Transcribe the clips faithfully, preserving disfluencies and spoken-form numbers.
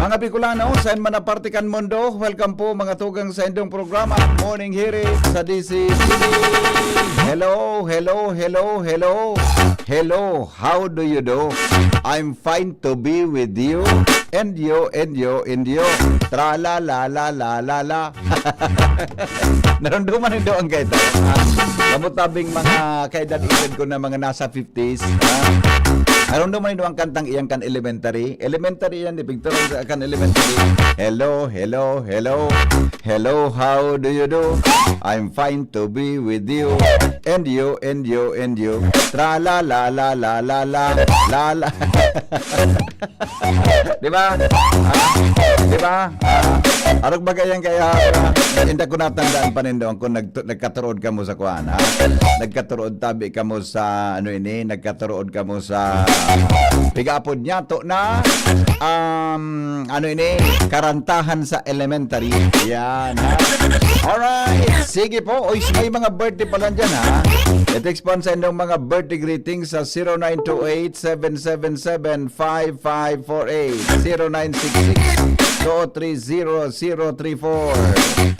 Mga Bicolano, saen man na parte kan mundo, welcome po, mga tugang, sa indong programa, Morning Hirit sa D C T V. Hello, hello, hello, hello. Hello, how do you do? I'm fine to be with you. And you, and you, and you. Tra la la la la la la. Narumduman nindo an kaito? Ah, kamo tabing mga kaedad-edad ko na mga nasa fifties, ah. Narumduman nindo an kantang iyan kan Elementary? Elementary yan, di pigturon sa kan Elementary. Hello, hello, hello. Hello, how do you do? I'm fine to be with you. And you, and you, and you. Tra la la la la la la la la. Di ba? Ah, di ba? Ah, arog ba kayang kaya, ah, hindi ko natandaan pa nindo kung nag-, nagkaturood kamo sa kuan, ha? Nagkaturood tabi kamo sa, ano ini, nagkaturood kamo sa pigapod niya to na, um, ano ini, karantahan sa elementary. Yan, ha? Alright. Sige po. Oy, may mga birthday pala dyan, ha? I-text po sa inyong mga birthday greetings sa zero nine two eight, seven seven seven, five five four eight, zero nine six six, two three zero, zero three four.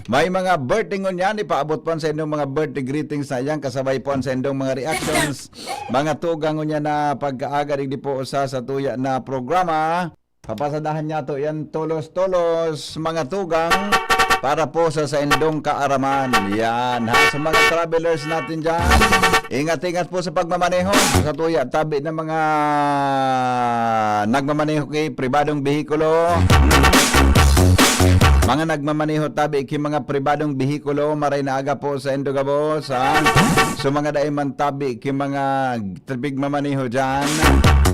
May mga birthday ngunyan, ipaabot po sa inyong mga birthday greetings na yan, kasabay po sa inyong mga reactions. Mga tugang ngunyan na pagkaaga, digdi po sa satuya na programa. Papasadahan niya to yan, tolos-tolos, mga tugang, para po sa saindong kaaraman. Yan, ha? Sa mga travelers natin dyan, ingat-ingat po sa pagmamaneho. Sa tuya, tabi ng mga nagmamaneho ki pribadong behikulo. Mga nagmamaneho tabi ki mga pribadong behikulo, maray na aga po sa indo gabos, ha? So, mga dai man tabi ki mga tripig mamaneho dyan.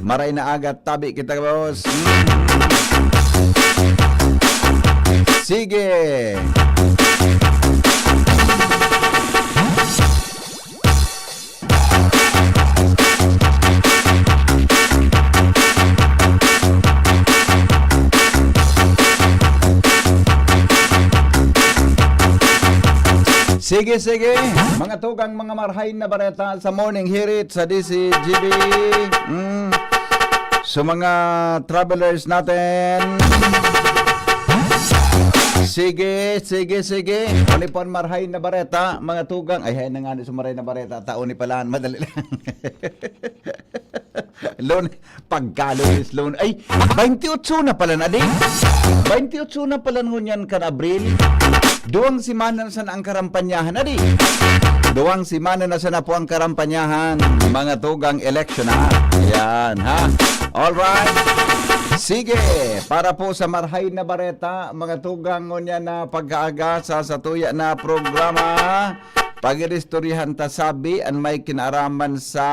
Maray na aga, tabi kita, boss. Sige. Sige, sige. Mga tugang, mga marhay na bareta sa Morning Hirit sa D C G B. Mm. So, mga travelers natin. Sige, sige, sige. Ano pa an marhay na bareta, mga tugang? Ay, hay na nga ni sa marhay na bareta. Tao ni palan. Madali lang. Lon-, pagka Lunes, Lon-, ay, baynte otso na pala na, di? Baynte otso na pala ngunyan kan Abril. Duwang semana na sana ang karampanyahan, adi. Duwang semana na sana po ang karampanyahan, mga tugang eleksyon, ha? Yan, ha? Alright. Sige, para po sa marhay na bareta, mga tugang, ngunyan na pagkaaga sa satuya na programa, pag-iristoryahan ta sabi an may kinaaraman sa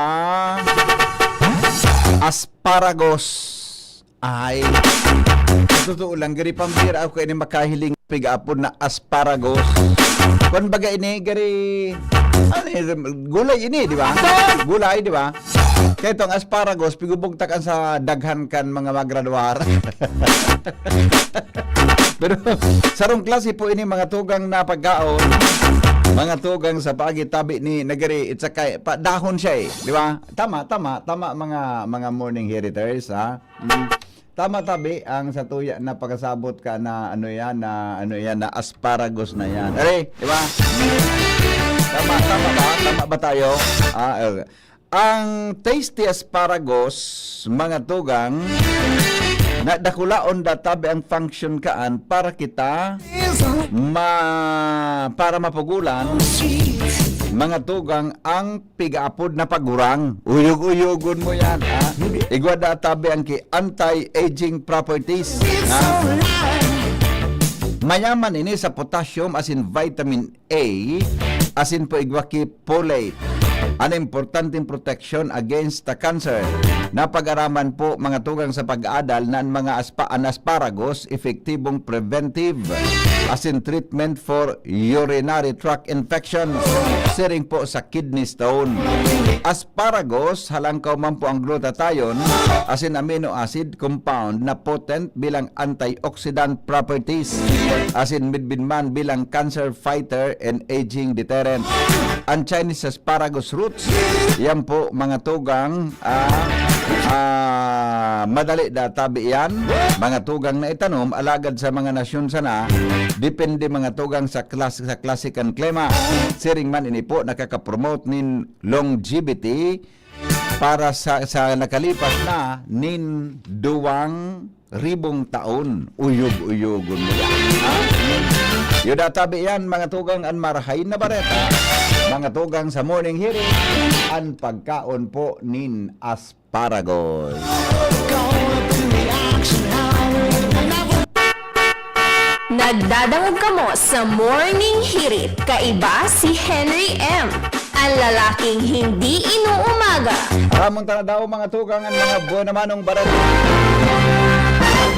asparagus. Ay, sa totoo lang, gari pambira ako ini makahiling pig-apod na asparagus. Kwan baga ini, gari, ano ini, gulay ini, di ba? Gulay, di ba? Kaya itong asparagus, pigubugtak an sa daghan kan mga magradwar. Pero sarong klase po ini mga tugang na pagkaon, mga tugang sa pagi tabi ni nagari, it's a kay, pa, dahon siya eh, di ba? Tama, tama, tama mga, mga morning heriters, ha? Mm. Tama tabi ang satuya na pagkasabot ka na ano yan, na ano yan, na asparagus na yan. Are, di ba? Tama, tama ba? Tama ba tayo? Ah, eh, ang tasty asparagus, mga tugang, na dakulaon da tabi ang function kaan para kita ma-, para mapugulan, mga tugang, ang pig-apod na pagurang. Uyog-uyogon mo yan, ha? Igwa da tabi ang ki anti-aging properties, ha? Mayaman ini sa potassium asin vitamin A, asin po igwa ki folate. An importanteng proteksyon against the cancer. Napag-araman po mga tugang sa pag-aadal na an mga aspa-, an asparagus epektibong preventive asin treatment for urinary tract infection, siring po sa kidney stone. Asparagus, halangkaw man po ang glutathione, asin amino acid compound na potent bilang antioxidant properties, asin midbin man bilang cancer fighter and aging deterrent. Ang Chinese asparagus roots, yan po mga tugang, ah, Ah, madali da tabi iyan, mga tugang na itanom, alagad sa mga nasyon sana, depende mga tugang sa klas-, sa klase kan klima. Siring man ini po, nakaka-promote nin longevity para sa, sa nakalipas na nin duwang ribong taon. Uyog-uyogon mo yan, ha? Yuda tabi yan, mga tugang, an marahay na bareta, mga tugang sa Morning Hirit, an pagkaon po nin asparagus. Nagdadangog kamo sa Morning Hirit. Kaiba si Henry M, ang lalaking hindi inuumaga. Ramon ta na daw, mga tugang, an mga buena manong bareta.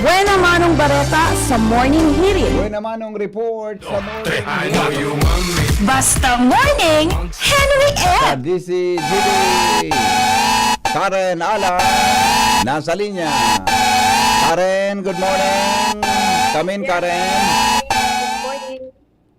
Buena manong bareta sa Morning Hirit. Buena manong report sa Morning Basta Morning, Henry Sa M. D C G B, Karen Ala, nasa linya. Karen, good morning. Kamin, Karen. Good morning.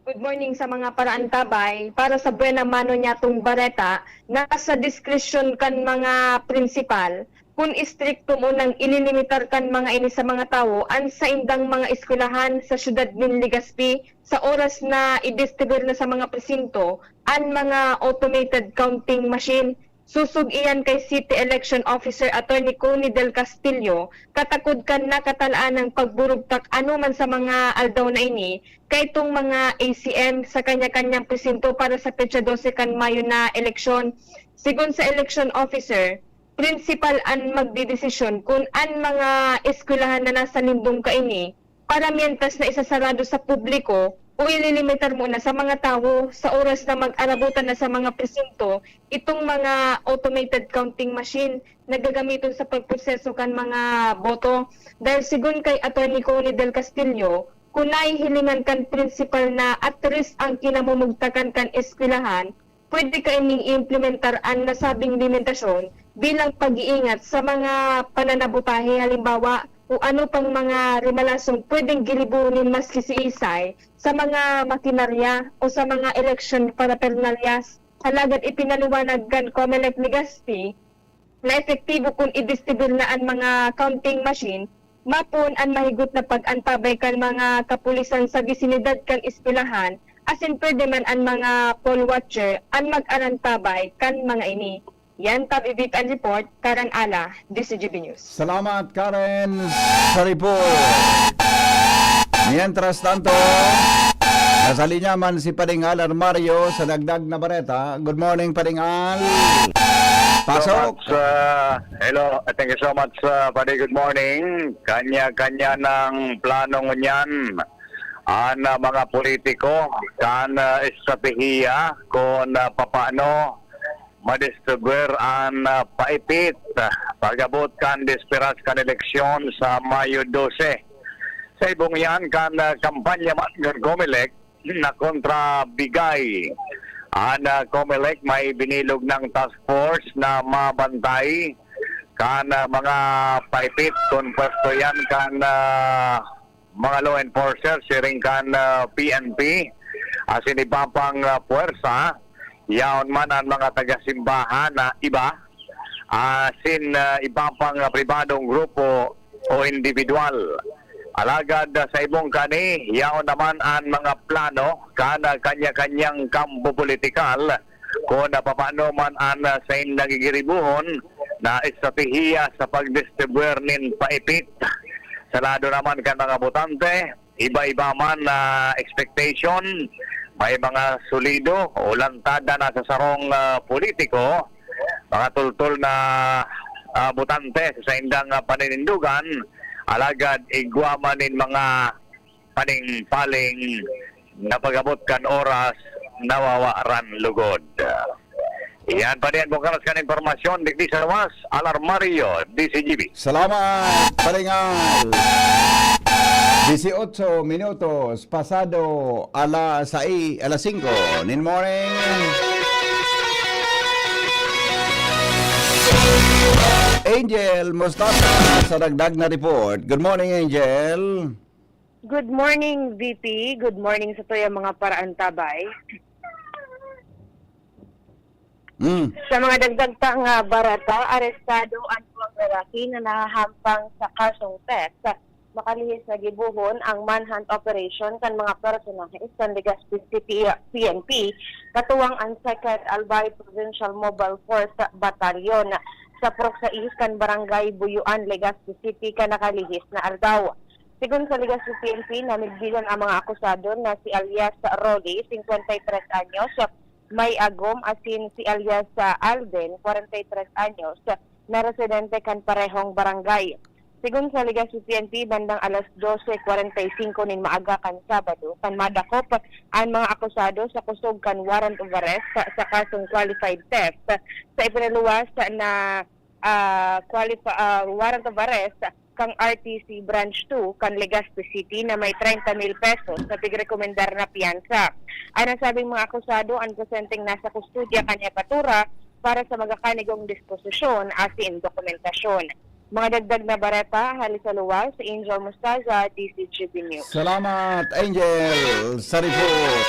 Good morning sa mga paraantabay. Para sa buena mano niyatong bareta, nasa diskresyon kan mga prinsipal kun istrikto mo nang ililimitar kan mga ini sa mga tawo an saindang mga eskwelahan sa siyudad nin Legazpi sa oras na i-distribuyar na sa mga presinto an mga automated counting machine. Sosog iyan kay City Election Officer Attorney Connie Del Castillo, katakod kan nakatalaan ng pagburugtak anoman sa mga aldaw na ini kaitong mga A C M sa kanya-kanyang presinto para sa petsa dose kan Mayo na eleksyon. Sigon sa election officer, prinsipal an magdedesisyon kun an mga eskwelahan na nasa lindong kaini para mientras na isasarado sa publiko o ililimitar muna sa mga tawo sa oras na mag-arabutan na sa mga presinto itong mga automated counting machine na gagamiton sa pagproseso kan mga boto. Dahil sigon kay Attorney Connie Del Castillo, kun nahihilingan kan prinsipal na at risk ang kinamumugtakan kan eskwelahan, pwede kaining i-implementar an nasabing limitasyon bilang pag-iingat sa mga pananabotahe, halimbawa, o ano pang mga remalasong pwedeng gilibohon nin maski siisay sa mga makinarya o sa mga eleksyon paraphernalias. Alagad ipinaliwanag kan Comelec Legazpi na epektibo kun i-distribuyar na an mga counting machine, mapoon an mahigot na pag-antabay kan mga kapulisan sa bisinidad kan eskwelahan, asin pwede man an mga poll watcher an mag-arantabay kan mga ini. Yan, Tabi Beat and Report, Karen Ala, D C G B News. Salamat, Karen, sa report. Mientras tanto, nasa linya man si Pading Al Armario sa dagdag na bareta. Good morning, Pading Al. Pasok. So much, uh, hello, thank you so much, uh, Padi. Good morning. Kanya-kanya ng plano ngunyan an uh, mga politiko kan uh, estratehiya kung uh, papaano madistribuir an uh, paipit uh, pag-abot kan desperas kan eleksyon sa Mayo dose. Sa ibong yan, kan uh, kampanya man kan Comelec, na kontra bigay. An ah, Comelec may binilog ng task force na mabantay kan ah, mga paipit kun pwesto yan kan ah, mga law enforcers siring kan ah, P N P asin iba pang ah, puwersa, yaon man an mga taga-simbahan na iba asin ah, iba pang ah, pribadong grupo o individual. Alagad ah, sa ibong kani, yaon naman an mga plano kan ah, kanya-kanyang kampo politikal kun ah, papaano man an ah, saindang gigiribuhon na estratehiya sa pagdistribuir nin paipit. Sa lado naman kan mga botante, iba-iba man na expectation, may mga solido o lantada na sa sarong ah, politiko, mga tultol na ah, botante sa saindang ah, paninindugan, alagad igwa man nin mga paning-paling na pag-abot kan oras nawawaran lugod. Iyan pa diyan bukaras kan impormasyon digdi sa luwas, Alarmario, D C G B. Salamat, Paringal. Dieciocho minutos pasado alas sai, alas singko nin morning. Angel Mustasa sa dagdag na report. Good morning, Angel. Good morning, V P. Good morning sa tuya mga paraantabay. Mm. Sa mga dagdag pa nga bareta, arestado an duwang lalaki na nahahampang sa kasong theft. Makalihis na gibohon ang manhunt operation kan mga personahe kan Legazpi City P N P, katuwang an Second Albay Provincial Mobile Force Battalion, sa Purok sais kan Barangay Buyuan, Legazpi City, kan nakalihis na aldaw. Sigon sa Legazpi P N P, namidbiran ang mga akusado na si alias Rolly, singkwenta y tres anyos, may agom, asin si alias, ah, Alden, kwarenta y tres anyos, na residente kan parehong barangay. Sigon sa Legazpi P N P, bandang alas dose kwarenta y singko nin maaga kan Sabado, kan madakop an mga akusado sa kusog kan warrant of arrest sa, sa kasong qualified theft, sa ipinaluwas na, ah, qualifi-, ah, warrant of arrest kan R T C Branch two kan Legazpi City na may treinta mil pesos na pigrekomendar na piyansa. An nasabing mga akusado an presenteng nasa kustodya kan hepatura para sa magakanigong disposisyon asin dokumentasyon. Mga dagdag na bareta, hali sa luwas, Angel Mostaza, D Z G B News. Salamat, Angel, sa report.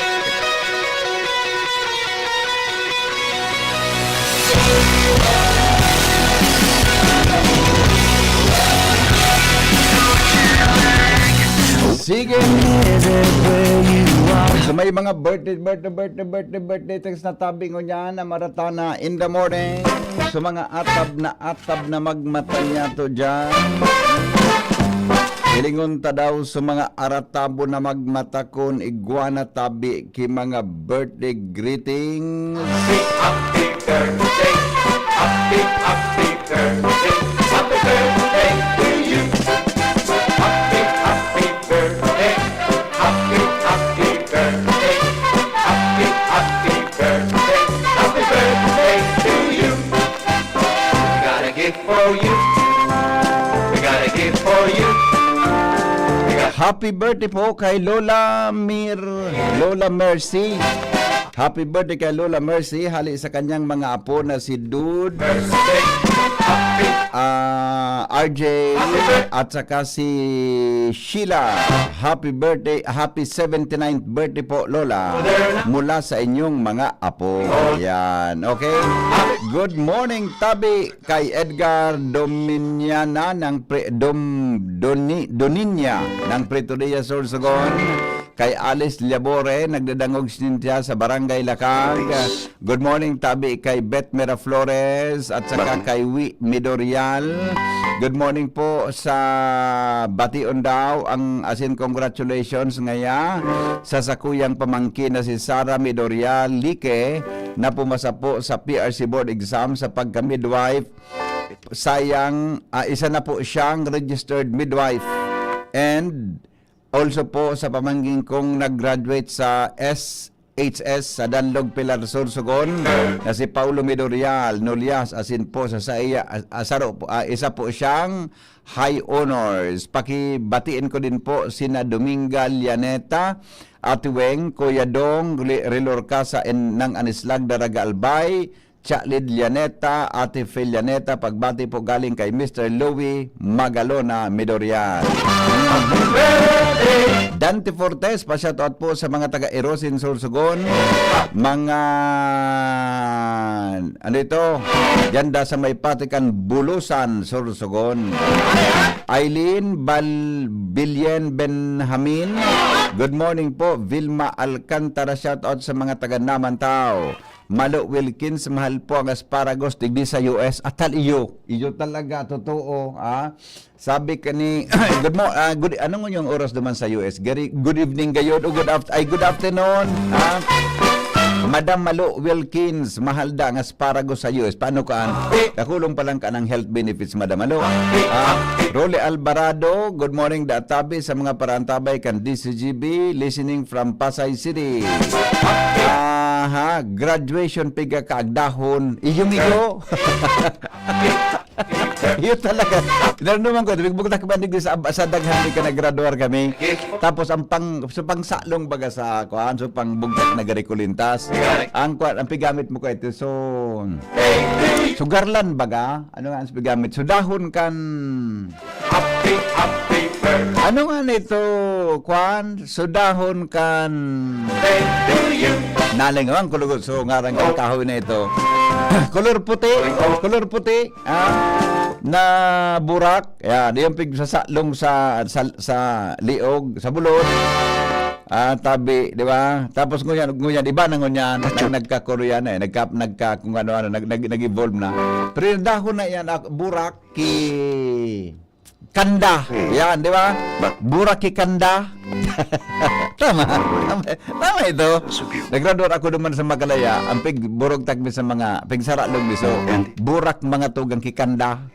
Sige. So, may mga birthday, birthday, birthday, birthday, birthday text na tabi ngunyan na marata na in the morning. So, mga atab na atab na magmata niya to dyan. Hilingon ta daw sa mga aratabo na magmata kun igwa na tabi ki mga birthday greetings. Happy, happy birthday. Happy, happy birthday. Happy birthday to you. Happy, happy birthday. Happy, happy birthday. Happy, happy birthday. Happy birthday to you. We got a gift for you. We got a gift for you. We got Happy birthday po kay Lola Mir, Lola Mercy. Happy birthday kay Lola Mercy, hali sa kanyang mga apo na si Dude, Mercy. Happy ah, R J, at saka si Sheila. Happy birthday, happy seventy-ninth birthday po, Lola, mula sa inyong mga apo. Yan, okay? Good morning, tabi, kay Edgar Dominiana ng Pre-, Dom-, Doni-, Doninia ng Pretoria, Sorsogon. Kay Alice Liabore, nagdadangog siya sa Barangay Lakag. Good morning, tabi kay Beth Miraflores at saka kay Wi Midorial. Good morning po sa bation daw ang, as in, congratulations ngaya sa sakuyang pamangkin na si Sarah Midorial Lique na pumasa po sa P R C board exam sa pagka-midwife. Sayang, ah, isa na po siyang registered midwife. And also po sa pamangkin kong nag-graduate sa S H S sa Danlog, Pilar, Sorsogon, na si Paulo Midorial Nolias, asin po sa, sa iya, ah, saro po, ah, isa po siyang high honors. Pakibatiin ko din po sina Dominga Llaneta, Ate Weng, Kuya Dong, Ri-, Rilor Casa, and ng Anislag, Daraga Albay, Chalid Llaneta, Ate Fel Llaneta, pagbati po galing kay Mister Louie Magalona Midorian. Dante Fortes, pa-shoutout po sa mga taga Irosin, Sorsogon. Mga, ano ito? Ganda sa may patikan, Bulusan, Sorsogon. Eileen Bal-, Bilyen Benjamin. Good morning po, Vilma Alcantara. Shoutout sa mga taga Naman Tao. Malo Wilkins, mahal po ang asparagus digdi sa U S. Atal iyo. Iyo talaga, totoo, ah. Sabi ka ni, good mo-, ah, good, anong yung oras naman sa U S? Gary, good evening gayod o good aft-, ay, good afternoon, ah. Madam Malo Wilkins, mahal da ang asparagus sa U S. Paano ka? Kakulong pa lang ka ng health benefits, Madam Malo. Ah, Rolly Alvarado, good morning, da tabi sa mga paraantabay kan D C G B, listening from Pasay City. Aha, graduation piga kaagdahon. Iyo, migo. Iyo talaga. Naramdaman ko, nagbugtak man digdi sa, sa daghan di ka naggraduar kami. Tapos ang pang, sa pangsalong baga sa kuan, so pangbugtak na gari kulintas. Ang kuan, ang pigamit mo ko ito, so, so garland baga, ano nga ang pigamit? So dahon kan Happy, happy Ano nga nito, kwan? Sudahon kan nalingawan ko lugod. So, ngaran kan kahoy na ito. Kolor puti. Kolor puti. Ah, na burak. Yan, yung pigsasalong sa, sa, sa liog, sa bulod. Ah, tabi, di ba? Tapos ngunyan, ngunyan, iba na ngunyan. Nag, nagkakuruyan na eh. Nagka, nagka, kung ano-ano, nag, nag, nag-evolve na. Pero yung dahon na yan, ah, burak, ki, kanda. Hmm. Yan, di ba? Ba- Burak ki kanda. Tama. Tama, tama ito. Nagrador ako naman sa Makalaya. Ang pigburog takmi sa mga, pigsara log biso. And Burak mga tugang ki kanda.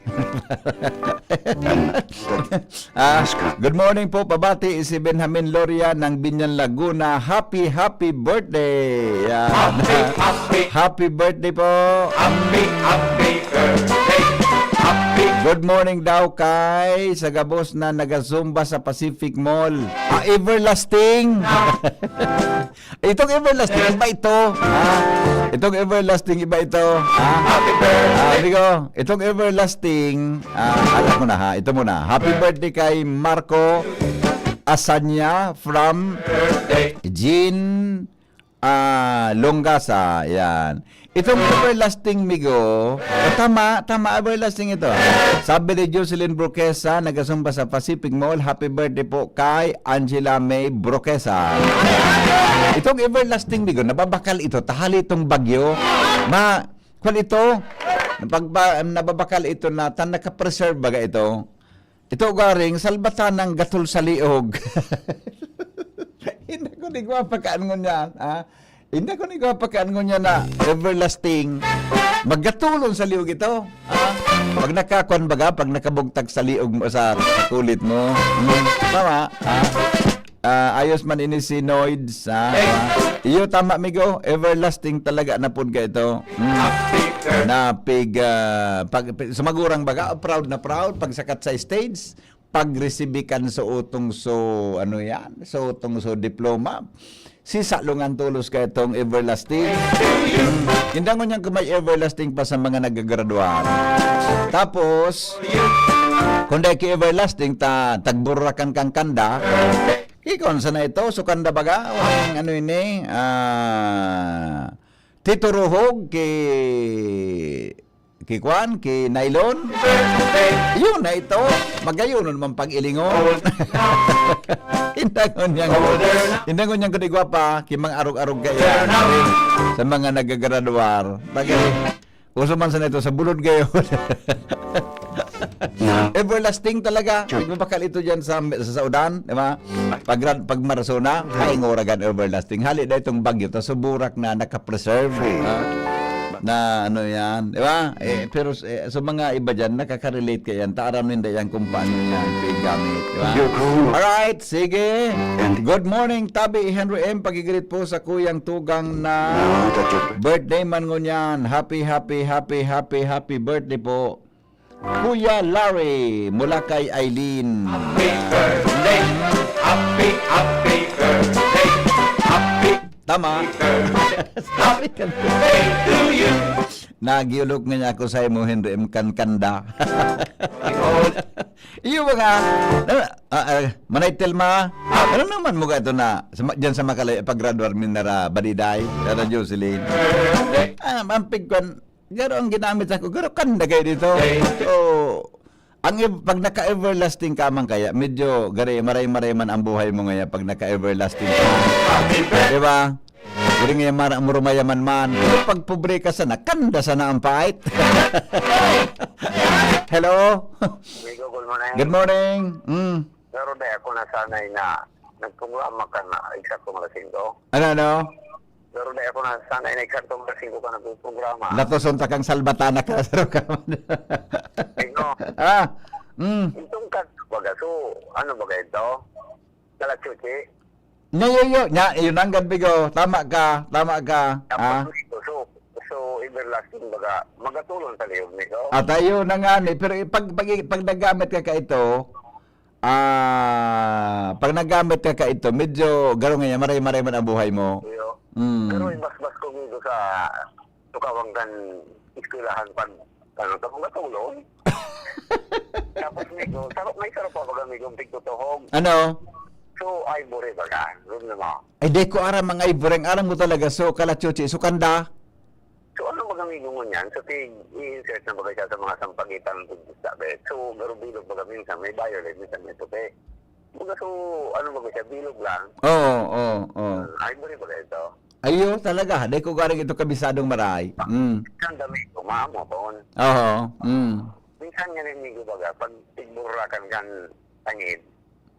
Ah, good morning po, pabati si Benjamin Loria ng Binyan, Laguna. Happy, happy birthday. Yan. Happy, happy. Happy birthday po. Happy, happy birthday. Happy. Good morning daw kay sa gabos na naga-Zumba sa Pacific Mall. Ah, everlasting. Itong everlasting, iba ito. Ha? Itong everlasting, iba ito. Ha? Happy birthday. Ah, amigo, itong everlasting, ah, alam mo na ha, ito muna. Happy birthday kay Marco Asanya from Jean, ah, Longasa. Yan. Itong everlasting, migo, oh, tama, tama, everlasting ito. Sabi ni Jocelyn Broquesa, nagasumba sa Pacific Mall, happy birthday po kay Angela May Broquesa. Itong everlasting, migo, nababakal ito, tahali itong bagyo. Ma, kwan ito, pag ba, nababakal ito na, tan nakapreserve baga ito. Ito garing, salbatan ng gatol sa liog. Hindi ko ni gwapa kaan ngunyan, ha? Hindi ko ni gwapa kaan ngunyan na everlasting. Maggatulon sa liog ito, ha? Pag nakakwan baga, pag nakabugtak sa liog mo, sa, sa kulit mo. Hmm, tama, ha? Ah, ayos man ini si Noids, ha? Iyo, tama, migo. Everlasting talaga na pod ka ito. Hmm. Napig, ah, pag, sumagurang baga, proud na proud, pagsakat sa stage, pagresibi kan suotong so, ano yan, suotong so diploma. Si salungan tolos ka itong everlasting. Hmm. Indangon niyang kung may everlasting pa sa mga nagagradwar. Tapos, kung dahil ki everlasting, ta, tagburakan kang kanda, kikon sana ito, so kanda baga, o ang ano ini, ah, tituruhog ki, ki kwan, ki nylon. Yun na ito, magayon naman pag-ilingon. Indangon niyang, indangon niyang kudigwa pa, ki mga arog-arog kaya. Sa mga nagagradwar. Bagay, uso man sana ito sa bulod gayon. Na. Everlasting talaga. Sure. Nagbabakal ito dyan sa, sa saudan, di ba? Pag, pag Marsona, ay, ngora gan everlasting. Hali na itong bagyo, tas suburak na nakapreserve. Sure. Ah, na ano yan, di ba? Eh, pero eh, sa mga iba dyan, nakaka-relate ka yan. Taaram ninda yan kung paano yan gamit, di ba? You're cool. Alright, sige. And Good morning, Tabi Henry M. Pag-greet po sa kuyang tugang na No, that's your birthday man ngunyan. Happy, happy, happy, happy, happy birthday po. Kuya Larry, mula kay Eileen. Happy birthday. Happy, happy birthday. Happy Tama. birthday. Sabi ka na. Birthday to you. Nagyulok nga niya ako sa imo, Henry M. Kankanda. Iyo mga, ah, ah, ah, Manay Telma, ano naman mo ka ito na, sa, ma- dyan sa Makalay, pag-graduar mi nara Baliday, nara Jocelyn. Ah, ang pigkwan, garo ang ginamit ako, garo kanda kayo dito. So, ang ev- pag naka-everlasting ka man kaya, medyo gari, maray-maray man ang buhay mo ngayon pag naka-everlasting ka. Di ba? Gari ngayon, mara, murumayaman man. Pero pag pobre ka sana, kanda sana ang pait. Hello? Amigo, good morning. Good morning. Mm. Pero di ako nasanay na nagprograma ka na eksakto alas singko. Ano, ano? Pero di ako nasanay na eksakto alas singko ka nagprograma. Latoson ta kang salbatana ka, saro ka man. Ikaw? Ah, mm. Itong ka, baga, so, ano ba ito? Kalachuchi? Nya, yo, yo. Nya, yun ang gad, Bigo. Tama ka, tama ka. Ah. Tapos ito, so, so, everlasting baga, magatulon sa liyog nito. At ayun na nga ni, pero pag, pag, pag nagamit ka ka ito, ah, pag nagamit ka ka ito, medyo garo nga yan, maray-maray man ang buhay mo. Iyo. Mm. Pero ibasbas ko dito sa tukawang kan eskwelahan pag Ano, tapos natulog. Tapos, migo, sarap, may sarap pa baga, migo, ang pigtutuhog. Ano? So, ivory baga, gud na mo. Ay, di ko aram ang ivory. Ang aram ko talaga, so, kalachuchi, so, kanda. So, ano baga, migo, mo niyan? So, tig, i-insert na baga siya sa mga sampagitan ng tugis, sabi. So, garubilog baga, minsan may violet, minsan may puti. Baga, so, ano baga siya, bilog lang. Oo, oo, oo. Ah, ivory baga ito. Ayo, talaga. Di ko garing ito kabisadong maray. Mm. Ang dami, umamo, poon. Oo, mm. Minsan nga rin, migo, baga, pag tigburakan kan tangid,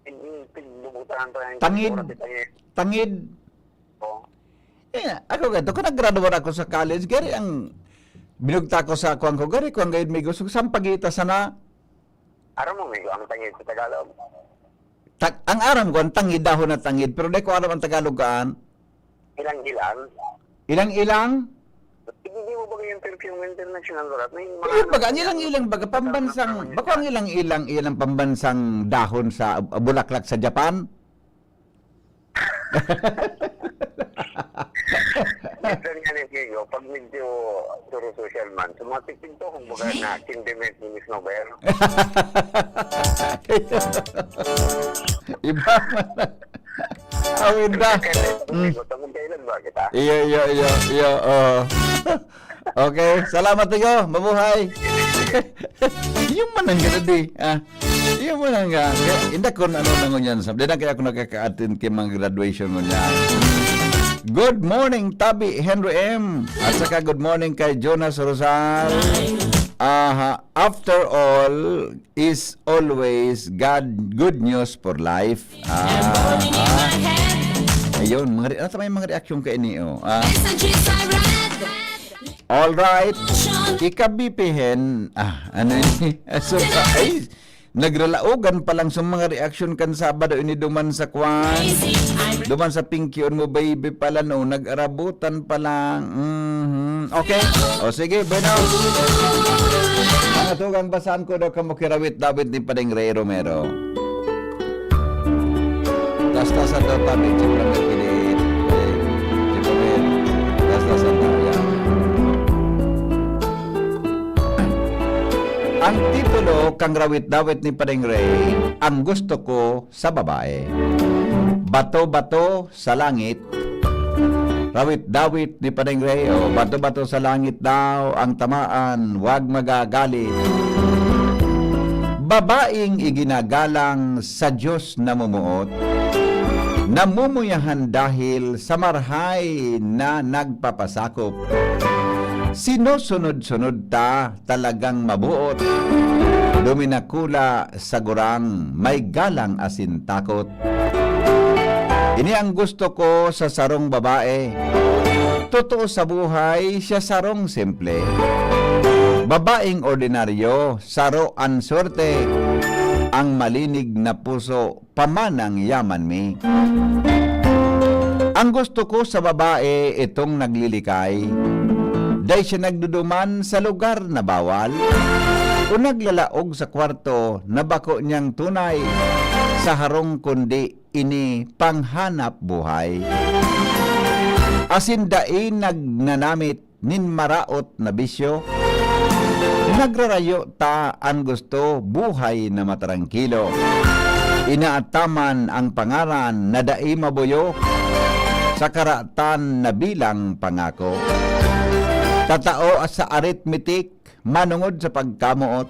tig-, tigbubutangan pa yung Tangid? tigbura sa tangid. Tangid? Oo. Eh, ako ganito, kung naggraduar ako sa college, gari ang binugta ko sa kuwan ko, gari ko ang gayud, migo, so, sampagita sana. Aram mo, migo, ang tangid sa Tagalog? Ta-, ang aram ko, ang tangid, dahon na tangid, pero di ko aram ang Tagalog kaan. Ilang-ilang? Ilang-ilang? Hindi mo ba yung perfume international, Barat? May mga Ayun, ano baga, ang yan, ilang-ilang, baga, pambansang, ang bako ang ilang-ilang, ilang pambansang dahon sa, uh, bulaklak sa Japan? Minsan nga ni Diego, pag medyo puro social man, sa mga tiktik to, kumbaga na sentiment ni Miss Nobel. Iba man. Awin na. Kaya, Mm. Diego, tungkol kailan ba kita? Iyo, iyo, iyo, iyo, oo. Okay, salamat, Tigo. Mabuhay. Yung manang ganun, di. Ah, yung manang ga-, kaya, hindi ko na ano na ngunyan. Sa, di na kaya ako nakaka-attend kay mga graduation ngunyan. Good morning, Tabi Henry M. At saka good morning kay Jonas Rosal. Aha, after all, is always God, good news for life. Ah, ah. Ayun, mga re-, ano may mga reaksyon kaini, oh? Ah. All right. Ika-B P Hen, ah, ano yun? So, ay, nagralaogan pa lang sa mga reaksyon kan Sabado ini duman sa kwan. Duman sa Pinky on mo, baby, pala, no? Nag-arabutan pa lang. Mhm. Okay. O, sige, bueno. Ang atugang basahan ko daw kamo kirawit David ni Padeng Ray Romero. Tastasan daw tabi, chip lang ang piliin. Eh, chip lang. Tastasan daw yan. Ang titulo kang rawit-dawit ni Padeng Ray, Ang Gusto Ko sa Babae. Bato-bato sa langit. Rawit-dawit ni Padeng Ray, o, bato-bato sa langit daw ang tamaan, wag magagalit. Babaeng iginagalang sa Diyos namumuot, namumuyahan dahil sa marhay na nagpapasakop. Sinusunod-sunod ta talagang mabuot, duminakula sa gurang may galang asin takot. Ini ang gusto ko sa sarong babae. Totoo sa buhay, siya sarong simple. Babaeng ordinaryo, saro an swerte. Ang malinig na puso, pamanang yaman mi. Ang gusto ko sa babae, itong naglilikay. Dai siya nagduduman sa lugar na bawal, o naglalaog sa kwarto na bako niyang tunay sa harong, kundi ini panghanap buhay. Asin dai nagnanamit nin maraot na bisyo. Nagrarayo ta an gusto, buhay na matrangkilo. Inaataman ang pangaran na dai mabuyo, sa karatan na bilang pangako. Tatao sa arithmetic, manongod sa pagkamoot.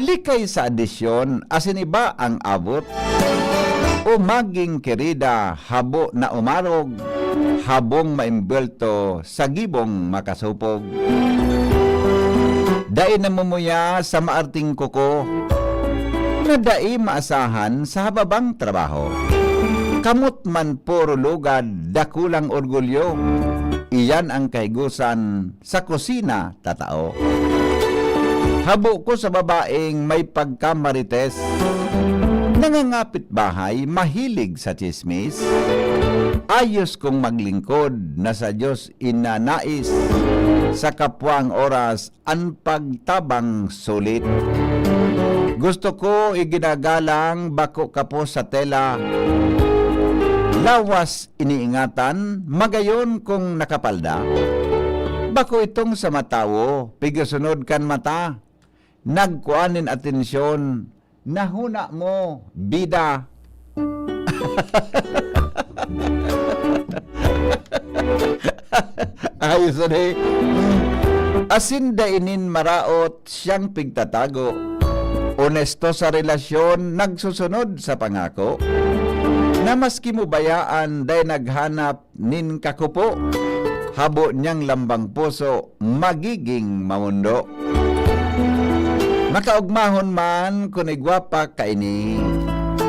Likay sa adisyon, asin iba ang abot. O maging kerida, habo na umarog, habong maimbwelto sa gibong makasupog. Dai namumuya sa maarting kuko, na dai maasahan sa hababang trabaho. Kamot man puro lugad, dakulang orgulyo. Iyan ang kahigusan sa kusina tatao. Habo ko sa babaeng may pagkamarites, nangangapit bahay, mahilig sa tsismis. Ayos kong maglingkod na sa Diyos inanais, sa kapwang oras an pagtabang sulit. Gusto ko iginagalang, bako kapos sa tela, lawas iniingatan, magayon kung nakapalda. Bako itong sa matawo, pigasunod kan mata. Nagkuan nin atensyon. Nahuna mo, bida. Ayos na eh. Asin dai nin maraot siyang pigtatago. Onesto sa relasyon, nagsusunod sa pangako. Na maski mo bayaan, dai naghanap nin kakupo, habo niyang lambang puso magiging mamondo. Makaogmahon man kun igwa pa kaini,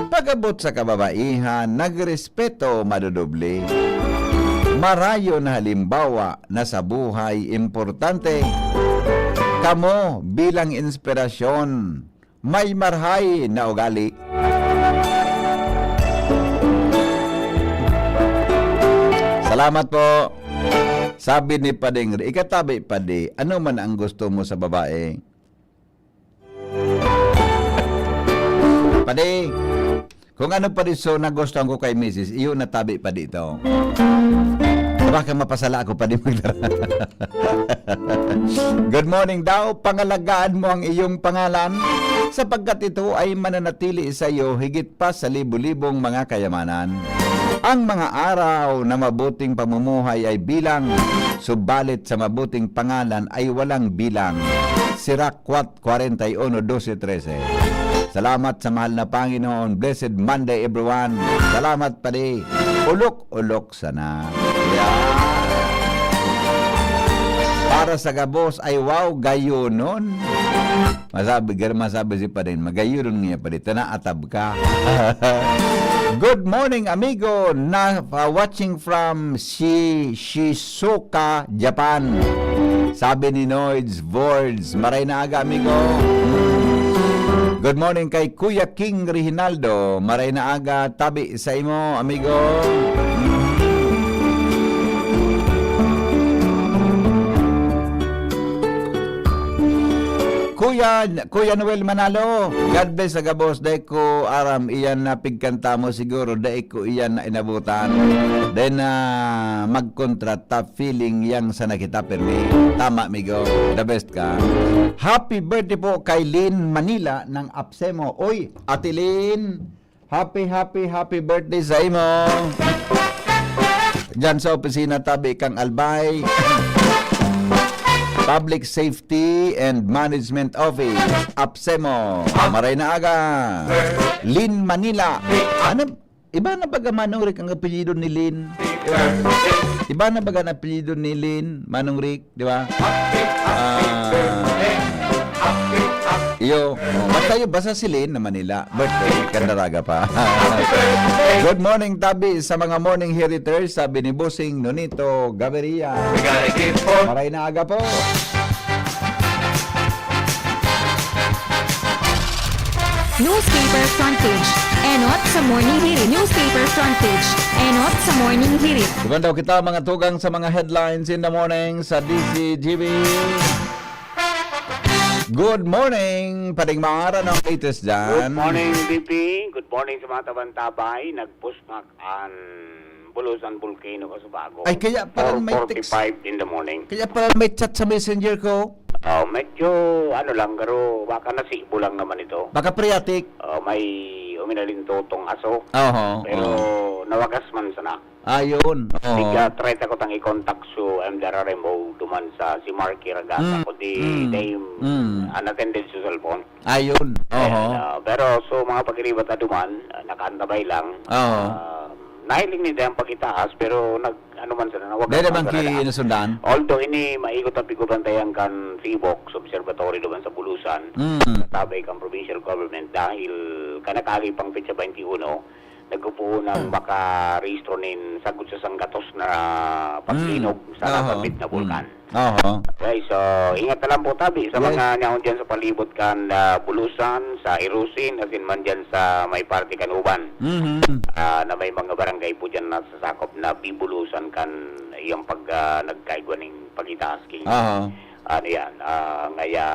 pag-abot sa kababaihan, nagrespeto madodoble. Marayo na halimbawa na sa buhay importante. Kamo bilang inspirasyon, may marhay na ugali. Salamat po. Sabi ni Padeng, "Ikatabi, Padi, ano man ang gusto mo sa babae?" Padi, kung ano, Padi, so nagustuhan ko kay misis, iyo na tabi, Padi, ito. Baka mapasala ako, Padi, magdara. Good morning daw. Pangalagaan mo ang iyong pangalan, sapagkat ito ay mananatili sa iyo higit pa sa libo-libong mga kayamanan. Ang mga araw na mabuting pamumuhay ay bilang, subalit sa mabuting pangalan ay walang bilang. Sirach kwarenta y uno, doce, trese. Salamat sa mahal na Panginoon. Blessed Monday, everyone. Salamat, Padi. Ulok-ulok sana. Yeah. Para sa gabos ay, wow, gayunon. Masabi, gar-, masabi si Padin, magayunon niya, Padin. Tana, atab ka. Good morning, amigo. Na, uh, watching from Shi-, Shizuoka, Japan. Sabi ni Noids Vords, maray na aga, amigo. Good morning kay Kuya King Reginaldo. Maray na aga, tabi sa imo, amigo. Kuya, Kuya Noel Manalo, God bless sa gabos. Dai ko aram, iyan na pigkanta mo siguro, dai ko iyan na inabutan. Then, ah, magkontra ta, feeling yang sana kita, pirmi. Tama, amigo. The best ka. Happy birthday po kay Lynn Manila ng Apsemo. Uy, Ate Lynn, happy, happy, happy birthday sa imo. Diyan sa opisina tabi kang Albay. Public Safety and Management Office, Apsemo. Maray na aga. Lynn Manila. Ano? Iba na baga, Manong Rick, ang apelyido ni Lynn? Iba na baga ang apelyido ni Lynn, Manong Rick, di ba? Ah, iyo, basta yun, basta si Lynn na Manila. Birthday, kandaraga pa. Good morning, tabi, sa mga morning heriters, sabi ni Bossing Nonito Gaviria. Maray na aga po. Newspaper Front Page. Enot sa Morning Hirit. Newspaper Front Page. Enot sa Morning Hirit. Duman daw kita, mga tugang, sa mga headlines in the morning sa D Z G B. Good morning, Pading Mar. Ano ang latest dyan? Good morning, B P. Good morning sa mga tabang-tabay. Nagpusmak ang Bulusan Volcano, Kasubago. Ay, kaya pala may text. Four forty-five in the morning. Kaya pala may chat sa messenger ko. Oh, medyo ano lang, pero baka nasibo lang naman ito. Baka phreatic. Oh, may uminalintutong aso. Oho, pero oho, nawagas man sana. Ayun, oho. Tiga treta ko tang i-contact so M D R R M O duman sa si Marky Ragasa, mm, kundi mm, dahil mm, unattended sa cellphone. Ayun, ayan, oho, ah, pero so, mga pag-iribat na duman, ah, nakaantabay lang. Oho. Ah, nahiling ninda ang pagitaas, pero nag-, ano man sila, nawagas man sila. Dahil naman ki-, nasundan? Although, ini maigot ang pigubantayan kan PHIVOLCS Observatory duman sa Bulusan, mm, tabay kan provincial government, dahil kanakagi pang petsa twenty-one, nagpupuon ang, hmm, makarehistro nin sagkod sa sanggatos na pagtinog, hmm, sa, oho, nasambit na, hmm, bulkan. Oho. Okay, so, ingat na lang po tabi sa, yes, mga nyaon dyan sa palibot kan, ah, Bulusan, sa Irusin, asin man dyan sa may parte kan Uban. Mhm. Ah, na may mga barangay po dyan na sasakop na bibulusan kan iyang pag, ah, nagkaigwa ning pagitaas king, oho, ano yan, ah, ngaya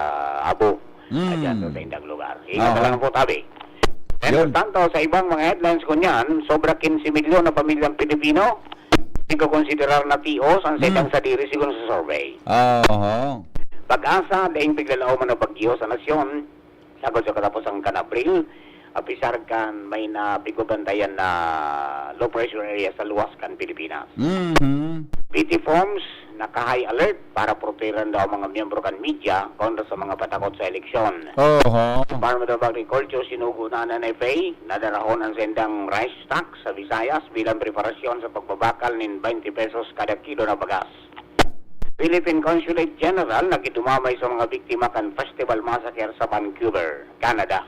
abo. Mm. Ayan, sa saindang lugar. Ingat na lang po, tabi. Yun. Mientras tanto, sa ibang mga headlines ko niyan, sobra quince milyon na pamilyang Pilipino Ikaw konsiderar na T O san Hmm. saindang sadiri, sigon sa survey. Oho. PAGASA, daing piglalaoman na bagyo sa nasyon, sagkod sa katapusang kan Abril, apisar kan may napigbabantayan na low pressure area sa luwas kan Pilipinas. Mhm. P T Forms, naka-high alert para protehiran daw ang mga miyembro kan media kontra sa mga patakot sa eleksyon. Oho. Department of Agriculture, sinugo na an N F A na darahon an saindang rice tax sa Visayas bilang preparasyon sa pagbabakal nin twenty pesos kada kilo na bagas. Philippine Consulate General nakidumamay sa mga biktima kan festival massacre sa Vancouver, Canada.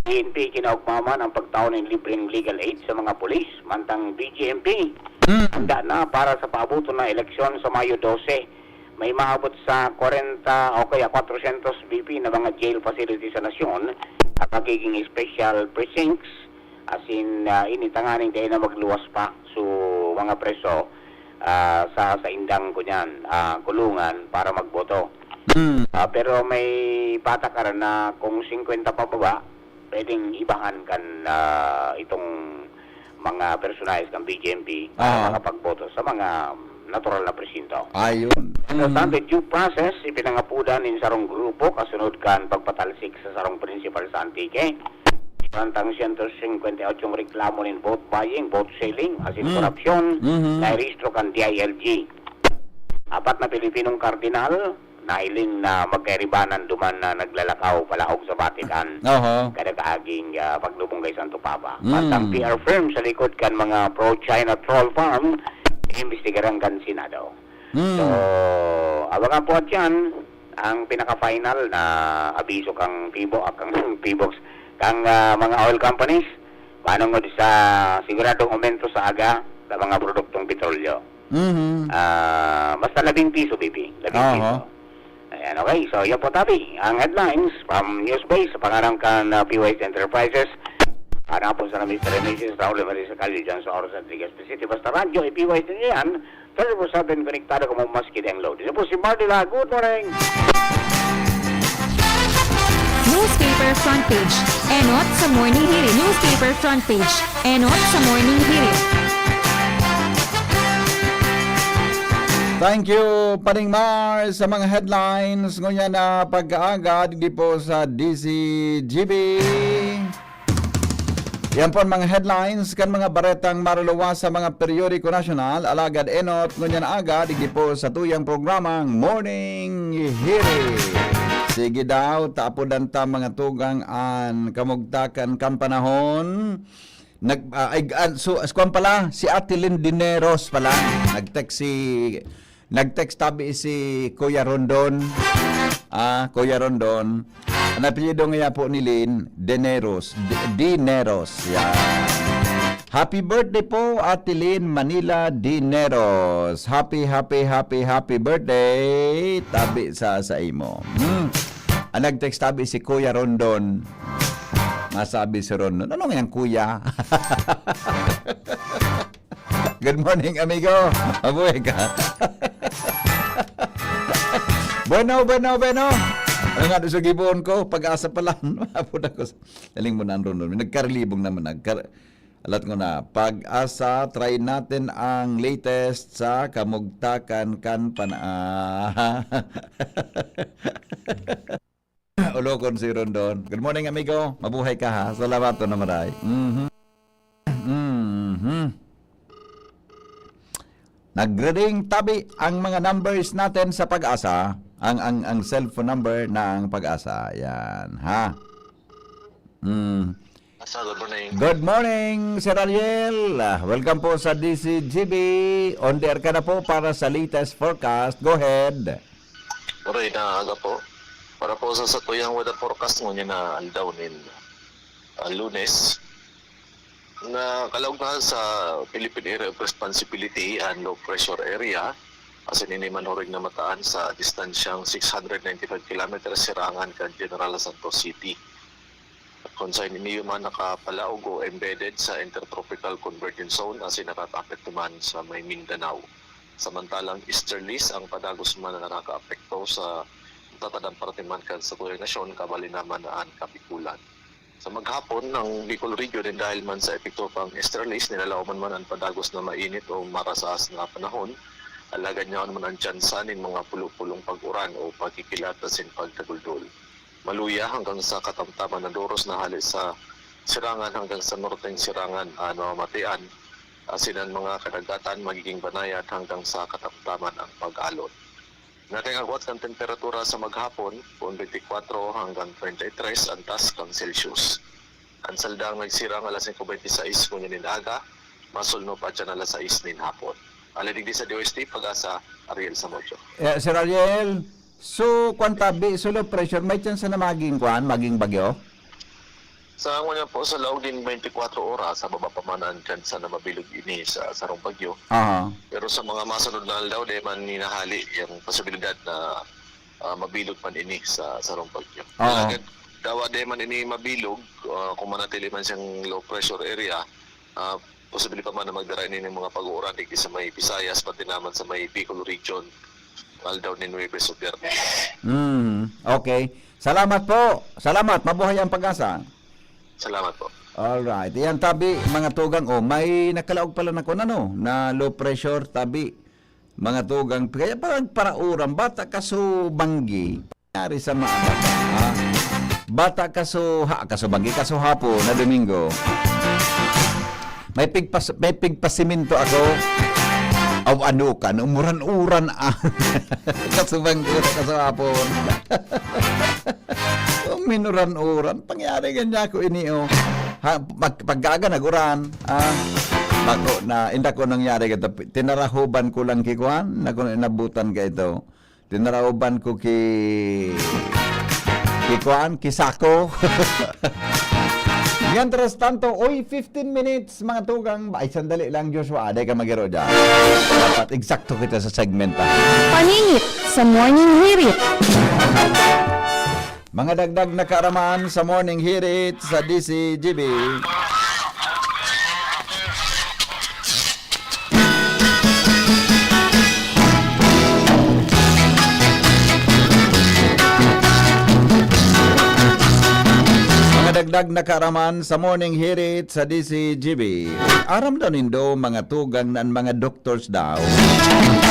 P N P, kinaugma man ang pagtao nin libreng legal aid sa mga pulis, mantang B J M P, Mm. handa na para sa paaboton na eleksyon sa Mayo dose. May maabot sa kwarenta o kaya kwatrosyentos B P na mga jail facilities sa nasyon ang magiging special precincts, asin, ah, ini tanganing dai na magluwas pa. So, mga preso, ah, sa saindang, kunyan, ah, kulungan para magboto. Mm. Ah, pero may patakaran na kung singkwenta pababa, pwedeng ibahan kan, ah, itong mga personahes kan B J M P para Ah. makapagboto sa mga natural na presinto. Ayun. Sa Mm. Sunday due process, ipinangapodan nin sarong grupo kasunod kan pagpatalsik sa sarong prinsipal sa Antique. Mantang siyento singkwenta y ocho reklamo nin vote buying, vote selling, asin Hmm. korupsyon, Mhm. nairehistro kan D I L G. Apat na Pilipinong kardinal, nahiling na magkairibanan duman na naglalakaw palaog sa Vatican. Oho. Kada kaaging, ah, paglubong kay Santo Papa. Hmm. Mantang P R firm sa likod kan mga pro-China troll farm, iimbestigaran kan Senado. Hmm. So, abangan po at yan, ang pinaka-final na abiso kang Pibo, ah, kang Pibox, kang, ah, mga oil companies, manongod sa siguradong aumento sa aga sa mga produktong petrolyo. Mhm. Ah, basta labing piso, B P. Labing Aha. piso. Ayan, okay. So, yan po, tabi. Ang headlines from Newsbase sa pangalan kan, ah, P Y S Enterprises. Hanapon sa Mister and Missus Raul Marisa Calio dyan sa Oros Rodriguez City. Basta radyo, i-P Y S ninyo yan. Twenty-four seven konektado kamo maski dang load. Ito po si Mardy La. Good morning. Newspaper front page. Enot sa Morning Hirit. Newspaper front page. Enot sa Morning Hirit. Thank you, Paring Mar, sa mga headlines ngunyan na pag-aaga digdi po sa D Z G B. Yan po ang mga headlines kan mga baretang maruluwas sa mga periodiko nasyonal, alagad enot ngunyan na aga digdi po sa tuyang programang Morning Hirit. Sige daw, tapodan ta, mga tugang, an kamugtakan kan panahon. Nag-, ah, ay, ah, so, as-, kwan pala, si Ate Lynn Dineros pala. Nag-text si, nag-text tabi si Kuya Rondon. Ah, Kuya Rondon. Ang apelyido nga po ni Lynn, Dineros. Di-, Dineros. Yan. Happy birthday po, Ate Lynn Manila Dineros. Happy, happy, happy, happy birthday. Tabi sa, sa imo. Hmm. Ang nag-text tabi si Kuya Rondon. Masabi si Rondon, "Ano nga yan, kuya?" Good morning, amigo. Mabuhay ka. Bueno, bueno, bueno. Ano nga, sa gibohon ko, pag-asa pala. Apo na ko. Daling mo na ang Rondon. Nagkarilibong naman. Nagkar-, alat ko na. Pag-asa, try natin ang latest sa kamugtakan kan pan-, ah. Olokon si Rondon. Good morning, amigo. Mabuhay ka, ha? Salamat na maray. Mhm. Mhm. Nagre-ring tabi ang mga numbers natin sa Pag-asa. Ang, ang, ang cellphone number ng Pag-asa. Yan, ha? Mm. Asa, good morning. Good morning, Sir Ariel. Ah, welcome po sa D Z G B. On the air ka na po para sa latest forecast. Go ahead. Uray na aga po. Para po sa satuyang weather forecast ngunyan na aldaw nin, ah, Lunes, na kalaog na sa Philippine Area of Responsibility and Low Pressure Area, asin ini manhurig na mataan sa distansyang six hundred ninety-five kilometers sirangan kan General Santos City. Kun saen ini man nakapalaog o embedded sa Intertropical Convergence Zone asin nakakaapekto man sa may Mindanao. Samantalang easterlies ang padagos man na nakakaapekto sa matatadang parte man kan satuyang nasyon, kabali na man an Kabikulan. Sa maghapon, ang Bicol Region, eh, dahil man sa epekto kan easterlies, nilalaoman man an padagos na mainit o marasaas na panahon, alagad yaon man an tsansa nin mga pulo-pulong pag-uran o pagkikilat asin pagtaguldol. Maluya hanggang sa katamtaman na doros na hale sa sirangan hanggang sa norteng sirangan an mamamatian, asin an mga kadagatan magiging banayad hanggang sa katamtaman ang pag-alon. Nating agwat kan temperatura sa maghapon, kun twenty-four hanggang thirty-three an taas kan Celsius. An saldang nagsirang alas singko bente sais ngunyan nin aga, masulno pa dyan alas sais nin hapon. Alin digdi sa D O S T, Pag-asa, Ariel Samodio. Eh, Sir Ariel, so, kwan tabi, so low pressure, may chance na maging kwan, maging bagyo? Sa ngunyan po, sa laog nin twenty-four oras, sa baba pa man ang tsansa na mabilog ini sa sarong bagyo. Aha. Pero sa mga masunod na aldaw, di man hinahali yung posibilidad na, ah, mabilog man ini sa sarong bagyo. Oo. Alagad, dawa di man ini mabilog, ah, kung manatili man siyang low pressure area, ah, posible pa man na magdara ini ng mga pag-uuran digdi sa may Visayas, pati naman sa may Bicol region, aldaw ni Huwebes o Biyernes. Mm, okay. Salamat po. Salamat. Mabuhay ang Pag-asa. Salamat po. Alright. Yan tabi, mga tugang. Oh, may nakalaog pala na kun ano, na low pressure, tabi, mga tugang. Kaya parang parauran, bata ka so banggi. Nangyari sa mga bata, ha? Bata ka so, ha, ka so banggi, ka so hapon na Domingo. May pigpas-, may pigpasimento ako. Aw, ano ka, no? Umuran-uran, ah. Kasubang ko, kasahapon. Minuran-uran. Pangyari ganyan ako ini, oh. Ha, pag, pagkaga, nag-uran. Ah, bako na, inda ko nangyari ganito. Tinarahuban ko lang kikuan, na kung inabutan ka ito. Tinarahuban ko ki, ki kuan, ki sako. Mientras tanto, oy, fifteen minutes, mga tugang. Ay, sandali lang, Joshua. Aday ka magiro dyan. Dapat eksakto kita sa segment, ah. Paninit sa Morning Hirit. Mga dagdag na kaaraman sa Morning Hirit sa D C G B. Mga dagdag na kaaraman sa Morning Hirit sa D C G B. Aram daw nindo, mga tugang, na an mga doctors daw,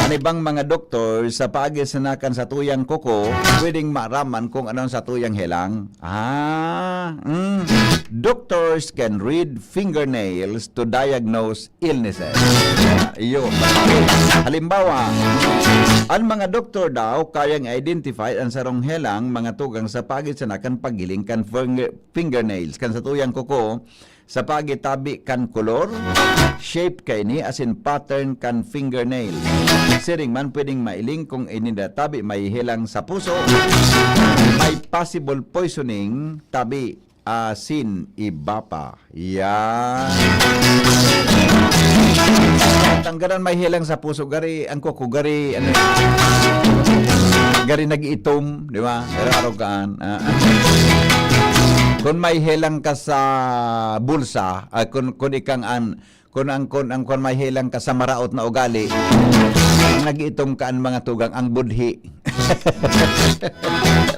an ibang mga doctors sa paagi sana kan satuyang kuko, pwedeng maaraman kung ano an satuyang helang. Ah, mm. Doctors can read fingernails to diagnose illnesses. Iyo. Halimbawa, an mga doktor daw kayang i-identify an sarong helang, mga tugang, sa paagi sana kan paghiling kan finger-, fingernails, kan satuyang kuko, sa paagi tabi kan kolor, shape kaini, asin pattern kan fingernail. Siring man, pwedeng mailing kung ini na tabi may helang sa puso, may possible poisoning tabi asin iba pa. Yan. Tanggalan may helang sa puso, gari, ang kuko, gari, ano, gari nag-iitom, di ba? Pero araw kaan, ah, ah. Kung may helang ka sa bulsa, ah, kung, kung ikang an, kung ang, kung ang, kung may helang ka sa maraot na ugali, ang nag-iitom ka an mga tugang, ang budhi.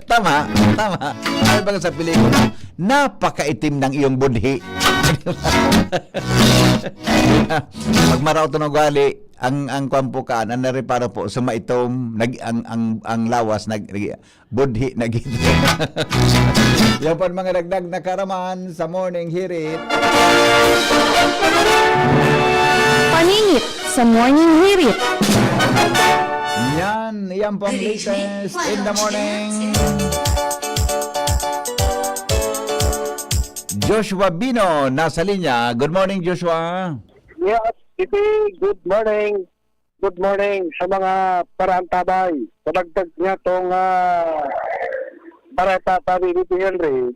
Tama, tama. Ano ba sa pelikula? Napakaitim ng iyong budhi. Pag maraot na ugali, ang, ang kwan po kaan, ang nareparo po, sa maitom, nag, ang, ang, ang lawas, nag, nag, budhi, nag, yan po ang mga dagdag na karaman sa Morning Hirit. Paninit sa Morning Hirit. Yan, yan po ang latest in the morning. Joshua Bino, nasa linya. Good morning, Joshua. Yes, P P, good morning. Good morning sa mga paraantabay. Sa dagdag niya tong, ah, bareta, sabi ni P P Henry,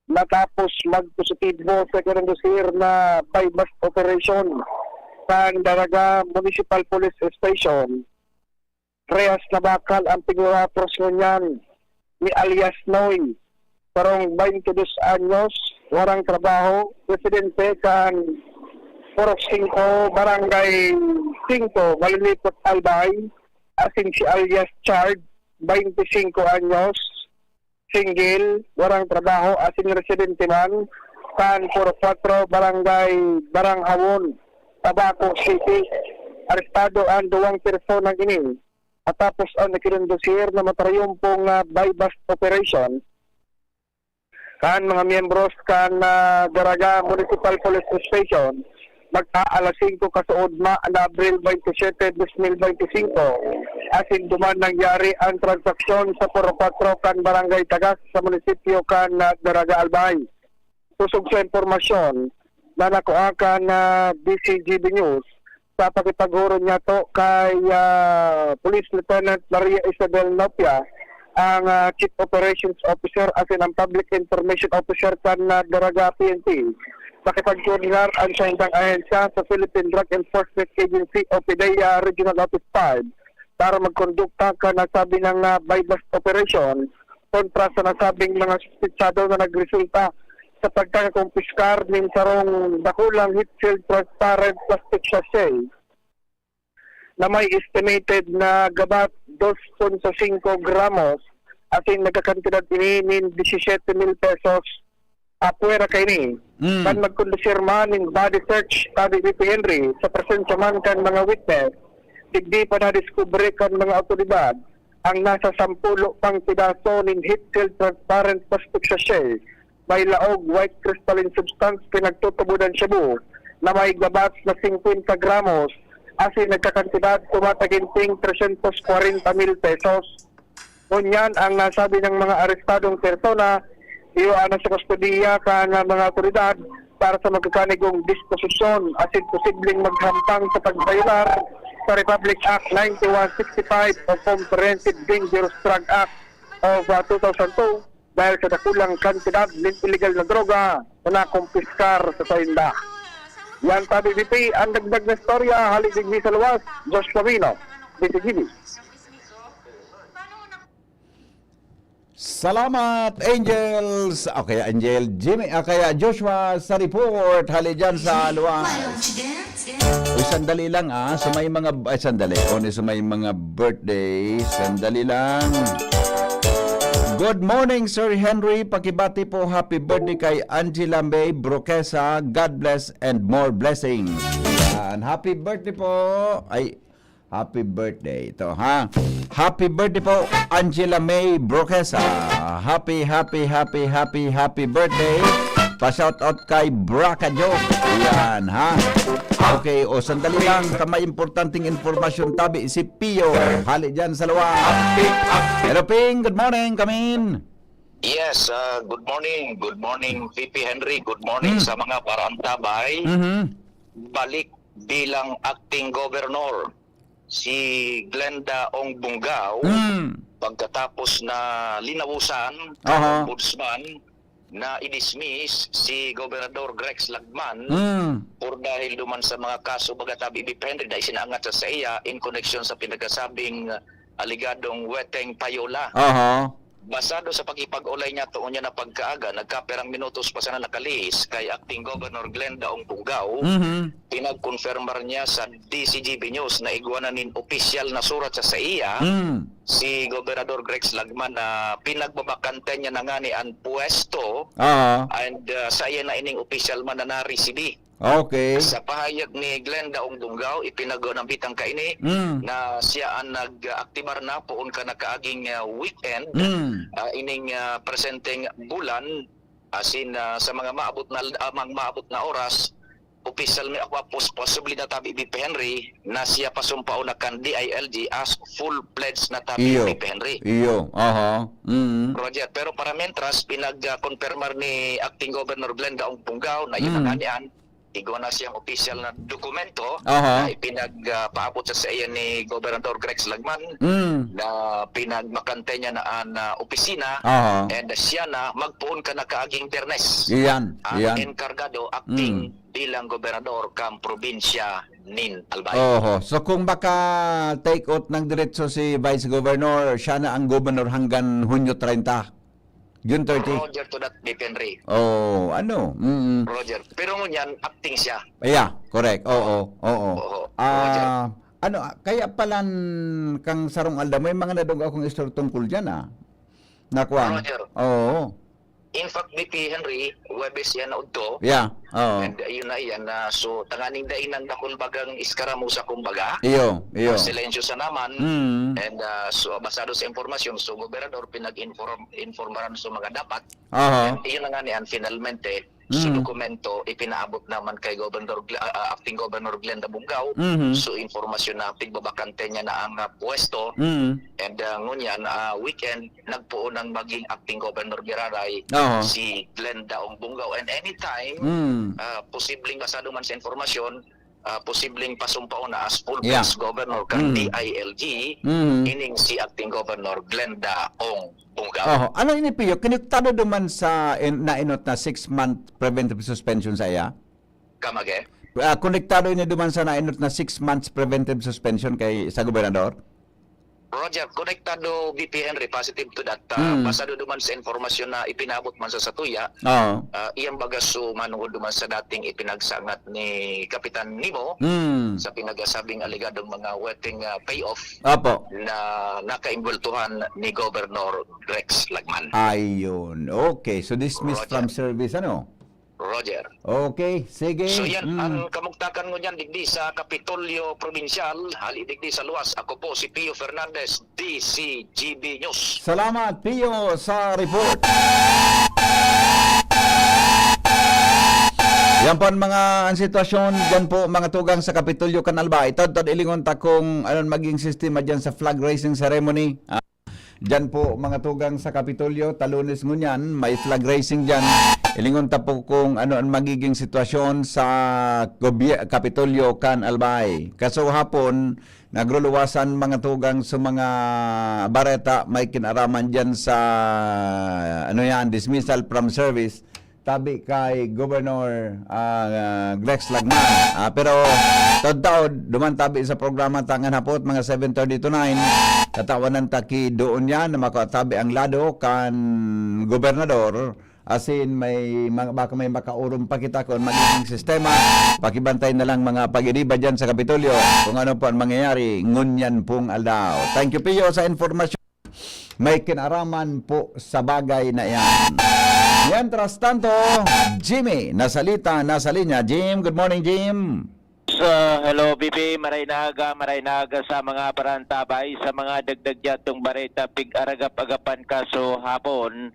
natapos magpositibo sa Quirino Sur na buy-bust operation sa Daraga Municipal Police Station, rehas na bakal ang pigurapos ngunyan ni alias Noy, sarong baintidos anyos, warang trabaho, residente kan Purok Singko, Barangay Singko, Malilipot, Albay, asin si alias Chard, bainti singko anyos, single, warang trabaho, asin residente man, kan Purok Cuatro, Barangay Baranghawon, Tabaco City. Arestado an duwang personang ini, matapos an ikinondusir na matrayumpong, ah, buy-bust operation kan mga miyembros kan, ah, Daraga Municipal Police Station, magka alas singko kasuodma na Abril twenty-seven, dos mil bente singko, asin duman nangyari ang transaksyon sa Purok Cuatro kan Barangay Tagas sa munisipyo kan, ah, Daraga, Albay. Sosog sa impormasyon na nakua kan, ah, D C G B News, sa pakipaghuron niyato kay, ah, Police Lieutenant Maria Isabel Nopia, ang, ah, Chief Operations Officer asin ang Public Information Officer kan, ah, Daraga P N P, makipagkoordinar ang saindang ahensya sa Philippine Drug Enforcement Agency o PDEA Regional Office five para magkondukta kan nasabi nang, ah, buy-bust operation kontra sa nasabing mga suspetsado na nagresulta sa pagkakakumpiskar nin sarong dakulang heat-sealed transparent plastic sachet na may estimated na gabat dos punto singko gramos, asin nagkakantidad ini nin disisete mil pesos. Apwera kaini, Mm. kan magkondusir man nin body search, sabi ni P Henry, sa presensya man kan mga witness, digdi pa nadiskubre kan mga awtoridad ang nasa sampulo pang pedaso nin heat-sealed transparent plastic sachet, may laog white crystalline substance pinagtutubodan shabu na may gabat na singkwenta gramos, asin nagkakantidad tumataginting tresyentos kwarenta mil pesos. Ngunyan, ang nasabi ng mga arestadong persona, iyo na sa kustodiya kan mga awtoridad para sa magkakanigong disposisyon asin posibleng maghampang sa pagbayolar sa Republic Act ninety-one sixty-five o Comprehensive Dangerous Drug Act of, ah, two thousand two dahil sa dakulang kantidad nin iligal na droga na nakumpiskar sa sainda. Yan, sabi B P, ang dagdag na istorya, hali digdi sa luwas, Joshua Vino, D C G B. Salamat, Angels. O kaya Angel Jimmy, o kaya Joshua sa report. Hali dyan sa Luwang. Uy, sandali lang, ah. Sa may mga, ay, sandali. Only sa may mga birthday. Sandali lang. Good morning, Sir Henry. Pakibati po, happy birthday kay Angela May Broquesa. God bless and more blessings. Yan. Happy birthday po. Ay, happy birthday ito, ha? Happy birthday po, Angela May Broquesa. Happy, happy, happy, happy, happy birthday. Pa-shoutout kay Braca Joke. Yan, ha? Okay, o sandali lang. Ka may importanteng impormasyon tabi si Pio. Hali dyan sa luwa. Hello, Ping. Good morning, Kamin. Yes, ah, good morning. Good morning, V P Henry. Good morning Hmm. sa mga paraantabay. Mhm. Balik bilang acting governor si Glenda Ong Bungao Hmm. pagkatapos na linawusan Aha. ng ombudsman na i-dismiss si Gobernador Grex Lagman Hmm. por dahil duman sa mga kaso, baga tabi, V P Henry, na isinaangat sa saiya in koneksyon sa pinagkasabing aligadong weteng payola. Aha. Basado sa pakipag-olay niya toon niya na pagkaaga, nagkapirang minutos pa sana nakalihis kay Acting Governor Glenda Ong Bungao, Mhm. pinagkonfirmar niya sa D C G B News na igwa na nin opisyal na surat sa saiya, Mm. si Gobernador Grex Lagman, na pinagbabakante niya na ngani an pwesto, Aha. and, ah, saiya na ining opisyal man na naresibi. Okay. Sa pahayag ni Glenda Ong Bungao, ipinaggunambitan kaini Mm. na siya an nag-aktibar na poon kan nakaaging, ah, weekend, Mm. ah, ining, ah, presenteng bulan, asin, ah, sa mga maabot na, ah, mga maabot na oras, opisyal mi ako, pos-, posible na tabi, V P Henry, na siya pasumpaon na kan D I L G as full-fledged na tabi, Iyo. V P Henry. Iyo, aha. Mm. Roger, pero para mentras, pinag, ah, konpermar ni Acting Governor Glenda Ong Bungao na yun Mm. ang anian, igwa na siyang opisyal na dokumento Aha. na ipinag, ah, paabot sa saiya ni Gobernador Grex Lagman Mm. na pinagbakante niya na an, ah, opisina Aha. and siya na magpoon kan nakaaging Biyernes Iyan, ang iyan. enkargado acting Mm. bilang gobernador kan probinsya nin Albay. Oho. So, kung maka-take out ng diretso si Vice Governor, siya na ang gobernador hanggang Hunyo treinta. June thirty. Roger to that, V P Henry. Oh, ano? Mm. Roger. Pero ngunyan, acting siya. Yeah, correct. Oo, oo. Oo, Ah, Roger. ano, ah, kaya palan kang sarong aldaw, may mga nadungga akong istorya tungkol dyan, ah. Nakuan. Roger. Oo. In fact, B P Henry, Huwebes yan na udto. Yeah. Oo. And uh, yun na yan. Uh, so, tanganing dai nang dakul bagang iskaramusa, kumbaga. Iyo, iyo. Silensyo sa naman. Mm. And uh, so, basado sa impormasyon, so, gobernador pinag-inform informaran sa mga dapat. Aha. And yun na nga ni ang finalmente, so Mm. dokumento, ipinaabot naman kay Governor Gl- ah, ah, Acting Governor Glenda Bungao. Mhm. So, impormasyon na pigbabakante niya na ang ah, pwesto. Mm. And uh, ngunyan, ah, weekend, nagpoon ng maging acting governor giraray Oo. si Glenda Ong Bungao. And anytime, Mm. ah, posibleng basado man sa impormasyon, ah, posibleng pasumpaon na as full Yeah. fledged governor kan Mm. D I L G, Mm. ining si acting governor Glenda Ong Bungao. Oho. Ano ini, Pio? Kiniktado duman sa in, nainot na six-month preventive suspension sa iya? Kamage? Ah, konektado ini duman sa nainot na six months preventive suspension kay sa gobernador? Roger, konektado B P Henry, positive to that. Ah, Hmm. Basado duman sa impormasyon na ipinabot man sa satuya, Oo. ah, iyang bagas so manungod duman sa dating ipinagsangat ni Kapitan Nemo Hmm. sa pinagasabing alegadong mga weteng ah, payoff Apo. na nakainggultuhan ni Governor Rex Lagman. Ayun. Okay. So dismissed Roger. From service, ano? Roger. Okay. Sige. So yan Mm. ang kamugtakan ngunyan digdi sa Kapitolyo Probinsyal, hali digdi sa luwas. Ako po si Pio Fernandez, D C G B News. Salamat, Pio, sa report. Yan po ang mga ang sitwasyon dyan po, mga tugang sa Kapitolyo kan Albay. Tad-tad ilingon ta kung anong maging sistema dyan sa flag raising ceremony. Ah, dyan po, mga tugang sa Kapitolyo, ta Lunes ngunyan, may flag raising dyan. Ilingon ta po kung ano ang magiging sitwasyon sa gobye- Kapitolyo kan Albay. Kaso hapon, nagruluwasan, mga tugang, sa mga bareta may kinaraman dyan sa, ano yan, dismissal from service tabi kay Governor ah, Glex Lagman. Ah, pero taod-taod, duman tabi sa programa tangan hapot, mga seven thirty to nine, tatawanan ta ki doon yan na makatabi ang lado kan gobernador. Asin may mga, baka may makaorom pa kita kung magiging sistema. Pakibantay na lang, mga pag-iriba dyan sa Kapitolyo kung ano po ang mangyayari ngunyan pong aldaw. Thank you, Pio, sa informasyon. May kinaraman po sa bagay na yan. Mientras tanto, Jimmy, nasalita, nasa linya. Jim, good morning, Jim. So, hello, B B. Maray na aga, maray na aga sa mga barantabay, sa mga dagdag yatong bareta, pig-aragap-agapan kaso hapon,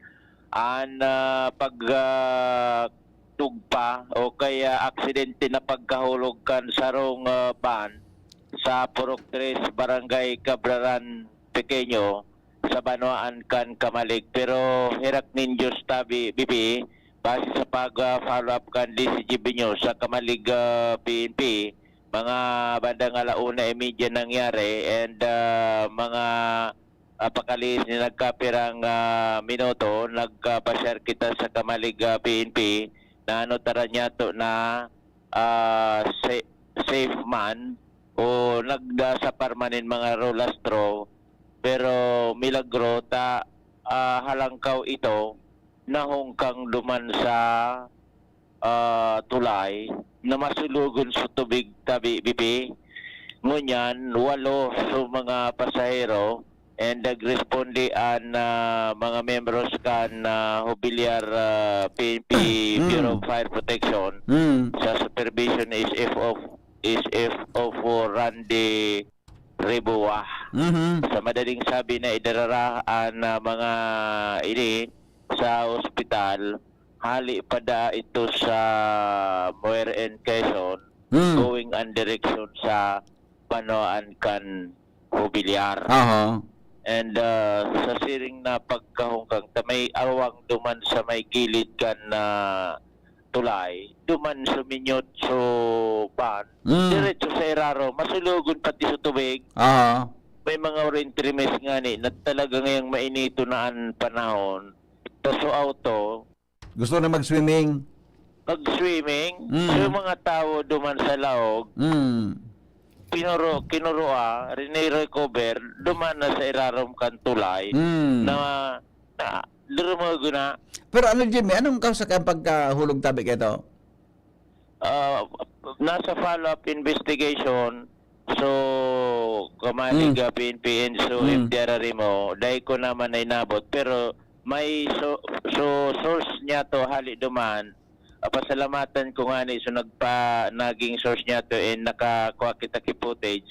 an ah, pag ah, tugpa o kaya aksidente na pagkahulog kan sarong ah, van sa Purok Tres, Barangay Cabraran Pequeño, sa banwaan kan Camalig. Pero herak nin Diyos tabi, B B, base sa pag-follow up kan D C G B News sa Camalig ah, P N P, mga bandang alauna y media nangyari and ah, mga ah, pakalihis ni nagkapirang ah, minuto, nagpasyar kita sa Camalig ah, P N P na ano taran yato na ah, sa- safe man o nagda sa permanent mga rolastro, pero milagro ta ah, halangkaw ito nahungkang duman sa ah, tulay na masulogon sa tubig tabi, B B. Ngunyan, walo sa mga pasahero and nagresponde an ah, mga membros kan ah, Jubilear ah, P N P Mm. Bureau of Fire Protection Mm. sa supervision ni S F O, S F O four Randy Reboa. Mhm. Sa madaling sabi na idarara an ah, mga ini sa ospital, hali pa da ito sa Muir and Quezon, Mm. going an direksyon sa banwaan kan Jubilear. Aha. And ah, sa siring na pagkahungkang ta may awang duman sa may gilid kan ah, tulay, duman suminyot so van, Mm. diretso sa iraro, masulogon pati sa tubig. Aha. May mga wintry mist ngani na talaga ngayang mainito na an panahon. Tas so auto, Gusto na mag-swimming. pag-swimming, Mm. so yung mga tao duman sa laog, Mm. pinuro, kinurua, rinirecover, duman na sa irarom kan tulay, Mm. na, na, durumogo na. Pero ano, Jimmy, anong kausa kaya pagkahulog tabi kay ito? Ah, nasa follow-up investigation, so, Camalig Mm. ah, P N P and so, Mm. F D R R M O, dahil ko naman ay nabot, pero May so, so source niya to hali duman. Ah, pasalamatan ko ngani so nagpa-, naging source niya to and nakakuha kita ki footage,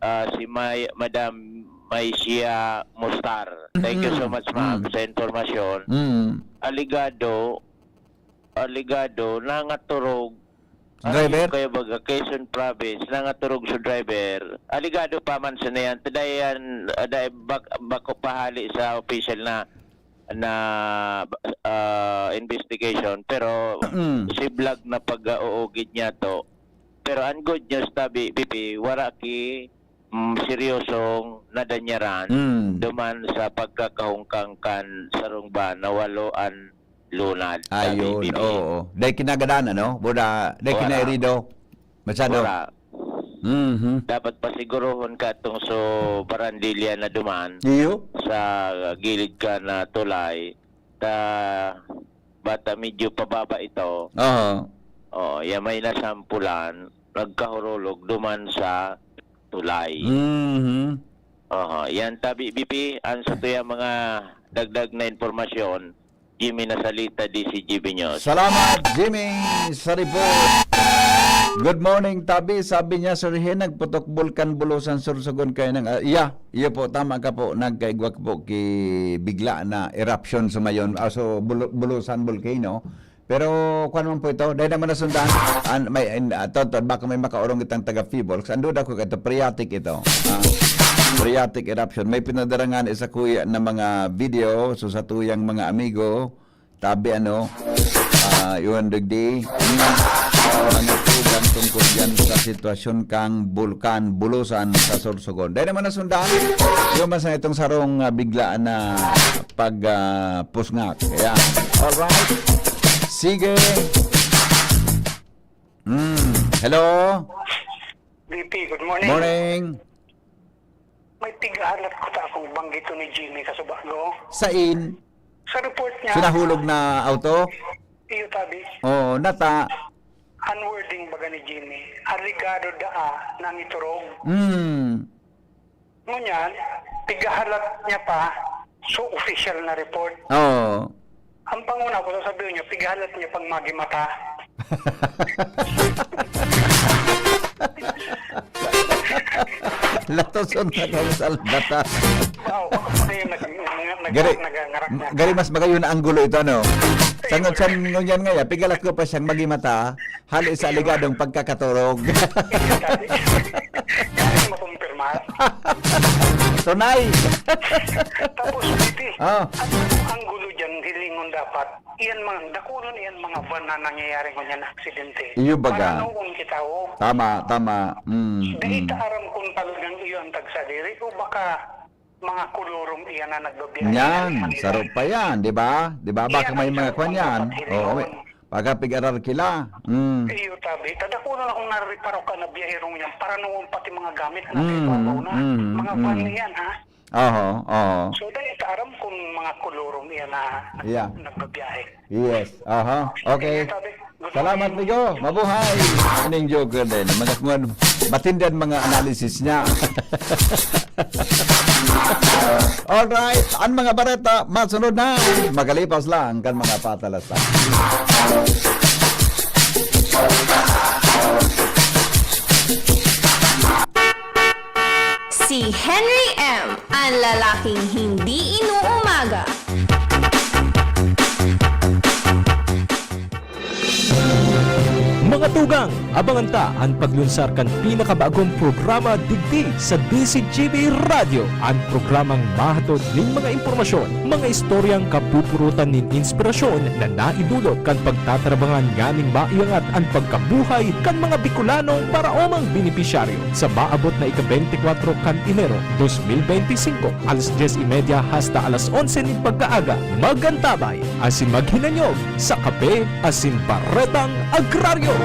ah, si May-, Madam Maisia Mustar. Thank you so Mm, much, ma'am, mm. sa impormasyon. Mm. Alegado, alegado, nangaturog. Driver? Ayon kay baga, Quezon Province, nangaturog sa driver. Alegado pa man sa niyan. Tadayan, ah, dai-, bak-, bako pahali sa official na, na, ah, investigation. Pero Mm. siblag na pag-uugid niya to. Pero ang good news, tabi, Bibi, wala ki mm, seryosong nadanyaran Mm. duman sa pagkakahungkang kan sarong ba na walo an lunad, sabi, Ayun, Bibi. oo. Dahil kinagadan, ano? Buda, dahil Wala. kinahirido. Masyado. Wala. Mhm. Dapat pasigurohon ka itong so barandilya na duman Iyo? sa gilid ka na tulay. Ta, bata medyo pababa ito. Oo. Oh, yan may nasampulan, nagkahurulog duman sa tulay. Mhm. Aha, yan tabi, B P, ang sa tuya mga dagdag na impormasyon, Jimmy Nasalita, D C G B News. Salamat, Jimmy, sa report. Good morning, tabi. Sabi niya, Sir Hen, nagputok bulkan Bulusan, Sorsogon, kaya nang, ah, iya, iyo po, tama ka po, nagkaigwa po ki bigla na eruption sa mayon, ah, so, Bulu-, Bulusan Volcano. Pero, kwan man po ito, dahil naman nasundan, an, may, in, ah, to, to, baka may makaurong itang taga Fivolx. Ang duda ko ito, phreatic ito. Ah, phreatic eruption. May pinadarangan isa kuya na mga video, so sa tuyang mga amigo, tabi ano, ah, yun, digdi. Hmm. Mga tugang tungkol yan sa sitwasyon kang Bulkan Bulusan sa Sorsogon. Dahil naman nasundan, yung mas na itong sarong, ah, biglaan na pag, ah, pusngak. Ayan. Alright. Sige. Mm. Hello? B P, good morning. Morning. May pigahalat ko ta akong banggiton ni Jimmy Kasubago. Sain? Sa report niya. Sa nahulog na auto? Iyo, tabi. Oo, nata. Ang wording baga ni Jimmy, alegado daa na niturog. Mm. Ngunyan, pigahalat niya pa, so official na report. Oo. Ang panguna ko, sasabihin niya, pigahalat niya pang magimata. Latoson na daw sa albata. Wow, ako pa kayo nag-, nag-, nag-, Gari, nagangarak niya. Gari mas magayon na anggulo ito, ano? Sangon siya, ngunyan nga, ya, pigalat ko pa siyang magimata. Hali sa aligadong pagkakaturog. Hindi makumpirmar. Tunay. Tapos, Bibi, Ah. ano ang gulo dyan, hilingon dapat? Iyan mga, dakunon iyan mga van na nangyayari ngunyan na aksidente. Iyo baga. Paranoon kita, oh. Tama, tama. Mm, Dahil mm. ta aram kung talagang iyo ang tagsadiri, o baka mga kolorum iyan na nagbabiyahe Yan, sa Manila. Saro pa yan, di ba? Di ba? Baka Iyan may ang mga kwan yan. dapat hilingon. Oo, may, pagkapig-aral kila. Mm. Iyo, tabi. Tadako na akong nariparo ka na biyahero niyan para noon pati mga gamit na Mm, ibabaw na. mm, Mga van mm. niyan, ha? Oho, oho. So, dahil ta aram kung mga kolorum iyan na Yeah. nagbabiyahe. Yes, aha. Okay. Sige, tabi. Salamat, Migo. Mabuhay. Aning joker din. Mga kuwan, matindi ang mga analysis niya. Alright, ang mga bareta, masunod na. Magalipas lang kan mga patalasan. Si Henry M, ang lalaking hindi inuumaga. Mga tugang, abangan ta an paglunsar kan pinakabagong programa digdi sa D C G B Radyo, an programang mahatod nin mga impormasyon, mga istoryang kapupurutan nin inspirasyon na naidulot kan pagtatrabangan nganing maiangat an pagkabuhay kan mga Bicolanong paraomang benepisyaryo. Sa maabot na ika-beintikwatro kan Enero, dos mil beintisinko, alas dyes y media hasta alas onse nin pagkaaga, magantabay asin maghinanyog sa Kape asin Baretang Agraryo.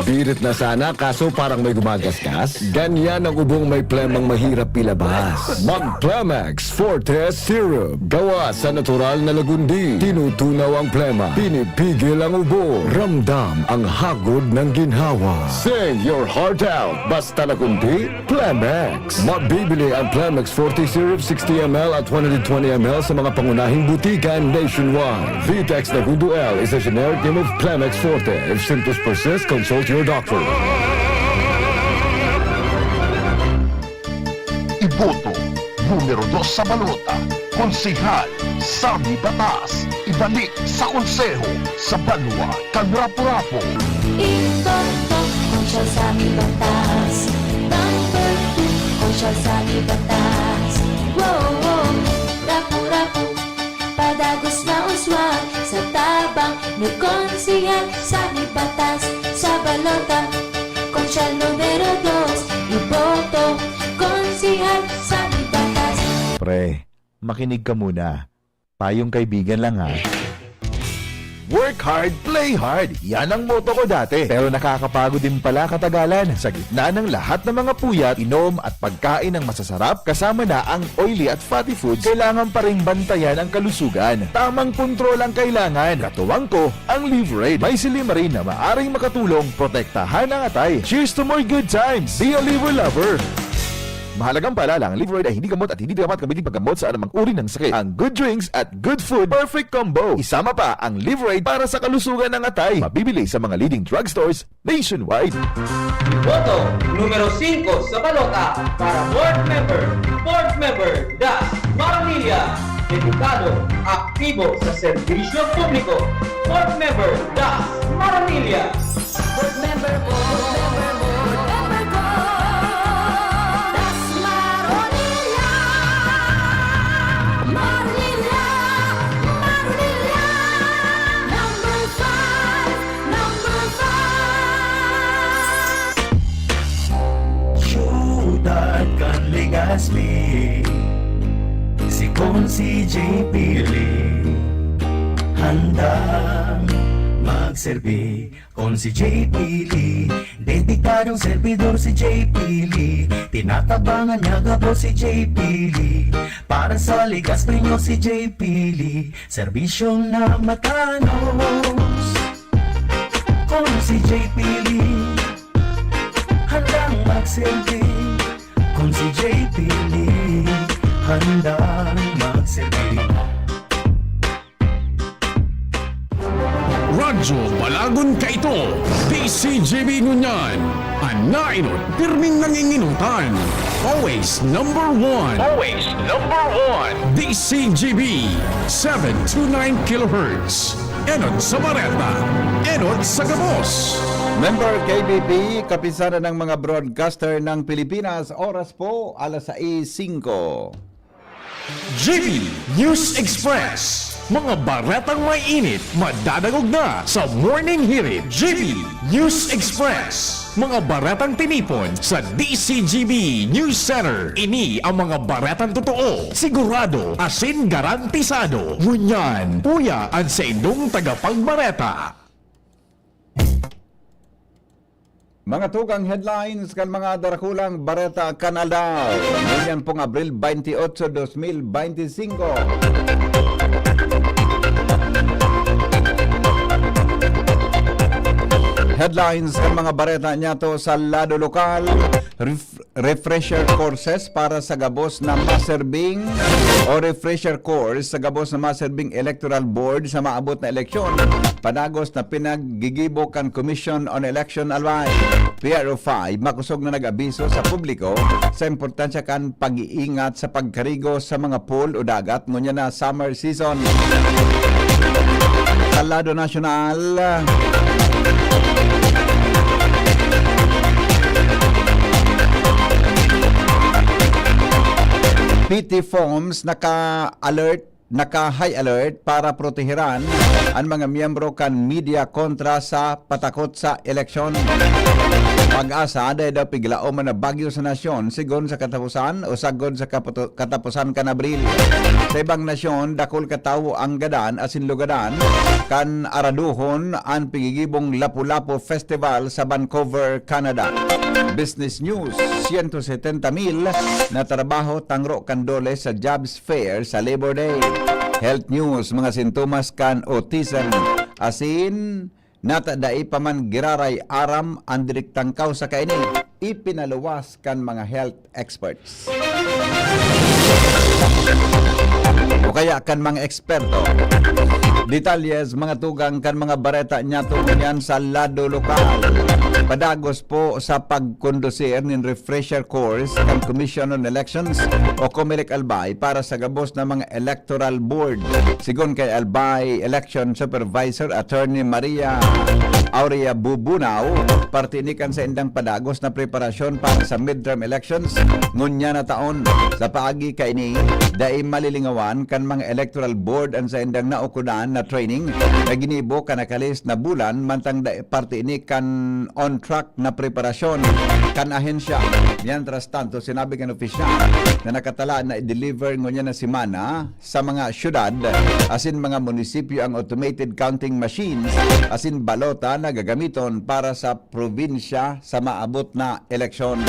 Birit na sana, kaso parang may gumagasgas. Ganyan ang ubong may plemang mahirap ilabas. Mag Plemex Forte Syrup. Gawa sa natural na lagundi. Tinutunaw ang plema. Pinipigil ang ubo. Ramdam ang hagod ng ginhawa. Sing your heart out. Basta lagundi, Plemex. Mabibili ang Plemex Forte Syrup sixty M L at one hundred twenty M L sa mga pangunahing butika nationwide. Vitex Nagundo L is a generic name of Plemex Forte. If symptoms persist, consult your doctor. Iboto, numero dos sa balota, Konsehal Sammy Batas. Ibalik sa konseho sa banwa kan Rapu-Rapu. Iboto, Konsehal Sammy Batas. Number two, Konsehal Sammy Batas. Wow, wow. Rapu-rapu, padagos na uswag sa tabang ni Konsehal Sammy Batas. Sa balota, Konsehal numero dos, iboto, Konsehal Sammy Batas. Pre, makinig ka muna. Payong kaibigan lang, ha. Work hard, play hard. Yan ang motto ko dati. Pero nakakapagod din pala katagalan. Sa gitna ng lahat ng mga puyat, inom at pagkain ng masasarap, kasama na ang oily at fatty foods, kailangan pa ring bantayan ang kalusugan. Tamang kontrol ang kailangan. Katuwang ko, ang Livraid. May silymarin na maaring makatulong protektahan ang atay. Cheers to more good times! Be a Liver Lover! Mahalagang paalala, ang Livraid ay hindi gamot at hindi dapat gamitin paggamot sa anumang uri ng sakit. Ang good drinks at good food, perfect combo. Isama pa ang Livraid para sa kalusugan ng atay. Mabibili sa mga leading drugstores nationwide. Boto numero singko sa balota para board member, board member Das Maronilla, dedikado, aktibo sa serbisyo publiko. Board member Das Maronilla. Board member ko, board member ko, board member ko, Das Maronilla. Maronilla, Maronilla. Number five, number five. Siyudad kan Legazpi, si Consi J P Lee, handang magserbi. Consi J P Lee, dedikadong servidor si J P Lee. Tinatabangan niya gabos si J P Lee. Para sa Legazpi nyo si J P Lee, serbisyong na matanos. Consi J P Lee, handang magserbi. Consi J P Lee, handang magserbi. Radyo Balagon kaito, D C G B ngunyan. An naenot, pirming nangingenotan. Always number one. Always number one. D C G B, seven two nine kilohertz. Enot sa bareta, enot sa gabos. Member K B P, Kapisanan ng mga Broadcaster ng Pilipinas, oras po, alas sais singko. G B News Express. Mga baretang may init, madadangog na sa Morning Hirit. G B News Express. Mga baretang tinipon sa D C G B News Center. Ini ang mga baretang totoo, sigurado, asin garantisado. Ngunyan, uya an saindong tagapagbareta. Mga tugang headlines kan mga darakulang bareta kan aldaw. Ngunyan pong Abril twenty-eight, dos mil bente singko. Headlines kan mga bareta niyato sa lado lokal. Ref-, refresher courses para sa gabos na maserbing o refresher course sa gabos na maserbing electoral board sa maabot na eleksyon, padagos na pinaggigibo kan Commission on Election Alway, P R O five, makosog na nag-abiso sa publiko sa importansya kan pag-iingat sa pagkarigo sa mga pool o dagat ngunyan na summer season. Sa lado nasyonal, P T FOMS naka-alert, naka-high alert para proteheran an mga miyembro kan media kontra sa patakot sa eleksyon. Pag-asa, dai daw piglaom na bagyo sa nasyon, sigon sa katapusan o sagkod sa kaputo-, katapusan kan Abril. Sa ibang nasyon, dakul ka tawo ang gadan asin lugadan kan araduhon an pigigibong Lapu-Lapu Festival sa Vancouver, Canada. Business News, siyento setenta mil na trabaho tangro kan DOLE sa Jobs Fair sa Labor Day. Health News, mga sintomas kan autism asin nata dai pa man giraray aram an direktang kawsa kaini, ipinaluwas kan mga health experts o kaya kan mga eksperto. Detalles, mga tugang kan mga bareta niyato ngunyan sa lado lokal. Padagos po sa pagkondusir nin refresher course kan Commission on Elections o COMELEC Albay para sa gabos na mga electoral board. Sigon kay Albay Election Supervisor Attorney Maria Aurea Bubunao, parte ini kan saindang padagos na preparasyon para sa midterm elections ngunyan na taon. Sa paagi kaini, dai malilingawan kan mga electoral board an saindang naukodan na training na ginibo kan nakalihis na bulan, mantang dai parte ini kan on track na preparasyon kan ahensya. Mientras tanto, sinabi kan opisyal na nakatala na i-deliver ngunyan na semana sa mga syudad asin mga munisipyo ang automated counting machines asin balota na gagamiton para sa probinsya sa maabot na eleksyon.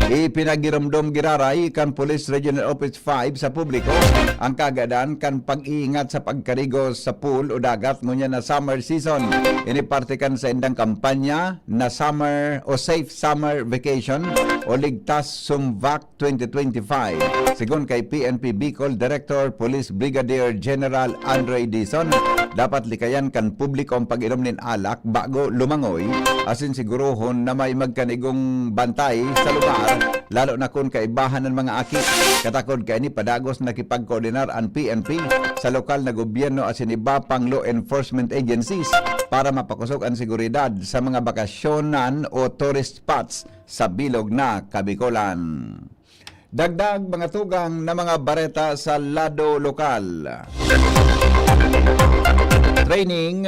Ipinagiromdom giraray kan Police Regional Office five sa publiko ang kagadan kan pag-iingat sa pagkarigos sa pool o dagat ngunyan na summer season. Ini parte kan saindang kampanya na Summer o Safe Summer Vacation o Ligtas Sumvac twenty twenty-five. Sigon kay P N P Bicol Director Police Brigadier General Andre Dizon, dapat likayan kan publiko ang pag-inom nin alak bago lumangoy, asin sigurohon na may magkanigong bantay sa lugar, lalo na kun kaibahan an mga aki. Katakod kaini, padagos nakipagkoordinar an P N P sa lokal na gobyerno asin iba pang law enforcement agencies para mapakosog an seguridad sa mga bakasyonan o tourist spots sa bilog na Kabikolan. Dagdag, mga tugang, na mga bareta sa lado lokal. Training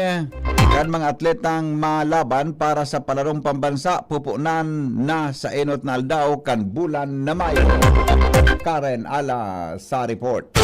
kan mga atletang malaban para sa palarong pambansa pupunan na sa enot na aldaw kan bulan na Mayo. Karen Ala sa report.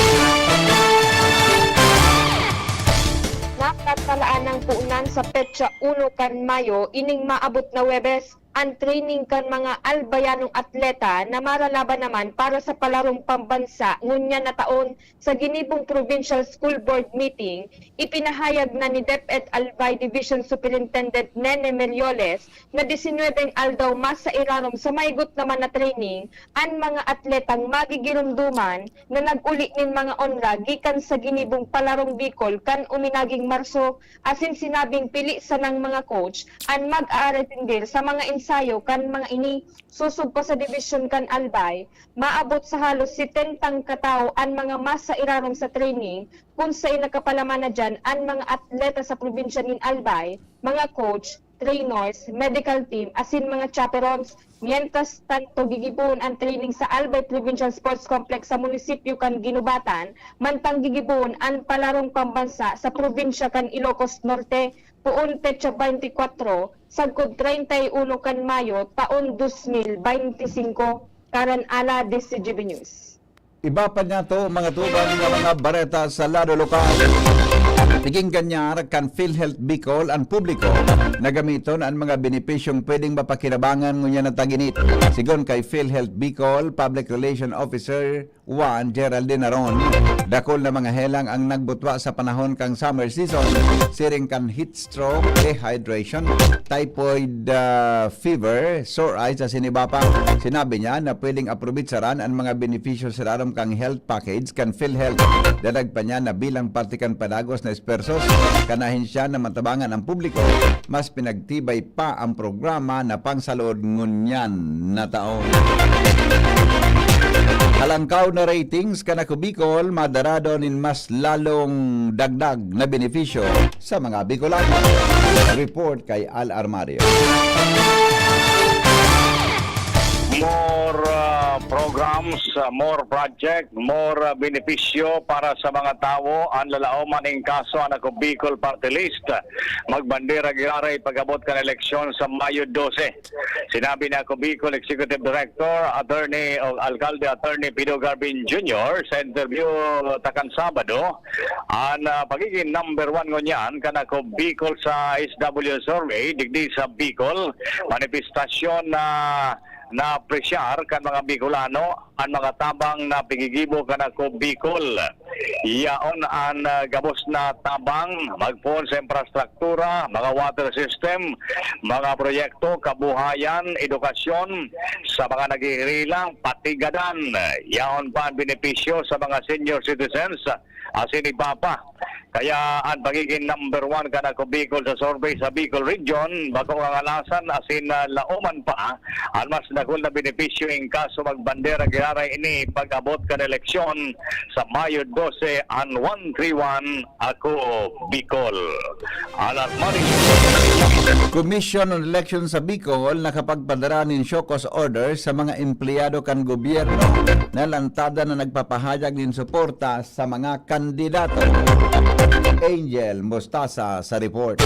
Nakatalaan ng puunan sa petsa uno kan Mayo ining maabot na Huwebes an training kan mga Albayanong atleta na maralaban naman para sa palarong pambansa ngunyan na taon. Sa ginibong Provincial School Board meeting, ipinahayag na ni DepEd Albay Division Superintendent Nene Merioles na disinwebeng aldaw mas sa irarom sa mahigot naman na training an mga atletang magigiromdoman na nag-uli nin mga onra gikan sa ginibong Palarong Bicol kan uminaging Marso, asin sinabing pili sanang mga coach an mag-aaretindir sa mga ensayo kan mga ini. Sosog pa sa dibisyon kan Albay, maabot sa halos setentang katawo an mga mas sa irarom sa training, kun saen nakapalaman na diyan an mga atleta sa probinsya nin Albay, mga coach, trainers, medical team, asin mga chaperones. Mientras tanto, gigibohon an training sa Albay Provincial Sports Complex sa munisipyo kan Guinobatan, mantang gigibohon an palarong pambansa sa probinsya kan Ilocos Norte, poon petsa twenty-four, sagkod treinta y uno kan Mayo, taon dos mil beintisinko. Karen Ala, D C G B News. Iba pa niyato, mga tugang, nga mga bareta sa lado lokal. Piging ganyar kan PhilHealth Bicol an publiko na gamiton an mga benepisyong pwedeng mapakinabangan ngunyan na tag-init. Sigon kay PhilHealth Bicol Public Relation Officer one, Geraldine Aron, dakul na mga helang ang nagbutwa sa panahon kan summer season, siring kan heat stroke, dehydration, typhoid, ah, fever, sore eyes, asin iba pa. Sinabi niya na pwedeng aprobetsaran an mga benepisyo sa irarom kan health package kan PhilHealth. Dagdag pa niya na bilang parte kan padagos na esfuerzos kan ahensya na matabangan ang publiko, mas pinagtibay pa ang programa na pangsalud ngunyan na taon. Halangkaw na ratings kan Ako Bicol, madara daw nin mas lalong dagdag na benepisyo sa mga Bicolano. Report kay Al Armario. More, uh, programs uh, more project, more, uh, benepisyo para sa mga tawo. Ang lalaoman ning kaso, ang Ako Bicol Party List, magbandera giraray pag-abot kan eleksyon sa Mayo dose. Sinabi ni Ako Bicol Executive Director, Attorney o Alcalde Attorney Pido Garbin Junior sa interview takan Sabado, ang, ah, pagiging number one ngunyan kan Ako Bicol sa S W survey digdi sa Bicol, manifestasyon na naapresyar kan mga Bicolano an mga tabang na pigigibo kan Ako Bicol. Yaon an, ah, gabos na tabang, magpoon sa infrastruktura, mga water system, mga proyekto, kabuhayan, edukasyon, sa mga naghihirilang, pati gadan. Yaon pa an benepisyo sa mga senior citizens, asin iba pa. Kaya an pagiging number one kan Ako Bicol sa survey sa Bicol Region, bako ngangalasan asin, ah, laoman pa an mas dakul na benepisyo in kaso magbandera giraray ini pag-abot kan eleksyon sa Mayo dose an one three one Ako Bicol. Alarmado. Commission on Election sa Bicol nakapagpadara nin show cause order sa mga empleyado kan gobyerno na lantadan na nagpapahayag nin suporta sa mga kandidato. Angel Mostaza sa report.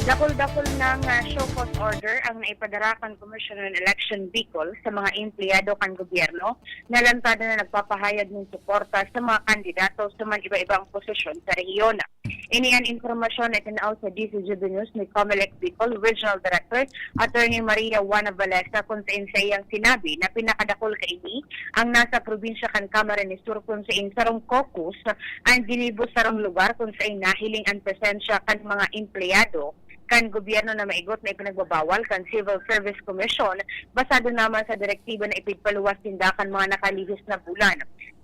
Dakul-dakul nang, ah, show cause order ang naipadara kan Commission on Election Bicol sa mga empleyado kan gobyerno na lantadan na nagpapahayag nin suporta sa mga kandidato sa man iba-ibang posisyon sa rehiyon. Ini an impormasyon na itinao sa D C G B News ni Comelec Bicol Regional Director Attorney Maria Juana Valesa, kun sain saiyang sinabi na pinakadakul kaini ang nasa probinsya kan Camarines Sur, kun sain sarong caucus an ginibo sa sarong lugar kun sain nahiling an presensya kan mga empleyado kan gobyerno na maigot na ipinagbabawal kan Civil Service Commission, basado naman sa direktiba na ipigpaluwas sinda kan mga nakalihis na bulan.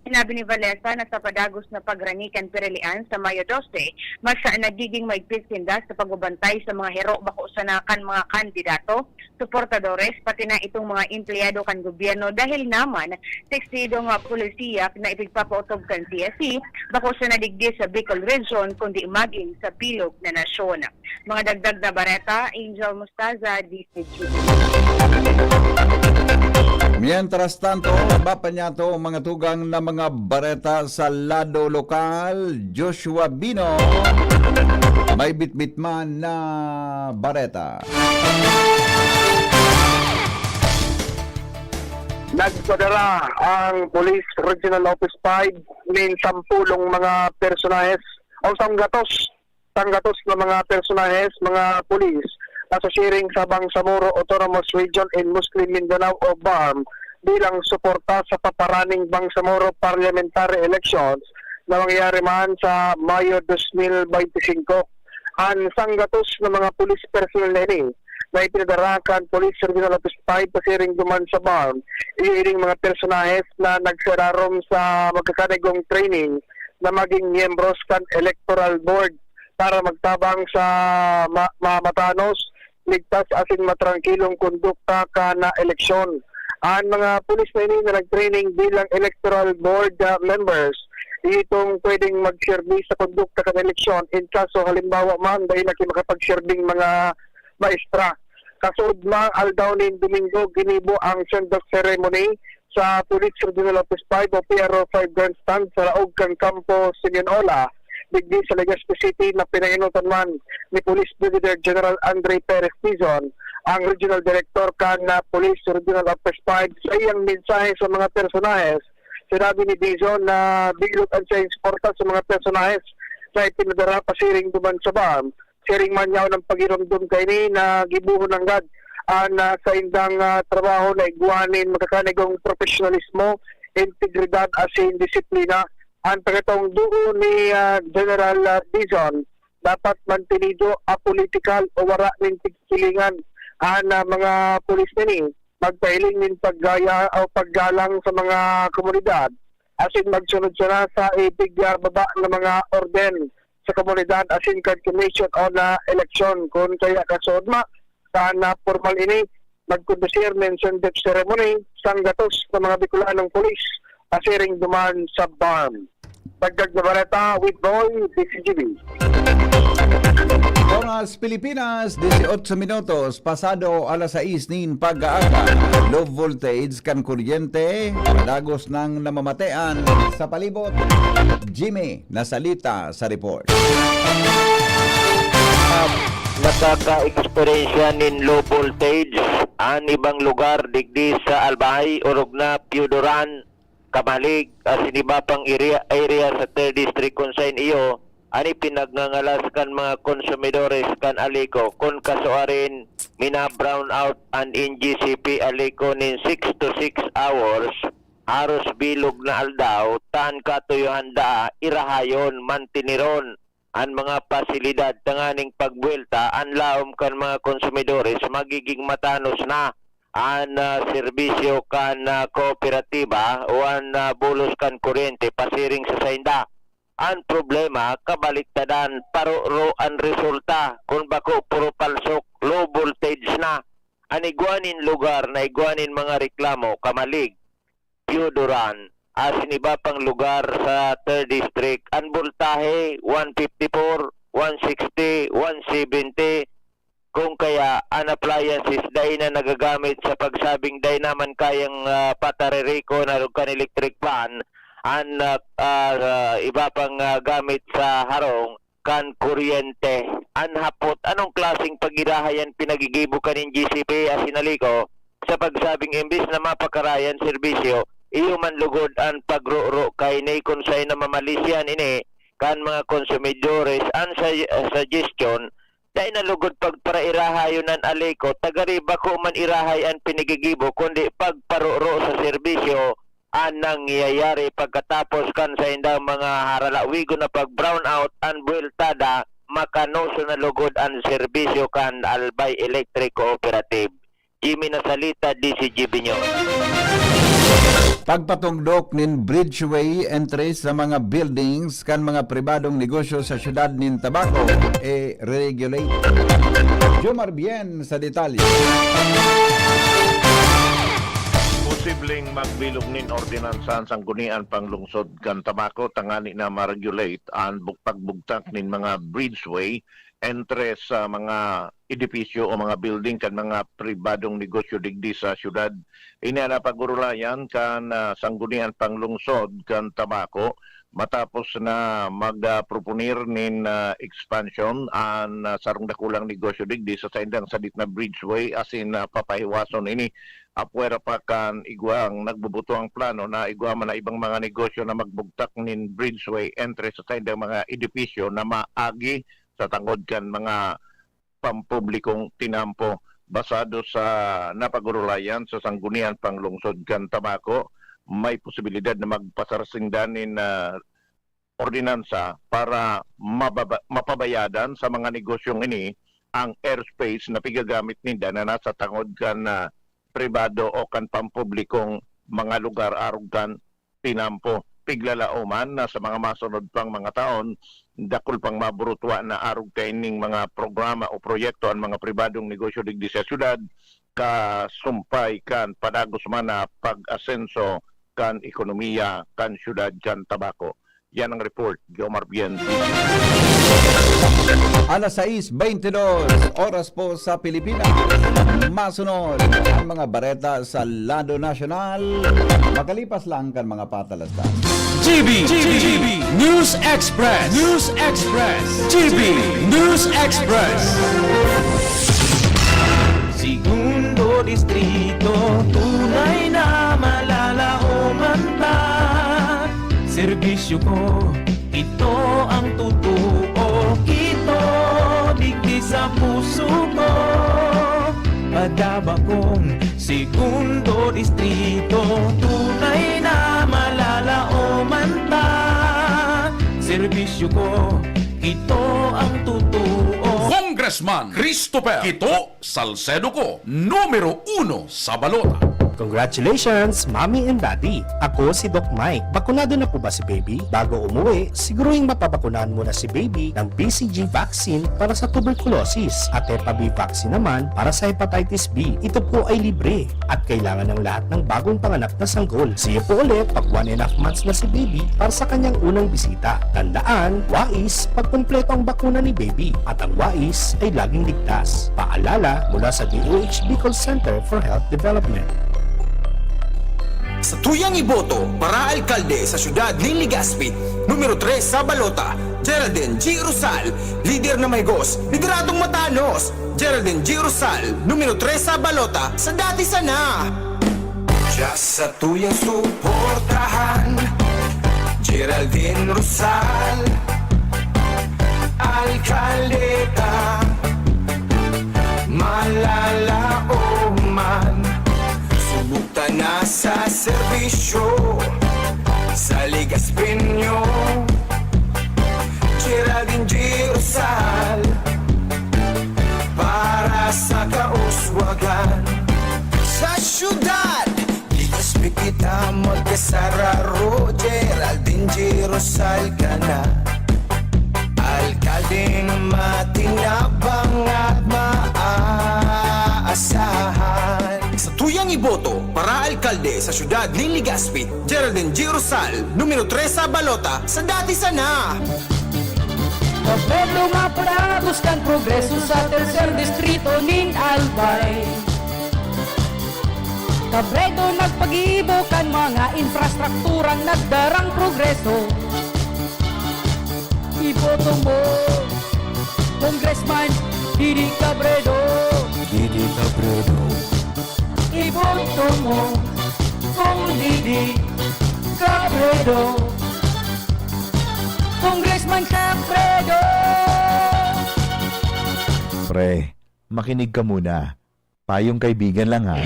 Sinabi ni Valesa na sa padagos na pagrani kan pirilian sa Mayo dose, mas nagiging maigpit sinda sa pagbabantay sa mga hero bako sana kan mga kandidato, suportadores, pati na itong mga empleyado kan gobyerno, dahil naman sa eksidong, ah, polisiya na ipigpapaotob kan C S C, bako sana digdi sa Bicol Region, kundi maging sa bilog na nasyon. Mga dagdag na bareta, Angel Mostaza, D C G. Mientras tanto, iba pa niyato ang mga tugang na mga bareta sa lado lokal. Joshua Bino, may bitbit man na bareta. Nagpadara ang Police Regional Office five nin sampulong mga personahes o sanggatos, sanggatos na mga personahes, mga pulis, na sa siring sa Bangsamoro Autonomous Region in Muslim Mindanao o BARMM bilang suporta sa paparaning Bangsamoro Parliamentary Elections na mangyayari man sa Mayo dos mil bente singko. An sanggatos na mga pulis personnel na ini na ipinadara kan Police Regional Office five pasiring duman sa BARMM, iyo ining mga personahes na nagsararom sa magkakanigong training na maging miyembros kan Electoral Board para magtabang sa ma-, ma-, matanos, ligtas asin matrangkilong kondukta kan eleksyon. An mga pulis na ini na nag-training bilang Electoral Board, ah, members, itong pwedeng magserbi sa kondukta kan eleksyon in kaso halimbawa man dai na makapagserbing mga maestra. Kasuodma, aldaw nin Domingo, ginibo ang send-off ceremony sa Police Regional Office five o P R O five Grandstand sa laog kan Kampo Simeon Ola, digdi sa Legazpi City, na pinangenotan man ni Police Brigadier General Andre Perez Tizon, ang Regional Director kan, ah, Police Regional Office five. Sa iyang mensahe sa mga personahes, sinabi ni Tizon na bilog an saiyang suporta sa mga personahes na ipinadara pasiring duman sa BARMM. Siring man yaon an pagiromdom kaini na gibohon nanggad an, ah, saindang, ah, trabaho na igwa nin makakanigong profesionalismo, integridad asin disiplina. An pagkatong duo ni, ah, General, ah, Tizon, dapat mantenido, apolitikal o wara nin pigkilingan an, ah, mga pulis nini. Magpahiling nin paggaya o paggalang sa mga komunidad asin magsunod sana sa ipigbaba na mga orden sa komunidad asin kan Commission on, ah, Election. Kun kaya kasuodma, sa na pormal ini, magkondusir nin send-off ceremony sanggatos na mga Bicolanong pulis pasiring duman sa BARMM. Dagdag na bareta, with Boy, D C G B. Oras Pilipinas, dieciocho minutos pasado alas sais nin pag-aaga. Low voltage kan kuryente, padagos nang namamatean sa palibot. Jimmy Nasalita sa report. Nakaka-eksperyensya nin low voltage an ibang lugar digdi sa Albay, orog na Pioduran, Camalig, asin iba pang area, area sa third District kun saen iyo an ipinagngangalas kan mga konsumidores kan ALECO kun kasuarin mina-brownout an N G C P ALECO nin six to six hours, haros bilog na aldaw, ta an katuyohan daa irahayon, manteneron an mga pasilidad tanganing pagbuwelta an laom kan mga konsumidores, magiging matanos na an, ah, serbisyo kan, ah, kooperatiba o an, ah, bulos kan kuryente pasiring sa sainda. An problema, kabaliktadan, paroro an resulta, kun bako puro palsok, low voltage na. An igwa nin lugar na igwa nin mga reklamo, Camalig, Pioduran, asin iba pang lugar sa third District, an boltahe one fifty-four, one sixty, one seventy, kun kaya an appliances dai na nagagamit sa pagsabing dai naman kayang, ah, pataririkon arog kan electric fan an, ah, ah, iba pang, ah, gamit sa harong kan kuryente. An hapot, anong klaseng pag-irahay an pinagigibo kan N G C P asin ALECO sa pagsabing imbis na mapakaray an serbisyo, iyo man lugod an pagroro kaini kun saen na mamalisyan ini kan mga konsumidores? An sa-, suggestion, dai na lugod pagparairahayon an ALECO, ta gari bako man irahay an pinigigibo, kundi pagparoro sa serbisyo an nangyayari pagkatapos kan saindang mga haralawigon na pag-brownout, an buweltada, makanoso na lugod an serbisyo kan Albay Electric Cooperative. Jimmy Nasalita, D C G B News. Pagpatugdok nin bridgeway entry sa mga buildings kan mga pribadong negosyo sa siyudad nin Tabaco, e-regulate. Jomar Bien sa detalye. Posibleng magbilog nin ordinansa an Sanggunian Panglungsod kan Tabaco tangani na ma-regulate an bug-, pagbugtak nin mga bridgeway entre sa mga edipisyo o mga building kan mga pribadong negosyo digdi sa siyudad. Ini an napag-orolayan kan, ah, Sanggunian Panglungsod kan Tabaco matapos na mag, ah, proponer nin, ah, expansion an, ah, sarong dakulang negosyo digdi sa saindang sadit na bridgeway asin, ah, papahiwason ini. Apwera pa kan igwang nagbubuto ang plano na igwa man na ibang mga negosyo na magbugtak nin bridgeway entre sa saindang mga edipisyo na maagi sa tangod kan mga pampublikong tinampo. Basado sa napag-orolayan sa Sanggunian Panglungsod kan Tabaco, may posibilidad na magpasar sinda nin, ah, ordinansa para mababa-, mapabayadan sa mga negosyong ini ang airspace na pigagamit ninda na nasa tangod kan, ah, pribado o kan pampublikong mga lugar arog kan tinampo. Piglalaoman na sa mga masunod pang mga taon, dakul pang maburutwa na arog kaining mga programa o proyekto an mga pribadong negosyo digdi sa syudad, kasumpay kan padagos man na pag-asenso kan ekonomiya kan syudad kan Tabaco. Yan ang report, Jomar Bien. Alas sais beintidos, oras po sa Pilipinas. Masunod ang mga bareta sa lado nasyonal. Makalipas lang kan mga patalastas. G B, G B, News Express, News Express, G B News Express. Segundo Distrito, tunay na malalaoman ta. Serbisyo ko, ito ang totoo, ito digdi sa puso ko. Padaba kong Segundo Distrito, tunay na malalaoman ta. Serbisyo ko, ito ang totoo. Congressman Christopher Kito Salcedo ko, numero uno sa balota. Congratulations, Mommy and Daddy! Ako si Doc Mike. Bakunado na po ba si Baby? Bago umuwi, siguruhing mapabakunahan muna si Baby ng B C G vaccine para sa tuberculosis at Hepa B vaccine naman para sa hepatitis B. Ito po ay libre at kailangan ng lahat ng bagong panganak na sanggol. See you po ulit pag one and a half months na si Baby para sa kanyang unang bisita. Tandaan, wais pag kumpleto ang bakuna ni Baby at ang wais ay laging ligtas. Paalala mula sa D O H Bicol Center for Health Development. Sa tuyang iboto para alkalde sa siyudad nin Legazpi, numero tres sa balota, Geraldine G. Rosal, lider na mahigos, lideradong matanos. Geraldine G. Rosal, numero tres sa balota, sa dati sana. Diya sa tuyang suportahan, Geraldine Rosal, alkalde ta, malalaoman, subok ta na sa serbisyo, sa Legazpiño, Geraldine G. Rosal, para sa kauswagan. Sa syudad, Legazpi kita magkasararo, Geraldine G. Rosal ka na. Alkaldeng matinabang at maaasahan. Sa tuyang iboto para alkalde sa siyudad nin Legazpi, Geraldine G. Rosal, numero tres sa balota, sa dati sana. Pablo maparagos kan progreso sa tercer distrito nin Albay. Cabredo nagpagibo kan mga infrastrukturang nagdarang progreso. Iboto mo, Congressman Didi Cabredo. Didi Cabredo. Iboto mo, Cong Didi Cabredo. Congressman Cabredo. Pre, makinig ka muna. Payong kaibigan lang, ha.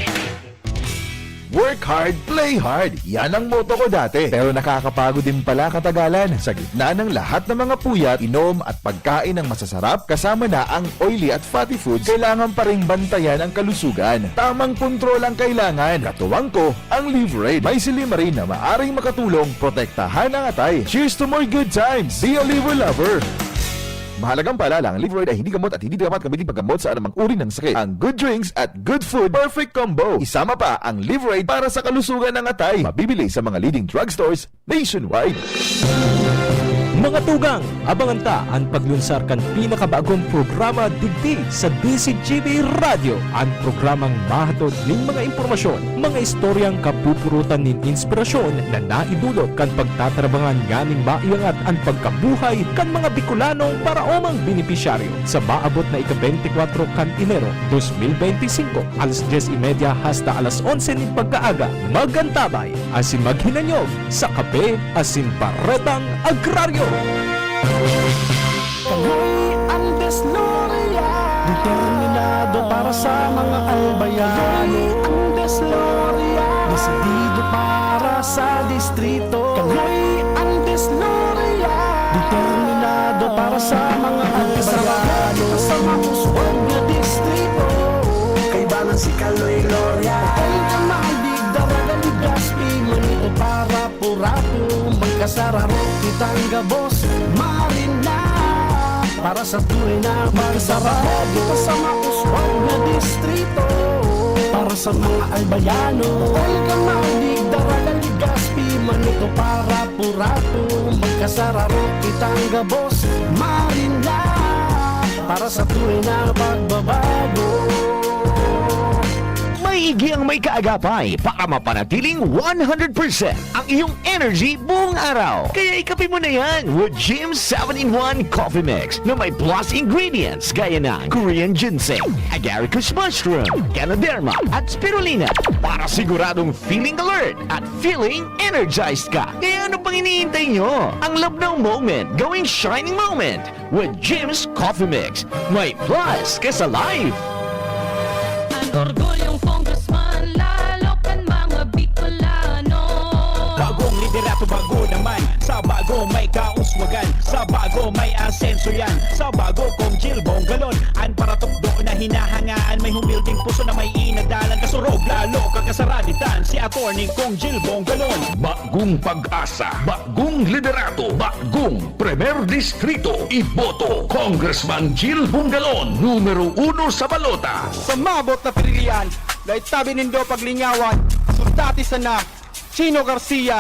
Work hard, play hard. Yan ang motto ko dati. Pero nakakapagod din pala katagalan. Sa gitna ng lahat ng mga puyat, inom at pagkain ng masasarap, kasama na ang oily at fatty foods, kailangan pa ring bantayan ang kalusugan. Tamang kontrol ang kailangan. Katuwang ko, ang Livraid. May silymarin na maaring makatulong protektahan ang atay. Cheers to more good times! Be a Liver Lover! Mahalagang paalala, ang Livraid ay hindi gamot at hindi dapat gamitin paggamot sa anumang uri ng sakit. Ang good drinks at good food, perfect combo. Isama pa ang Livraid para sa kalusugan ng atay. Mabibili sa mga leading drugstores nationwide. Mga tugang, abangan ta an paglunsar kan pinakabagong programa digdi sa D Z G B Radyo, an programang mahatod nin mga impormasyon, mga istoryang kapupurutan nin inspirasyon na naidulot kan pagtatarabangan nganing maiangat an pagkabuhay kan mga Bicolanong paraomang benepisyaryo. Sa maabot na ika-beintikwatro kan Enero, dos mil beintisinko, alas dyes y media hasta alas onse nin pagkaaga, mag-antabay asin maghinanyog sa kape asin baretang agraryo. Kaloy Andes Loria. Determinado para sa mga Albayano. Kaloy Andes Loria. Desidido para sa distrito. Kaloy Andes Loria. Determinado para sa mga Albayano. Sa mauswag na distrito. Kaibanan si Kaloy Loria. Kay ka malig, Daraga, Legazpi, Manito, para Purato, magkasararo kitang gabos, Marina. Para sa tunay na magsarado sa mauswag na distrito. Para sa mga Albayano, Olga, Malig, Daraga, Legazpi, Manito, para Purato, magkasararo kitang gabos, Marina. Para sa tunay na pagbabago. Maigi ang may kaagapay para mapanatiling one hundred percent ang iyong energy buong araw. Kaya ikape mo na yan with Jim seven-in-one Coffee Mix na may plus ingredients gaya ng Korean ginseng, agaricus mushroom, ganoderma, at spirulina para siguradong feeling alert at feeling energized ka. Kaya ano pang iniintay nyo? Ang Labnaw Moment, gawing shining moment with Jim's Coffee Mix. May plus ka sa life! Ang orgulyong congressman, lalo kan mga Bicolano. Bagong liderato, bago naman. Sa bago may kauswagan, sa bago may asenso yan. Sa bago, Cong Jil Bongalon, an paratukdo na hinahangaan. May humilding puso na may inadalan. Kasurog, lalo kang Kasaraditan si Attorney Cong Gil Bongalon. Bagong pag-asa, bagong liderato, bagong Primer Distrito. Iboto, Congressman Gil Bongalon, numero uno sa balota. Sa mabot na pinilian, naitabi nindo paglingawan, sultati sana, Chino Garcia,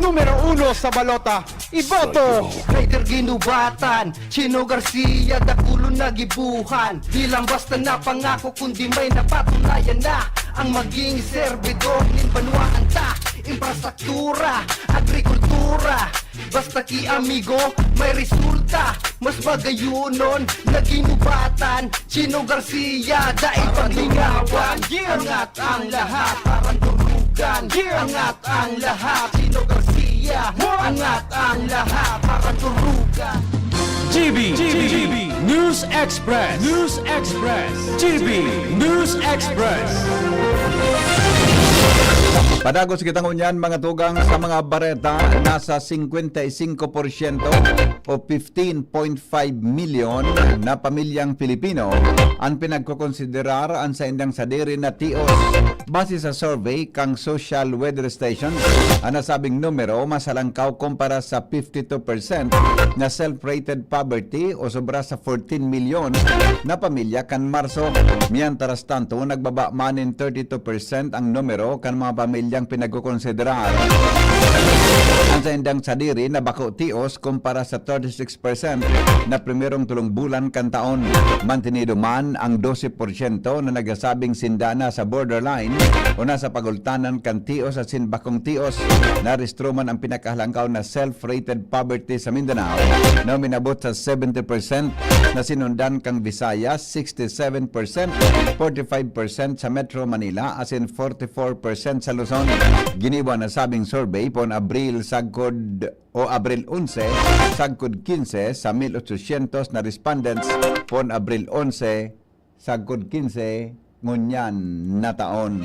numero uno sa balota. Iboto! Rider ginubatan, Chino Garcia, dakulon na gibuhan. Di lang basta na pangako, kundi may napatunayan na. Ang maging servidor nin banwaan ta, infrastruktura, agrikultura. Basta ki amigo, may resulta. Mas magayonon na ginubatan. Chino Garcia, dai paglingawan. Angat ang lahat, parang durugan. Angat ang lahat, Chino Garcia. Angat ang lahat, parang durugan. G B, G B, News Express, News Express, G B News Express. Padagos kita ngunyan, mga tugang, sa mga bareta. Nasa singkwenta y singko porsyento o fifteen point five million na pamilyang Pilipino ang pinagkokonsiderar an saindang sadiri na tios. Base sa survey kan Social Weather Station, ang nasabing numero mas halangkaw kumpara sa fifty-two percent na self-rated poverty o sobra sa fourteen milyon na pamilya kan Marso. Mientras tanto, nagbaba man nin thirty-two percent ang numero kan mga pamilyang pinagkokonsiderar. Ang saindang sadiri na bako tios kumpara sa thirty-six percent na primerong tulong bulan kan taon. Mantinido man ang dose porsyento na nagsasabing sinda na sa borderline o nasa pagultanan kan tios asin bakong tios. Narehistro man ang pinakahalangkaw na self-rated poverty sa Mindanao, na uminabot sa seventy percent, na sinundan kan Visayas, sixty-seven percent, forty-five percent sa Metro Manila, asin forty-four percent sa Luzon. Ginibo an nasabing survey poon Abril sagkod o Abril onse, sagkod kinse sa mil ochocientos na respondents poon Abril onse, sagkod kinse ngunyan na taon.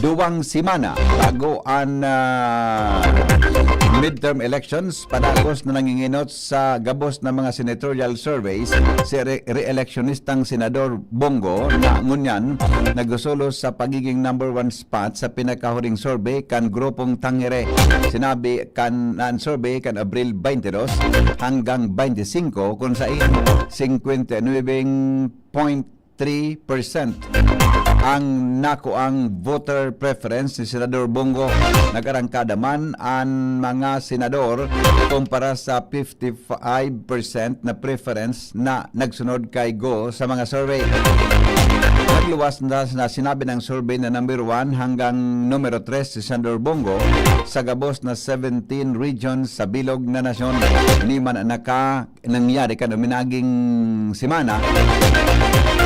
Duwang semana bago an, ah, midterm elections, padagos na nanginginot sa gabos na mga senatorial surveys si re-, re-electionistang Senador Bong Go, na ngunyan nagsusulos sa pagiging number one spot sa pinakahuring survey kan Grupong Tangere. Sinabi kan, na an survey kan Abril twenty-two hanggang twenty-five, kun sain singkwenta y nuwebeng point three percent ang nakuang voter preference ni Senador Bong Go. Nag-arangkada man an mga senador kumpara sa fifty-five percent na preference na nagsunod kay Go sa mga survey. Nagluwas na, na sinabi ng survey na number one hanggang numero tres si Senador Bong Go sa gabos na seventeen regions sa bilog na nasyon. Ini man ang naka-, nangyari kan uminaging semana.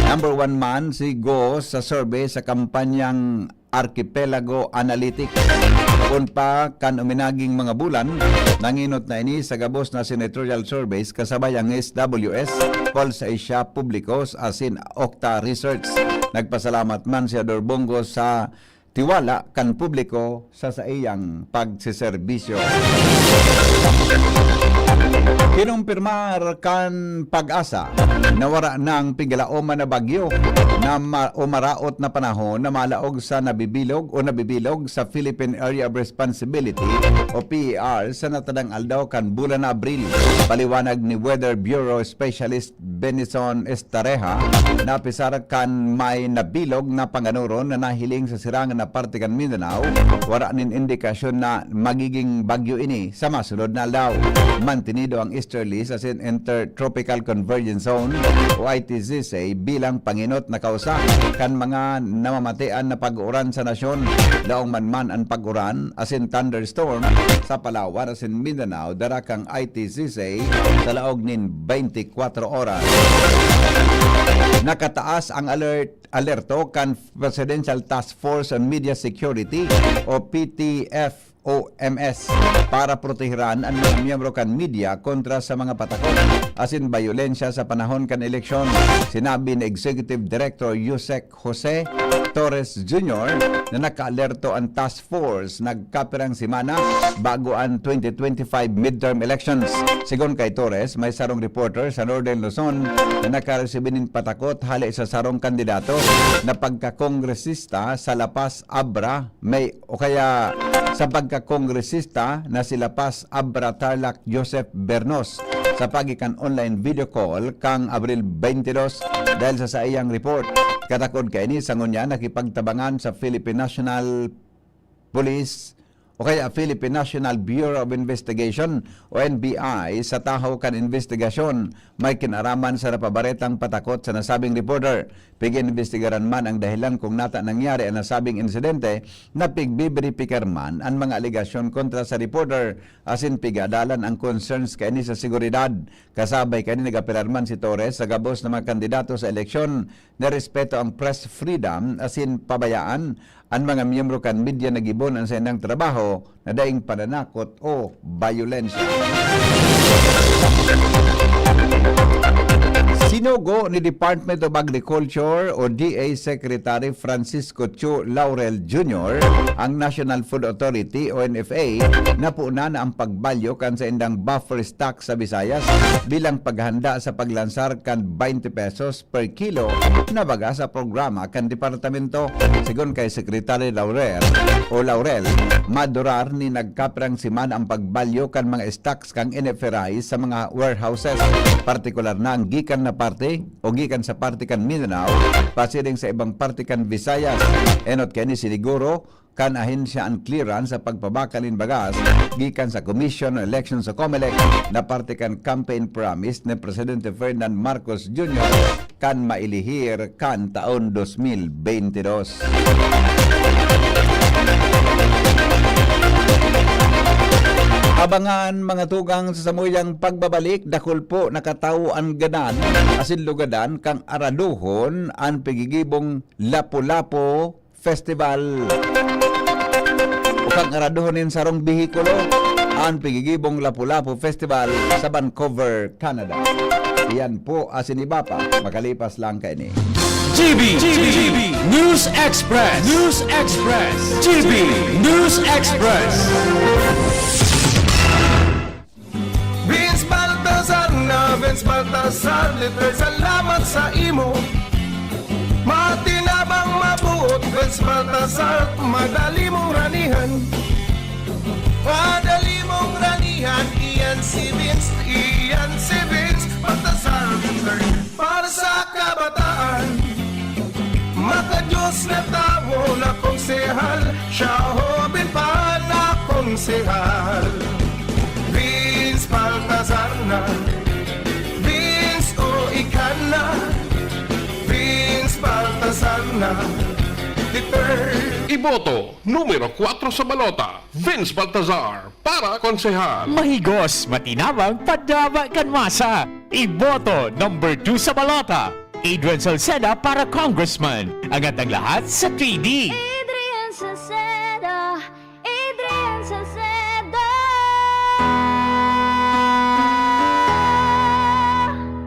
Number one man si Go sa survey sa kampanyang Archipelago Analytics. Kun pa kan uminaging mga bulan, nanginot na ini sa gabos na senatorial surveys kasabay ang S W S, Pulse Asia Publicos asin Okta Research. Nagpasalamat man si Senador Bong Go sa tiwala kan publiko sa saiyang pagseserbisyo. Kinumpirmar kan PAGASA na wara nang pigalaoman na bagyo na ma-, o maraot na panahon na malaog sa nabibilog o nabibilog sa Philippine Area of Responsibility o P E R sa natadang aldaw kan bulan na Abril. Paliwanag ni Weather Bureau Specialist Benison Estareja na apisar kan may nabilog na panganoron na nahiling sa sirangan na parte kan Mindanao, wara nin indikasyon na magiging bagyo ini sa masunod na aldaw. Mantinido ang easterly asin intertropical convergence zone o I T Z C bilang panginot na kausa kan mga namamatean na pag-uran sa nasyon. Laog man man an pag-uran asin thunderstorm sa Palawan asin Mindanao, dara kan I T Z C sa laog nin twenty-four oras. Nakataas ang alert, alerto kan Presidential Task Force on Media Security o P T F O M S para protehiran an mga miyembro kan media kontra sa mga patakot asin bayolensya sa panahon kan eleksyon. Sinabi ni Executive Director Yusek Jose Torres Junior na nakaalerto an task force nagkapirang semana bago an twenty twenty-five midterm elections. Sigon kay Torres, may sarong reporter sa Northern Luzon na nakaresibi nin patakot hale sa sarong kandidato na pagkakongresista sa La Paz, Abra, may, o kaya sa pagkakongresista na si La Paz, Abra, Tarlac, Joseph Bernos sa paagi kan online video call kan Abril twenty-two dahil sa saiyang report. Katakod kaini, sa ngunyan nakipagtabangan sa Philippine National Police o kaya Philippine National Bureau of Investigation o N B I sa tahaw kan investigasyon. May kinaraman sa napabaretang patakot sa nasabing reporter. Pig-iimbestigaran man ang dahilan kung nata nangyari ang nasabing insidente, na pigbiberipikar man an mga alegasyon kontra sa reporter asin pig-aadalan ang concerns kaini sa seguridad. Kasabay kaini, nag-apelar man si Torres sa gabos na mga kandidato sa eleksyon na respeto ang press freedom asin pabayaan an mga miyembro kan media na gibon an saindang trabaho na daing pananakot o bayolensya. Sinugo ni Department of Agriculture o D A Secretary Francisco Chu Laurel Junior ang National Food Authority o N F A na punan na ang pagbalyo kan saindang buffer stock sa Visayas bilang paghanda sa paglansar kan twenty pesos per kilo na baga sa programa kan departamento. Sigon kay Secretary Laurel o Laurel, madurar ni nagkapirang semana ang pagbalyo kan mga stocks kan N F R I sa mga warehouses, partikular na ang gikan na parte o gikan sa parte kan Mindanao, pasiring sa ibang parte kan Visayas. Enot kaini, siniguro kan ahensya an clearance sa pagpabakal nin bagas gikan sa Commission on Elections o COMELEC na parte kan campaign promise ni Presidente Ferdinand Marcos Junior kan mailihir kan taon dos mil bente dos. Abangan, mga tugang, sa samuyang pagbabalik, dakul po na katawo an gadan asin lugadan kan aradohon an pigigibong Lapu-Lapu Festival. O kan aradohon nin sarong behikulo, an pigigibong Lapu-Lapu Festival sa Vancouver, Canada. Iyan po asin iba pa, makalipas lang kaini. G B, G B, News Express, News Express, G B, News Express. Vince Baltazar na, Vince Baltazar, liter, salamat sa imo. Matinabang, mabuot, Vince Baltazar, madali mong ranihan. Madali mong ranihan, iyan si Vince, iyan si Vince Baltazar, liter, para sa kabataan. Maka-Diyos na tawo na konsehal, siya hoben pa na konsehal. Vince Baltazar na, Vince o ika na, Vince Baltazar na, the third. Iboto numero kwatro sa balota, Vince Baltazar para konsehal. Mahigos, matinabang, padaba kan masa. Iboto number two sa balota, Adrian Salceda para congressman. Angat ang lahat sa three D. Adrian Salceda, Adrian Salceda.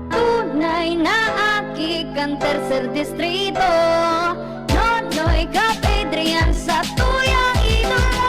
Tunay na aki kan Tercer Distrito. Nonoy Kap Adrian, satuyang idolo.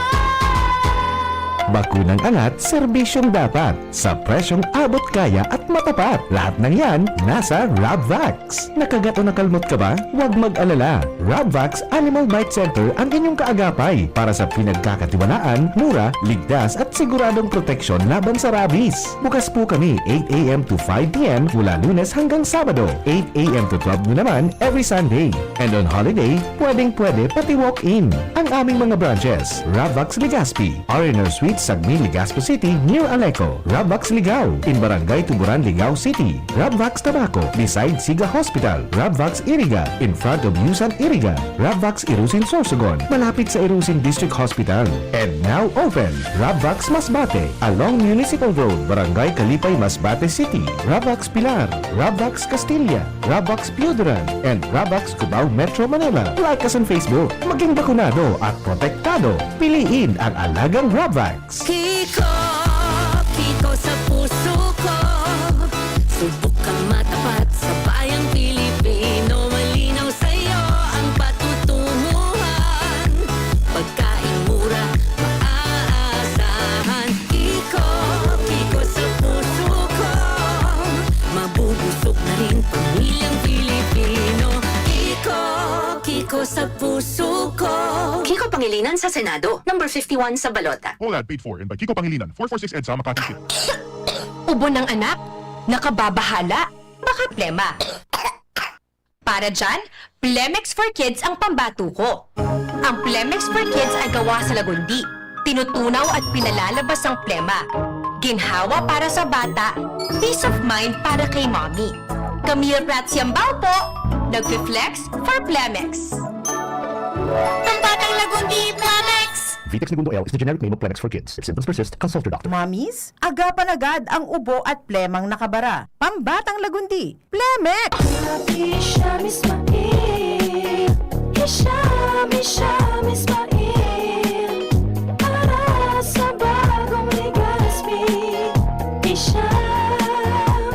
Bakunang angat, serbisyong dapat, sa presyong abot kaya at matapat. Lahat ng yan, nasa Rabvax. Nakagat o nakalmot ka ba? Huwag mag-alala. Rabvax Animal Bite Center ang inyong kaagapay para sa pinagkakatiwalaan, mura, ligtas at siguradong proteksyon laban sa rabies. Bukas po kami eight a m to five p m mula Lunes hanggang Sabado, eight a m to twelve noon naman every Sunday. And on holiday, pwedeng-pwede pati walk-in. Ang aming mga branches, Rabvax Legazpi, R and R Suite, Sagmin, Legazpi City, near Aleco. Rabvax Ligao, in Barangay Tuburan, Ligao City. Rabvax Tabaco, beside Siga Hospital. Rabvax Iriga, in front of Yusan Iriga. Rabvax Irusin, Sorsogon, malapit sa Irusin District Hospital. And now open, Rabvax Masbate, along Municipal Road, Barangay Kalipay, Masbate City. Rabvax Pilar, Rabvax Castilla, Rabvax Pioduran, and Rabvax Cubao, Metro Manila. Like us on Facebook. Maging bakunado at protektado. Piliin ang alagang Rabvax. Kiko, kiko sa puso ko. Subok kang matapat sa bayang Pilipino. Malinaw sa'yo ang patutungo. Sa puso ko. Kiko Pangilinan sa Senado, number fifty-one sa balota. All ad paid for and by Kiko Pangilinan, four four six EDSA, Makati City. Ubo ng anak? Nakababahala? Baka plema. Para dyan, Plemex for Kids ang pambato ko. Ang Plemex for Kids ay gawa sa lagundi. Tinutunaw at pinalalabas ang plema. Ginhawa para sa bata, peace of mind para kay mommy. Camille Prats Yambao po, nagfi-flex for Plemex. Ang batang lagundi, Plemex! Vitex Negundo L is the generic name of Plemex for kids. If symptoms persist, consult your doctor. Mommies, agapan agad ang ubo at plemang nakabara. Pambatang lagundi, Plemex! Hisham Ismail Hisham, Hisham Ismail Para sa bagong Legazpi Hisham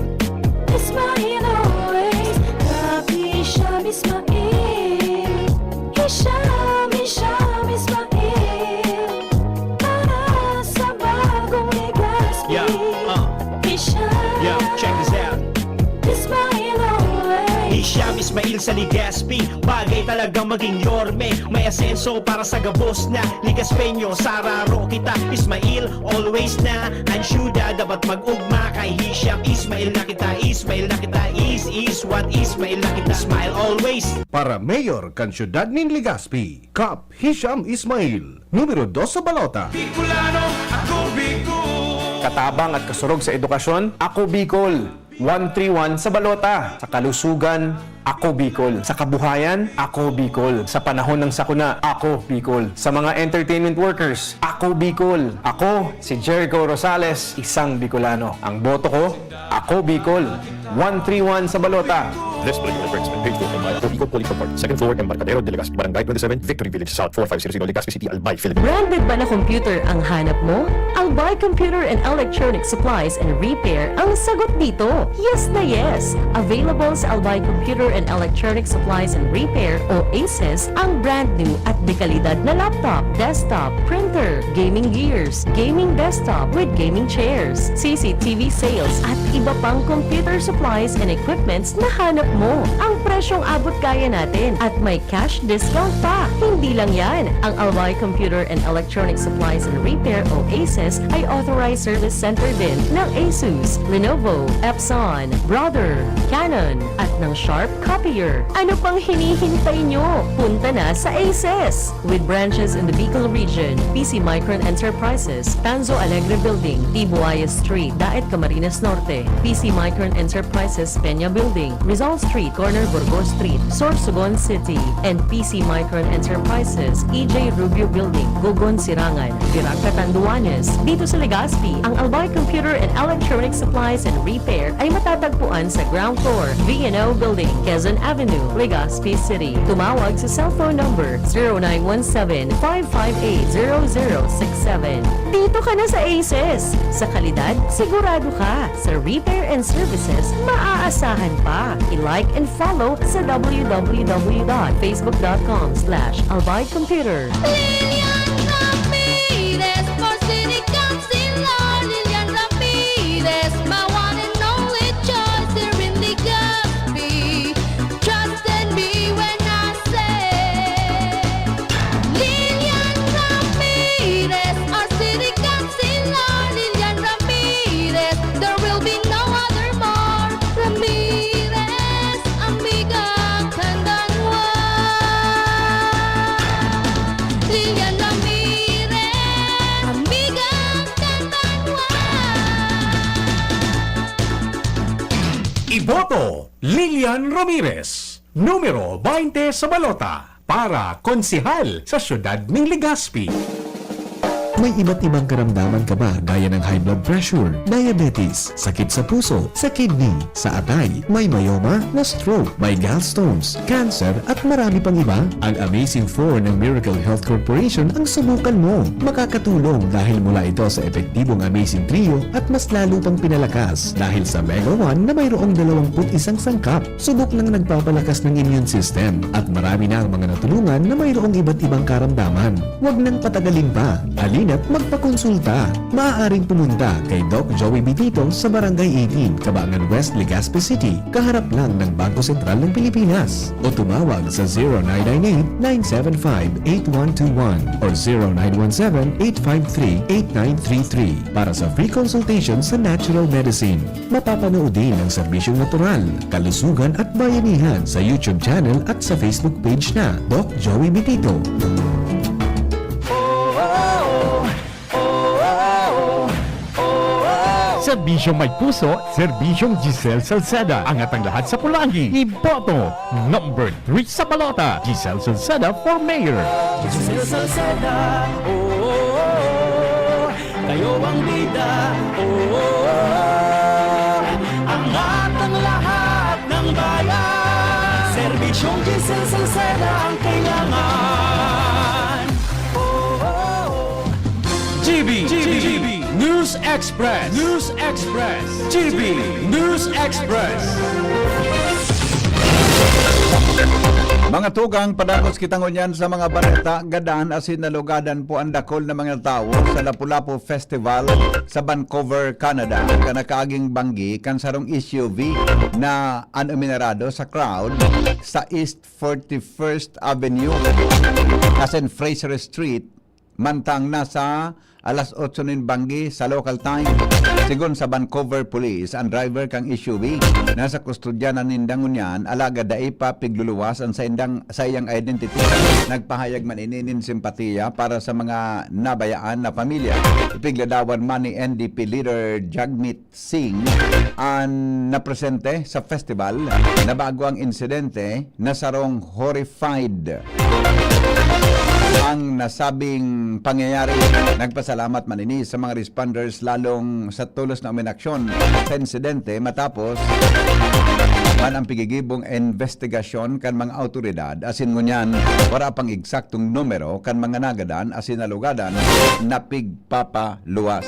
Ismail always Kap Hisham Ismail Hisham, Hisham Ismail Para sa bagong Legazpi Yeah, uh. Hisham Yo, check this out. Ismail always Hisham Ismail sa Legazpi. Bagay talagang maging Yorme. May asenso para sa gabos na Legazpeño. Sararo kita, Ismail, always na. Ang syudad dapat mag-ugma. Kay Hisham Ismail na kita, Ismail na kita. Is, is what Ismail na kita. Smile always. Para mayor kan siyudad nin Legazpi, Kap Hisham Ismail, numero dos sa balota. Bicolano, ako Bicol. Katabang at kasurog sa edukasyon, ako Bicol. One three one sa balota. Sa kalusugan, ako Bicol. Sa kabuhayan, ako Bicol. Sa panahon ng sakuna, ako Bicol. Sa mga entertainment workers, ako Bicol. Ako si Jericho Rosales, isang Bicolano. Ang boto ko, ako Bicol. One three one sa balota. This political advertisement paid for by Ako Bicol Police Report, second floor, Embarcadero de Legazpi, Barangay twenty-seven, Victory Village South, four five zero zero, Legazpi City, Albay, Philippines. Branded ba na computer ang hanap mo? Albay Computer and Electronic Supplies and Repair ang sagot dito. Yes na yes! Available sa Albay Computer and Electronic Supplies and Repair o ACES ang brand new at dekalidad na laptop, desktop, printer, gaming gears, gaming desktop with gaming chairs, C C T V sales at iba pang computer supplies and equipments na hanap mo. Ang presyong abot kaya natin at may cash discount pa. Hindi lang yan, ang Albay Computer and Electronic Supplies and Repair o ACES ay authorized service center din ng Asus, Lenovo, Epson, Brother, Canon, at ng Sharp Copier. Ano pang hinihintay nyo? Punta na sa ACES! With branches in the Bicol region, P C Micron Enterprises, Tanzo Alegre Building, Tibuaya Street, Daet, Camarines Norte, P C Micron Enterprises, Peña Building, Rizal Street, corner Burgos Street, Sorsogon City, and P C Micron Enterprises, E J Rubio Building, Gogon, Sirangan, Virac, Catanduanes. Dito sa Legazpi, ang Albay Computer and Electronic Supplies and Repair ay matatagpuan sa ground floor, V and O Building, Quezon Avenue, Legazpi City. Tumawag sa cellphone number zero nine one seven, five five eight, zero zero six seven. Dito ka na sa ACES! Sa kalidad, sigurado ka. Sa repair and services, maaasahan pa. I-like and follow sa w w w dot facebook dot com slash albay computer. Lilian Ramirez for City Councilor Lilian Ramirez, my one and only choice here in Legazpi. Trust in me when I say Lilian Ramirez, our City Councilor Lilian Ramirez. There will be no other more Ramirez, amiga kan banwa. Lilian Ramirez, amiga kan banwa. Iboto, Lilian Ramirez, numero baynte sa balota, para konsehal sa siyudad ning Legazpi. May iba't ibang karamdaman ka ba gaya ng high blood pressure, diabetes, sakit sa puso, sa kidney, sa atay, may myoma, na-stroke, may gallstones, cancer, at marami pang iba? Ang Amazing four ng Miracle Health Corporation ang subukan mo. Makakatulong dahil mula ito sa epektibong Amazing Trio at mas lalo pang pinalakas dahil sa Mega One na mayroong dalawampu't isang sangkap. Subok ng nagpapalakas ng immune system at marami na ang mga natulungan na mayroong iba't ibang karamdaman. Huwag nang patagalin pa. Halina At magpakonsulta. Maaaring pumunta kay Doc Joey Bitito sa Barangay eighteen, Kabangan West, Legazpi City, kaharap lang ng Bangko Sentral ng Pilipinas. O tumawag sa zero nine nine eight, nine seven five, eight one two one or zero nine one seven, eight five three, eight nine three three para sa free consultation sa natural medicine. Mapapanood din ang serbisyong natural, kalusugan at bayanihan sa YouTube channel at sa Facebook page na Doc Joey Bitito. Serbisyo may puso, serbisyong Giselle Salceda. Angat ang lahat sa pulangin. Iboto, number three sa balota, Giselle Salceda for mayor. Giselle Salceda, oo, kayo ang bida, oo, angat ang lahat ng bayan. Serbisyong Giselle Salceda ang kailangan. Oo. G B, G B, News Express, News Express, G B News Express. Mga tugang, padagos kita ngunyan sa mga bareta. Gadan asin nalugadan po ang dakul na mga tawo sa Lapu-Lapu Festival sa Vancouver, Canada. Kan nakaaging banggi kan sarong S U V na an uminarado sa crowd sa East forty-first Avenue asin Fraser Street, mantang nasa alas otso nin banggi sa local time. Sigon sa Vancouver Police, ang driver kan S U V nasa kustodya na ninda ngunyan, alagad dai pa pigluluwas ang saindang, saiyang identity. Nagpahayag man ini nin simpatiya para sa mga nabayaan na pamilya. Ipigladawan man ni N D P leader Jagmeet Singh an napresente sa festival na bago ang insidente na sarong horrified ang nasabing pangyayari. Nagpasalamat man ini sa mga responders, lalong sa tulos na uminaksyon sa insidente matapos man ang pigigibong investigasyon kan mga awtoridad. Asin ngunyan, wala pang eksaktong numero kan mga nagadan asin nalugadan na pig papaluwas.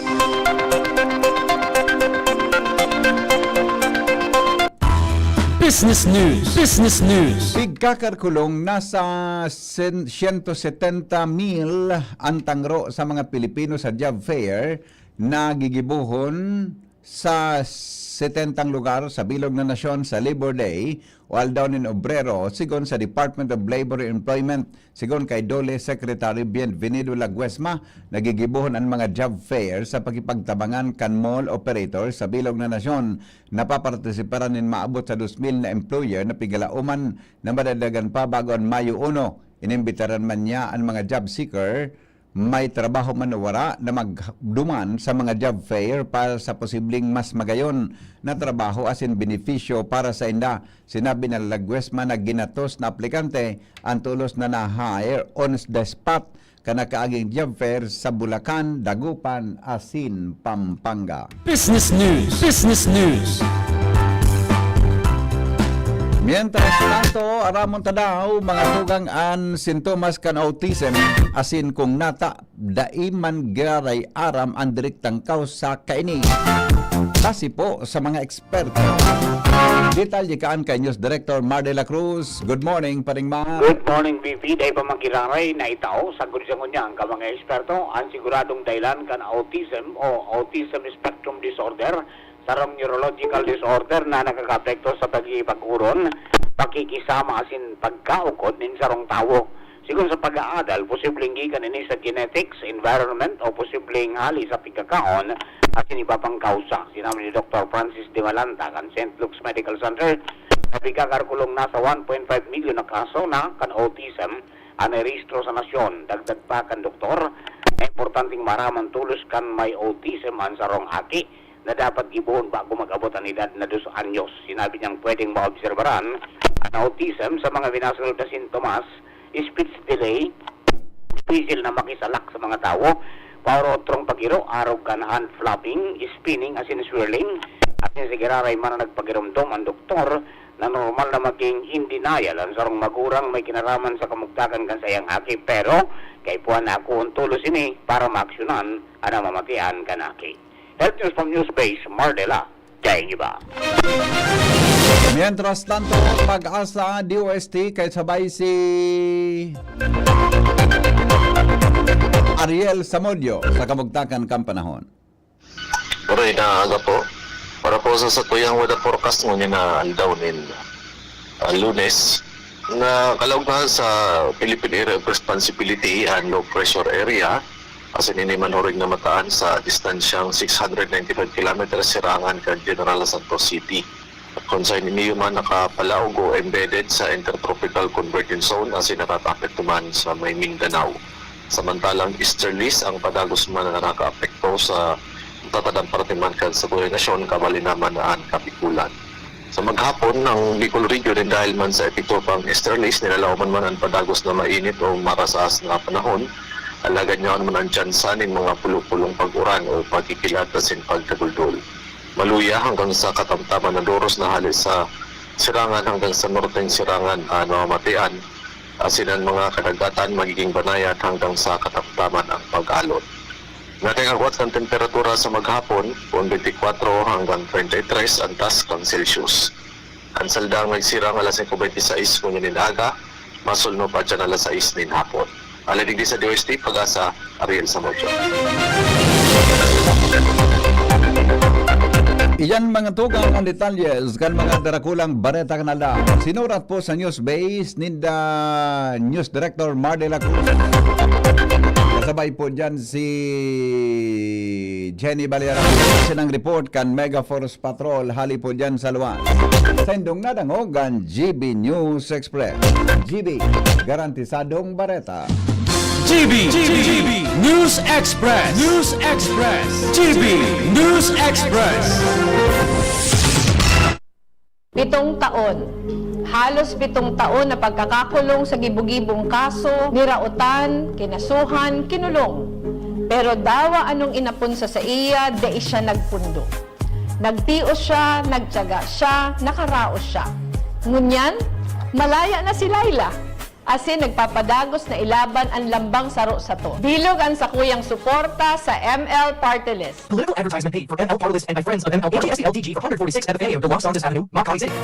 Business News. Business News. Pigkakarkulong nasa sen-, siyento setenta mil ang tangro sa mga Pilipino sa job fair na gigibohon sa setentang lugar sa bilog na nasyon sa Labor Day o Aldaw nin Obrero, sigon sa Department of Labor and Employment. Sigon kay DOLE Secretary Bienvenido Laguesma, nagigibohon an mga job fair sa pakipagtabangan kan mall operator sa bilog na nasyon. Napapartisiparan nin maabot sa dos mil na employer na pigalaoman na madagdagan pa bago an Mayo uno. Inimbitaran man niya an mga job seeker, may trabaho man o wara, na magduman sa mga job fair para sa posibleng mas magayon na trabaho asin benepisyo para sainda. Sinabi ni Laguesma na ginatos na aplikante ang tulos na na-hire on the spot kan nakaaging job fair sa Bulacan, Dagupan asin Pampanga. Business News. Business News. Mientras tanto, aramon ta daw, mga tugang, an sintomas kan autism, asin kung nata, dai man giraray aram an direktang kausa kaini. Base po sa mga eksperto. Detalye kaan kay News Director Mar de la Cruz. Good morning, Paring Mar. Good morning, V P. Dai pa man giraray na itao, sagkod sa ngunyan kan mga eksperto, an siguradong dahilan kan autism o autism spectrum disorder, sarong neurological disorder na nakakaapekto sa pagkikipag-oron, pakikisama asin pagkaukod nin sarong tawo. Sigon sa pag-aadal, posibleng gikan ini sa genetics, environment, o posibleng hali sa pagkakaon asin iba pang kausa. Sinabi ni Doktor Francis de Malanta kan Saint Luke's Medical Center na pigkakarkulong nasa one point five milyon na kaso na kan autism an nairehistro sa nasyon. Dagdag pa kan doktor na importanteng maaraman tolos kan may autism an sarong aki na dapat gibohon bago mag-abot an edad na dos anyos. Sinabi niyang pwedeng maobserbaran an autism sa mga minasunod na sintomas: speech delay, difícil na makisalak sa mga tawo, paorotrong pag-iro, arog kan hand flapping, spinning asin swirling, asin sa giraray man na nagpagiromdom an doktor na normal na maging in denial an sarong magurang may kinaraman sa kamugtakan kan saiyang aki, pero kaipuhan na akoon tolos ini para maaksyonan an namamatean kan aki. Health News from Newsbase, Mardela, Daing Iba. Mientras tanto, Pag-asa, D O S T, kay sabay si Ariel Samodyo sa kamugtakan kan panahon. Uray na aga po. Para po sa satuyang weather forecast ngunyan na aldaw nin, ah, Lunes, na kalaog na sa Philippine Area of Responsibility and Low Pressure Area, asin ini man huring na mataan sa distansyang six hundred ninety-five kilometers sirangan kan General Santos City. Kun saen ini man nakapalaog o embedded sa Intertropical Convergence Zone asin nakakaapekto man sa may Mindanao. Samantalang easterlies ang padagos man na nakakaapekto sa tatadang parte man kan satuyang nasyon, kabali na man an Kapikulan. Sa maghapon, ang Bicol Region, dahil man sa epekto kan easterlies, nilalaoman man an padagos na mainit o marasaas na panahon, alagad yaon man an tsansa nin mga pulo-pulong pag-uran o pagkikilat asin pagdaguldol. Maluya hanggang sa katamtaman na doros na hale sa sirangan hanggang sa norteng sirangan an mamamatian, asin an mga kadagatan magiging banayad hanggang sa katamtaman an pag-alon. Nating agwat kan temperatura sa maghapon, kun twenty-four hanggang treinta y tres an taas kan Celsius. An saldang nagsirang alas singko beintisais ngunyan nin aga, masulno pa diyan alas sais nin hapon. Alagad digdi sa D O S T, Pag-asa, Ariel Samocho. Iyan mga tugang ang detalyes kan mga darakulang bareta kan aldaw. Sinurat po sa News Base ni the News Director Marley Lacruz. Kasabay po dyan si Jenny Valera. Sinang report kan Mega Force Patrol hali po dyan sa luwas. Saindong nadangog an G B News Express. G B, garantisadong bareta. G B, G B, News Express, News Express, G B, News Express. Pitong taon. Halos pitong taon na pagkakakulong sa gibo-gibong kaso, niraotan, kinasuhan, kinulong. Pero dawa anong inapon sa saiya, dai siya nagpundo. Nagtios siya, nagtiyaga siya, nakaraos siya. Ngunyan, malaya na si Laila. Asin nagpapadagos na ilaban an lambang saro sato. Bilog an sakuyang suporta sa M L Party List. Political advertisement paid for M L Party List and by friends of M L P T S T L T G, four forty-six F F A, Los Angeles Avenue, Makati City.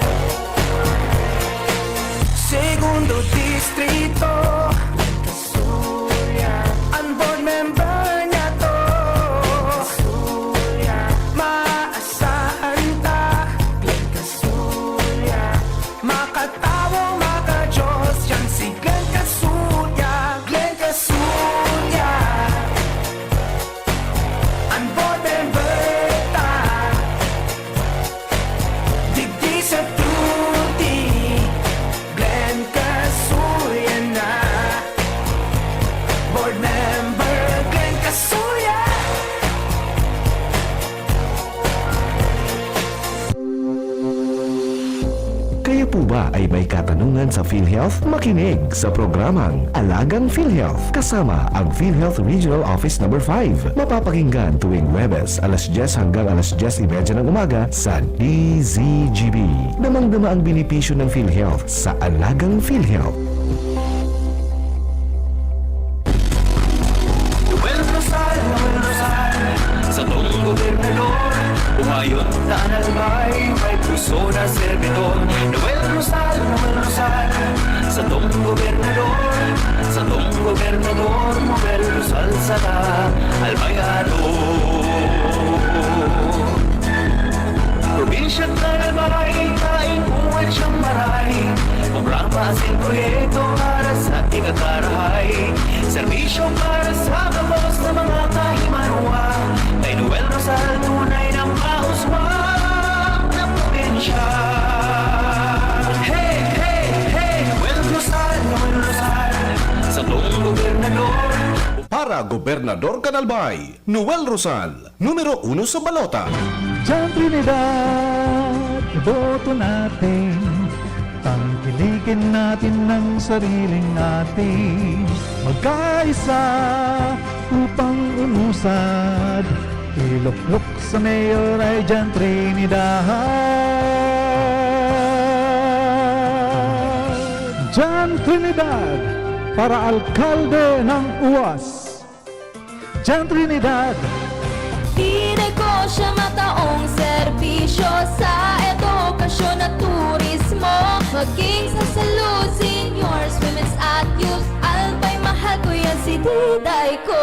Segundo Distrito. An board member niya to. Maasahan ta. Makatawo, maka-Diyos, yan si Glenn Casulla, Glenn Casulla. An board member ta. Digdi sa Tuti, Glenn Casulla na. Board member Glenn Casulla. Kayo po ba ay may katanungan sa PhilHealth? Makinig sa programang Alagang PhilHealth kasama ang PhilHealth Regional Office Number five. Mapapakinggan tuwing Huwebes, alas dyes hanggang alas dyes y media ng umaga sa D Z G B. Damang-dama ang benepisyo ng PhilHealth sa Alagang PhilHealth. Noel Rosal, Noel Rosal, satong gobernador, umayon ta an Albay, may puso na servidor. Noel Rosal, Noel Rosal, satong gobernador, satong gobernador, Noel Rosal saka Albayano. Probinsya kan Albay, kain buhay siyang maray. Programa asin proyekto para sa ikakarahay. Serbisyo para sa gabos na mga kahimanwa. Kay Noel Rosal, tunay na mauswag na probinsya. Hey, hey, hey, Noel Rosal, Noel Rosal, satong gobernador. Para Gobernador kan Albay, Noel Rosal, numero uno sa balota. Diyan Trinidad, iboto natin. Tangkilikin natin ang sariling atin. Magkaisa upang umusad. Iluklok sa mayor ay Diyan Trinidad. Diyan Trinidad para alkalde ng UAS. Diyan Trinidad. Di negosyo mataong serbisyo sa edukasyon at turismo. Maging sa salud, seniors, women's at youth. Albay, mahal ko yan, Si Diday ko,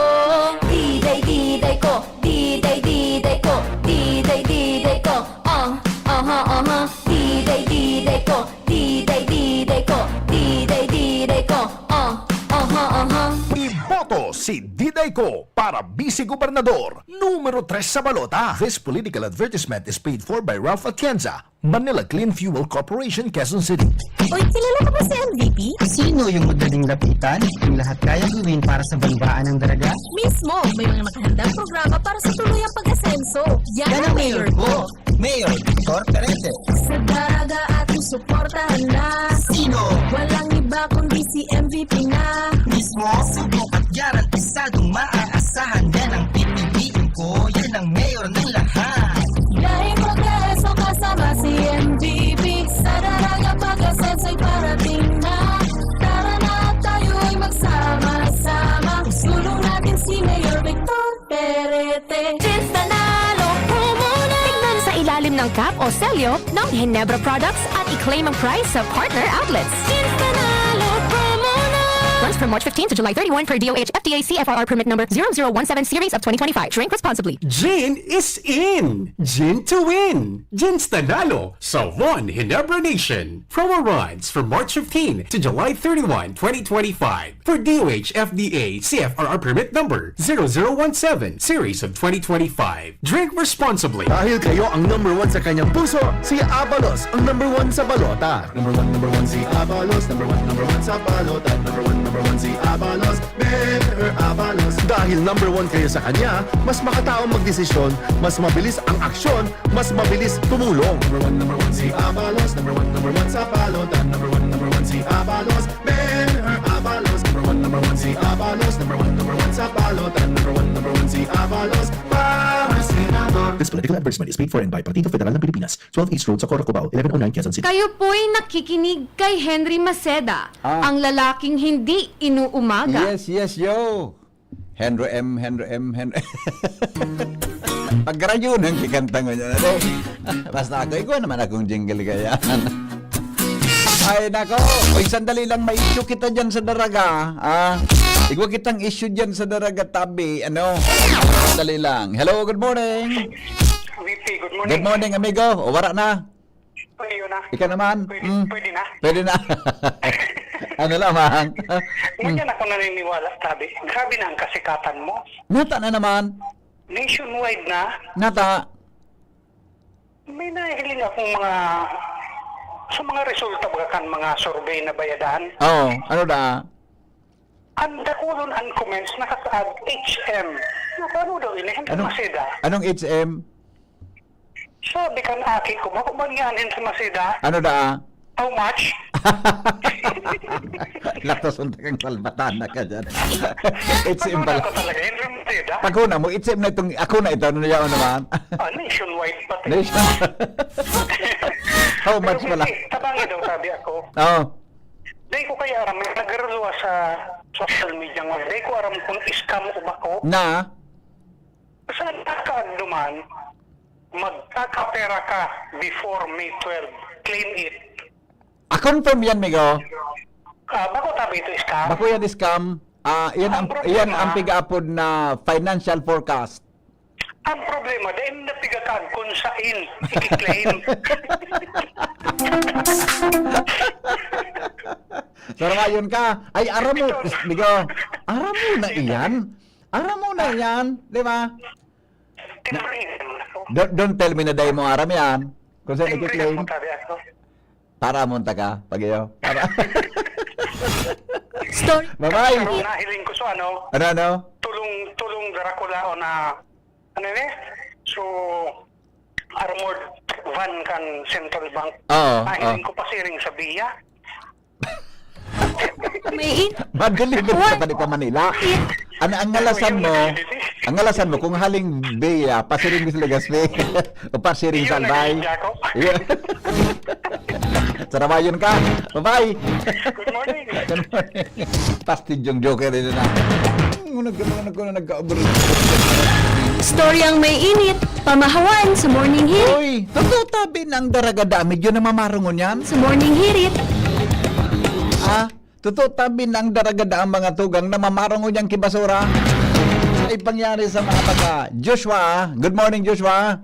Diday, Diday ko, Diday, Diday ko, Diday, Diday ko, ah, aha, aha, Diday, Diday ko, Diday, Diday ko, Diday, Diday ko, ah, aha, aha. Iboto si Diday ko para Vice Gobernador, numero tres sa balota. This political advertisement is paid for by Ralph Atienza, Manila Clean Fuel Corporation, Quezon City. Oy, kilala ka ba si M V P? Sino yung madaling lapitan? Yung lahat kayang gawin para sa banwaan ng Daraga? Mismo! May mga nakahandang programa para sa tuluyang pag-asenso. Yan ang mayor ko! Mayor Victor Perete. Sa Daraga ating suportahan na. Sino? Walang iba kundi si M V P na. Mismo? Subok at garantisadong maaasahan. Yan ang pipiliin ko. Yan ang mayor ng lahat. Dahil progreso kasama si M V P. Sa Daraga pag-asenso'y parating na. Tara na at tayo'y magsama-sama. Isulong natin si Mayor Victor Perete. Jeans Nanalo, promo na! Tignan sa ilalim ng cap o selyo ng Ginebra products at i-claim ang prize sa partner outlets. Jeans Nanalo, promo na! Runs from March fifteen to July thirty-one per D O H F D A C F R R permit number zero zero one seven series of twenty twenty-five. Drink responsibly. Gin is in! Gin to win! Jeans Nanalo sa One Ginebra Nation. Promo runs from March fifteen to July thirty-one, twenty twenty-five. For D O H F D A C F R R permit number zero zero one seven series of twenty twenty-five. Drink responsibly. Dahil kayo ang number one sa kanyang puso, si Abalos ang number one sa balota. Number one, number one si Abalos, number one, number one sa balota. Number one, number one si Abalos, Mayor Abalos. Dahil number one kayo sa kanya, mas makataong magdesisyon, mas mabilis ang aksyon, mas mabilis tumulong. Number one, number one si Abalos, number one, number one sa balota. Number one, number one si Abalos, Mayor Abalos. Number one, number one si Abalos, number one, number one sa balota. Number one, number one si Abalos, para senador. This political advertisement is paid for and by Partido Federal ng Pilipinas, twelve East Road, Socorro, Cubao, eleven oh nine, Quezon City. Kayo po'y nakikinig kay Henry Maceda, Ah. ang lalaking hindi inuumaga. Yes, yes, yo. Henry M, Henry M, Henry. Pagkarayon ang kikanta ko niya. Basta ako, igwa naman akong jingle kaya. Ay, nako. Uy, sandali lang, may issue kita dyan sa Daraga. Ah, igwa kitang issue dyan sa Daraga, tabi. Ano? Sandali lang. Hello, good morning. V P, good morning. Good morning, amigo. O, wara na. Pwede yun, ah. Ika naman. Pwede, Mm. pwede na. Pwede na. Ano lamang? Ngunyan ako naniniwala, tabi. Grabe na ang kasikatan mo. Nata na naman. Nationwide na. Nata. May nahiling akong mga, sa mga resulta ba kan mga survey na bayadan? Oo, ano da? Ang dakulon ang comments nakasaad, H M. Ano daw ini? Hindi Ano? masida. Anong H M? Sabi kan aki ko, bako man yan, hindi masida. Ano da? How much? Latos ang tagang salbatana ka dyan. H M Ano pala. ako talaga, hindi masida. Pag una mo, H M na itong, ako na ito, ano yaon naman? Ah, nationwide pati. Nation. How much Pero pala? hindi, tabangi daw, sabi ako. Oo. Dahil ko kaya aram, may nagkaroon sa social media ngayon. Dahil ko aram kung scam o bako. Na? Sa nakaagduman, magkakapera ka before May twelve. Claim it. Ah, confirm yan, migo. Ah, bako tabi ito scam. Bako yan scam. Ah, yan Ang ang, problema yan ang pigaapod na financial forecast. Ang problema, dahil na pigakaag kung sain, i-claim. Sarawayon ka. Ay, aram mo, Ito. migo. Aram mo na iyan. Aram mo na iyan, di ba? Tinanong naman ako. Don't, don't tell me na dahil mo aram yan. Kung saan Siyempre, i-claim. nagpunta di ako. Para mo taka, pag iyo. Para. Story. Bye-bye. Pero nahiling ko sa ano, Ano, ano? tulong, tulong Dracula o na, ano ni? So, armored van kan Central Bank. Oo, Nahiling oo. ko pa siring sa biya. May in- Madali na What? sa pa Manila. Ano, ang ngalasan mo, ang ngalasan mo, kung haling biya, pasiring mo sa Legazpi, o pasiring Yun sa Albay. ang idea ko. Yun. Sarawayon ka. Bye-bye. Good morning. Good morning. Pastidyong joker ito na. Ano nag-, ano nag-, ano nag-, Storyang may init, pamahawan sa Morning Hirit. Uy, totoo tabi na ang Daraga da, medyo namamarungon yan. Sa Morning Hirit. Ah, Totoo, tabi na ang daraga daang mga tugang na mamarong ngunyan ki basura. Ay pangyari sa mga taga Joshua. Good morning, Joshua.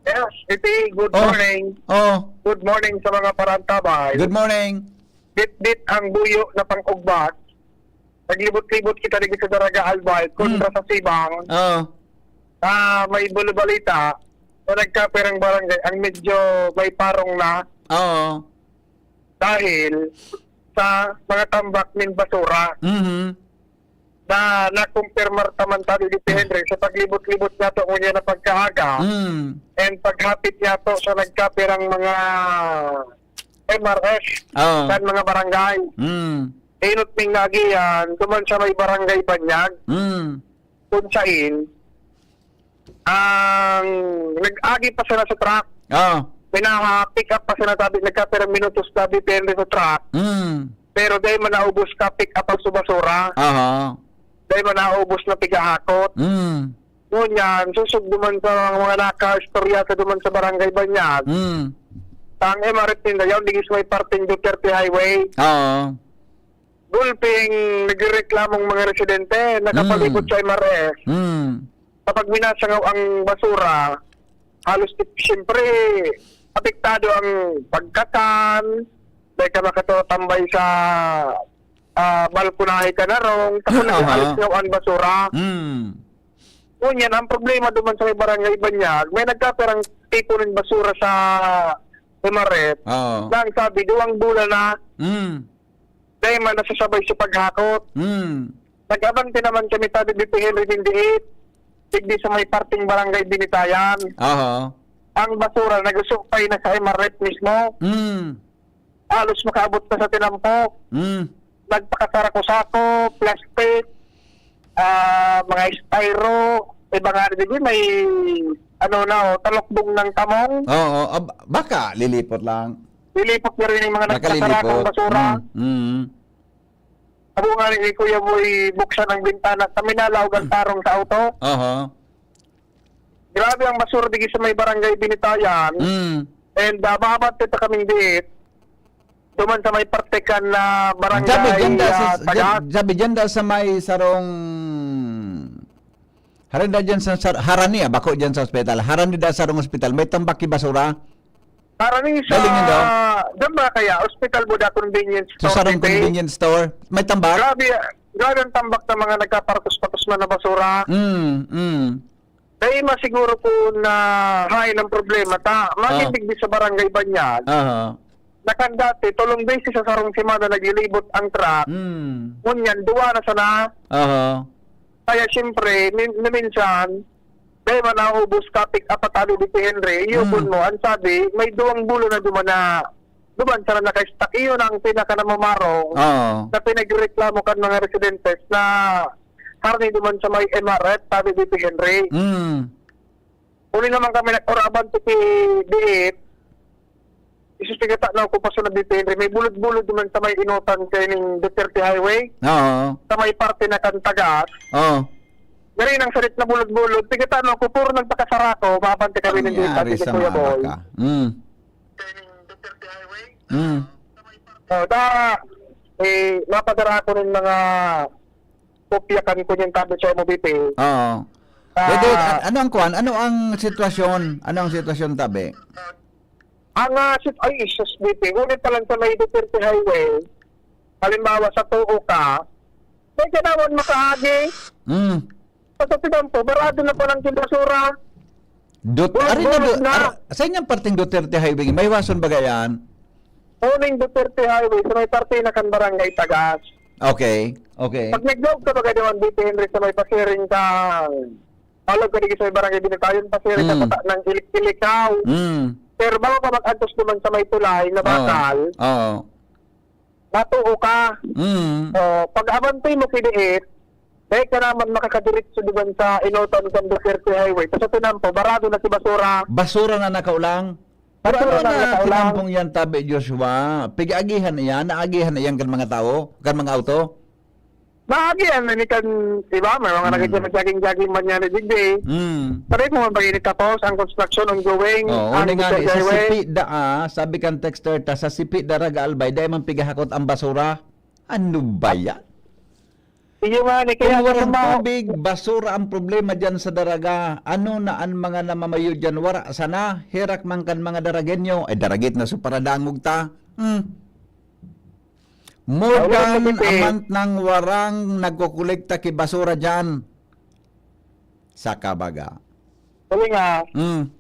Yes, Iti, good Oh. morning. Oh, Good morning sa mga parantabay. good morning. Bitbit ang buyo na pang-ugbas. Naglibot-libot kita dito sa Daraga Albay, kontra Hmm. sa Sibang, Oh, na may bulubalita na nagkapirang barangay ang medyo may parong na oh. dahil sa mga tambak nin basura Mhm. na nakumpirmar taman tadi ni Henry sa paglibot-libot niya to ngunyan na pagkaaga Mm. and paghapit niya to sa nagkapirang mga M R S Oh. kan mga barangay. Mm. Inot ning nagiyan, duman sa may barangay Banyag, Mm. kung sain, ang nag-agi pa sila sa truck. Oh. Pinaha-pick up pa sila tabi, nagkapirang minutos tabi, depende sa truck. Mm. Pero dahil man naubos ka, pick up ang subasura. Aha. Dahil man naubos na pigahakot. Mm. Ngunyan, susog duman sa mga, mga nakaistorya sa duman sa barangay Banyag. Mm. Ang M R F ninda, yaon digis may parting Duterte Highway. Oo. Gulping nagrereklamong mga residente, nakapalibot Mm. sa M R F. Mm. Kapag minasangaw ang basura, halos siyempre, apektado ang pagkakan, dahil ka makatutambay sa ah, balkonahe ka na rong, tapos Aha. nag-alis nga ang basura. Mm. Ngunyan, ang problema duman sa may barangay Banyag, may nagkapirang tipo ng basura sa M R F. Oo. Na ang sabi, duwang bulan na, Mm. dahil man nasasabay sa paghakot. Mm. Nag-abante naman kami tabi ni Henry Dindiit, digdi sa may parting barangay Binitayan. Aha. Ang basura, nagusupay na sa M R F mismo. Mm. Halos makaabot na sa tinampo. Mm. Nagpakasarako-sako, plastic, ah, mga styro, iba nga rin, may, ano na, oh, talokbong ng tamong. Oo, ab- baka lilipot lang. Nilipot na rin yung mga Baka nagpasarakong lilipot. Basura. Mm. Mm. Abo nga rin ni Kuya Boy, buksan ang bintana. Kami nalaog ang tarong sa auto. Aha. Grabe ang basura digi sa may barangay Binitayan. Mm. And uh, maabante pa kaming diit. Duman sa may parte kan na barangay Sabi dyan da sa, ah, dyan, Tagas. Sabi dyan da sa may sarong harani da dyan sa, sa harani ah, bako dyan sa ospital. Harani da sa sarong ospital. May tambak ki basura. Harani sa Galing yun daw. Dyan ba kaya? Hospital Buda Convenience Sa Store. sarong Titi. Convenience store. May tambak. Grabe, grabe ang tambak ng mga nagkapartos-patos na, na basura. Mm, mm. Dahil masiguro ko na hain ang problema ta. Magitigdi sa barangay Banyag. Aha. Nakandati, tolong beses sa sarong semana naglilibot ang truck. Mm. Ngunyan, duwa na sana. Aha. Kaya siyempre, min- na minsan, dahil man naubos ka, pick up at ano dito, Henry, iyubon Mm. mo, ang sabi, may duwang bulo na duman na, duman sana naka-stack. Iyon ang pinaka namamarong Oo. na pinagreklamo kan mga residentes na harni duman sa may M R F, sabi dito, Henry. Mm. Uli naman kami nag-oraban to si Diit. Isus, tigata na ako pa sa nabipinri. May bulod-bulod naman sa may inutan kayo ning Duterte Highway. Oo. Sa may parte na Kantagas. Oo. Dari nang salit na bulod-bulod. Tigata na ako, puro nagpakasarako. Mabante kami ng Nangyari dito, sa Kuya mga Boy. baka. Mm. Mm. Oh, da, eh, mapadara ako ng mga kopya kan ko niyang tabi sa M O B P. Oo. Ah, Pwede, a- ano ang kuan? Ano ang sitwasyon? Ano ang sitwasyon, tabi? Ang uh, sit ay, isus, B P. Ngunit pa lang sa may Duterte Highway, halimbawa sa tuo ka, may ganawan makaagi. Mm. Sa tignan po, barado na palang basura. Dut Bulog-bulog ari na, du- na. ar- sa inyong parteng Duterte Highway, may wason ba yan? Uning Duterte Highway, sa may parte na kan Barangay Tagas. Okay, okay. Pag nag-vlog ka baga naman dito, Henry, sa may pasiring kang Palog ka dito sa may Barangay Binitayon, pasiring ka Mm. sa ng Ilik-Ilikaw. Mm. Pero bago ka mag-antos naman sa may tulay na Oo. bakal, Oo. natuo ka. Mm. O, pag abante mo kidiit, dahil ka naman makakadiritso naman sa inutan kan Duterte Highway. Tapos sa tinampo, barado na si basura. Basura na nakaulang. Pero Basura ano na na nakaulang. tinampong yan, tabi, Joshua? Pigaagihan iyan? Naagihan iyan kan mga tao? Kan mga auto? Maagihan na ni kan iba, may mga Hmm. nakikita jogging-jogging man yan ni Digdi. Mm. Sabi mo man ba ini tapos ang construction ongoing? Oo, Ang uli nga ni, Duterte sa Highway? sipi da, ah, sabi kan texter ta, sa sipi da Raga Albay, dahil man pigahakot ang basura. Ano ba yan? Iyo nga ni, kaya Kung warang naman ma- tubig, basura ang problema dyan sa Daraga. Ano na ang mga namamayo dyan? Wara sana, herak man kan mga Daragenyo. Ay, daragit na so paradangog ta. Hmm. More Wala than na, a month nang warang nagkukolekta ki basura dyan. Sa Kabaga. Huli nga, Hmm.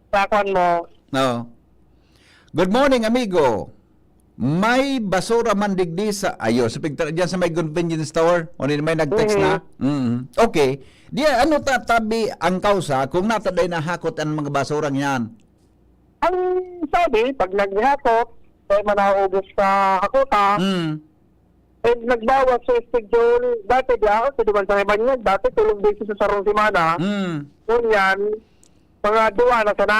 sa kwan mo, No. Good morning, amigo. May basura man digdi sa, ayo, sa pigtra-, dyan sa may convenience store. O may nag-text na. Mm. Okay. Di, ano ta, tabi ang kausa kung nataday na hakot ang mga basurang yan? ang sabi, pag naghakot, kaya man nauubos sa hakuta, Mm. eh, nagbawas sa schedule. Dati di ako, sa duman sa Banyag, dati tulong beses sa sarong semana. Mm. Ngunyan, mga duwa na sana.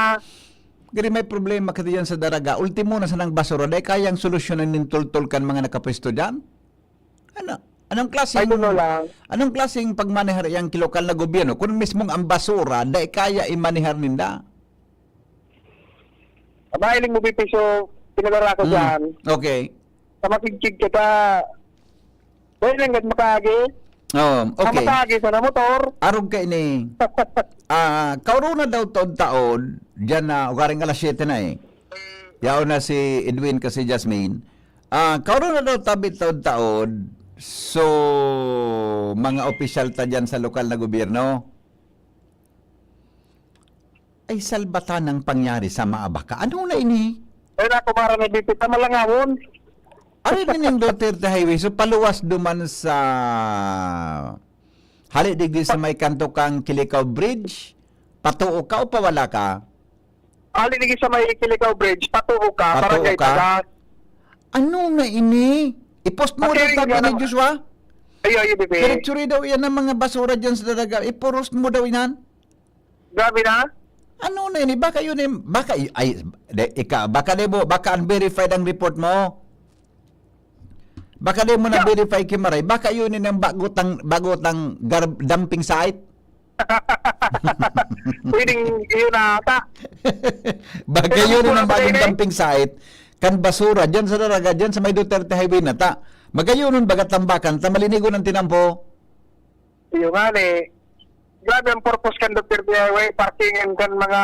Gari may problema ka diyan sa Daraga. Ultimo na sanang basura. Dahil kayang solusyonan nin tultol kan mga nakapwesto dyan? Ano? Anong klaseng, Ay, doon lang. anong klaseng pagmanehar yang lokal na gobyerno? Kung mismong ang basura, dahil kaya imanehar ninda. Mahiling mo, B P, so, pinalara ko Mm. dyan. Okay. Sa masigkig ka sa, dahil lang gad makaagi. Oh, Sa okay. makaagi sa na motor. Arog ka ini. Ah, kaorona daw taod-taod, diyan na, ugaring alas siyete na eh. Yaon na si Edwin kasi Jasmine. Ah, kaorona daw tabi taod-taod, so, mga opisyal ta diyan sa lokal na gobyerno. Ay, salbatan ang pangyari sa Maabaka. Ano na ini? Ay, naku, para na dito sa Malangawon. Ari nining Duterte Highway, so paluwas duman sa hali digdi sa may kanto kang Kilikaw Bridge, patuo ka o pawala ka? Ali lagi sa may Kilikaw Bridge, patuo ka, Patuo barangay ka? Tagas. Ano na ini? I-post mo Okay, rin sabi yan ni ang- Joshua? Ayo, ayo, bebe. Diretso rin daw yan ang mga basura dyan sa Daraga. I-post mo daw inan. Grabe na. Ano na ini? Baka yun eh, baka, ay, de, ika, baka di mo, baka unverified ang report mo. Baka di mo na-verify ki Maray. Baka yun ang bagotang, bagotang gar-, dumping site. Pwedeng yun na ata. Baka Pero yun kung ang ako bagong din eh. Dumping site. Kan basura, dyan sa Daraga, dyan sa may Duterte Highway na ta. Magayunon baga tambakan, ta malinigon ang tinampo. Yun nga ni. Grabe ang purpose kan Duterte Highway, parkingan kan mga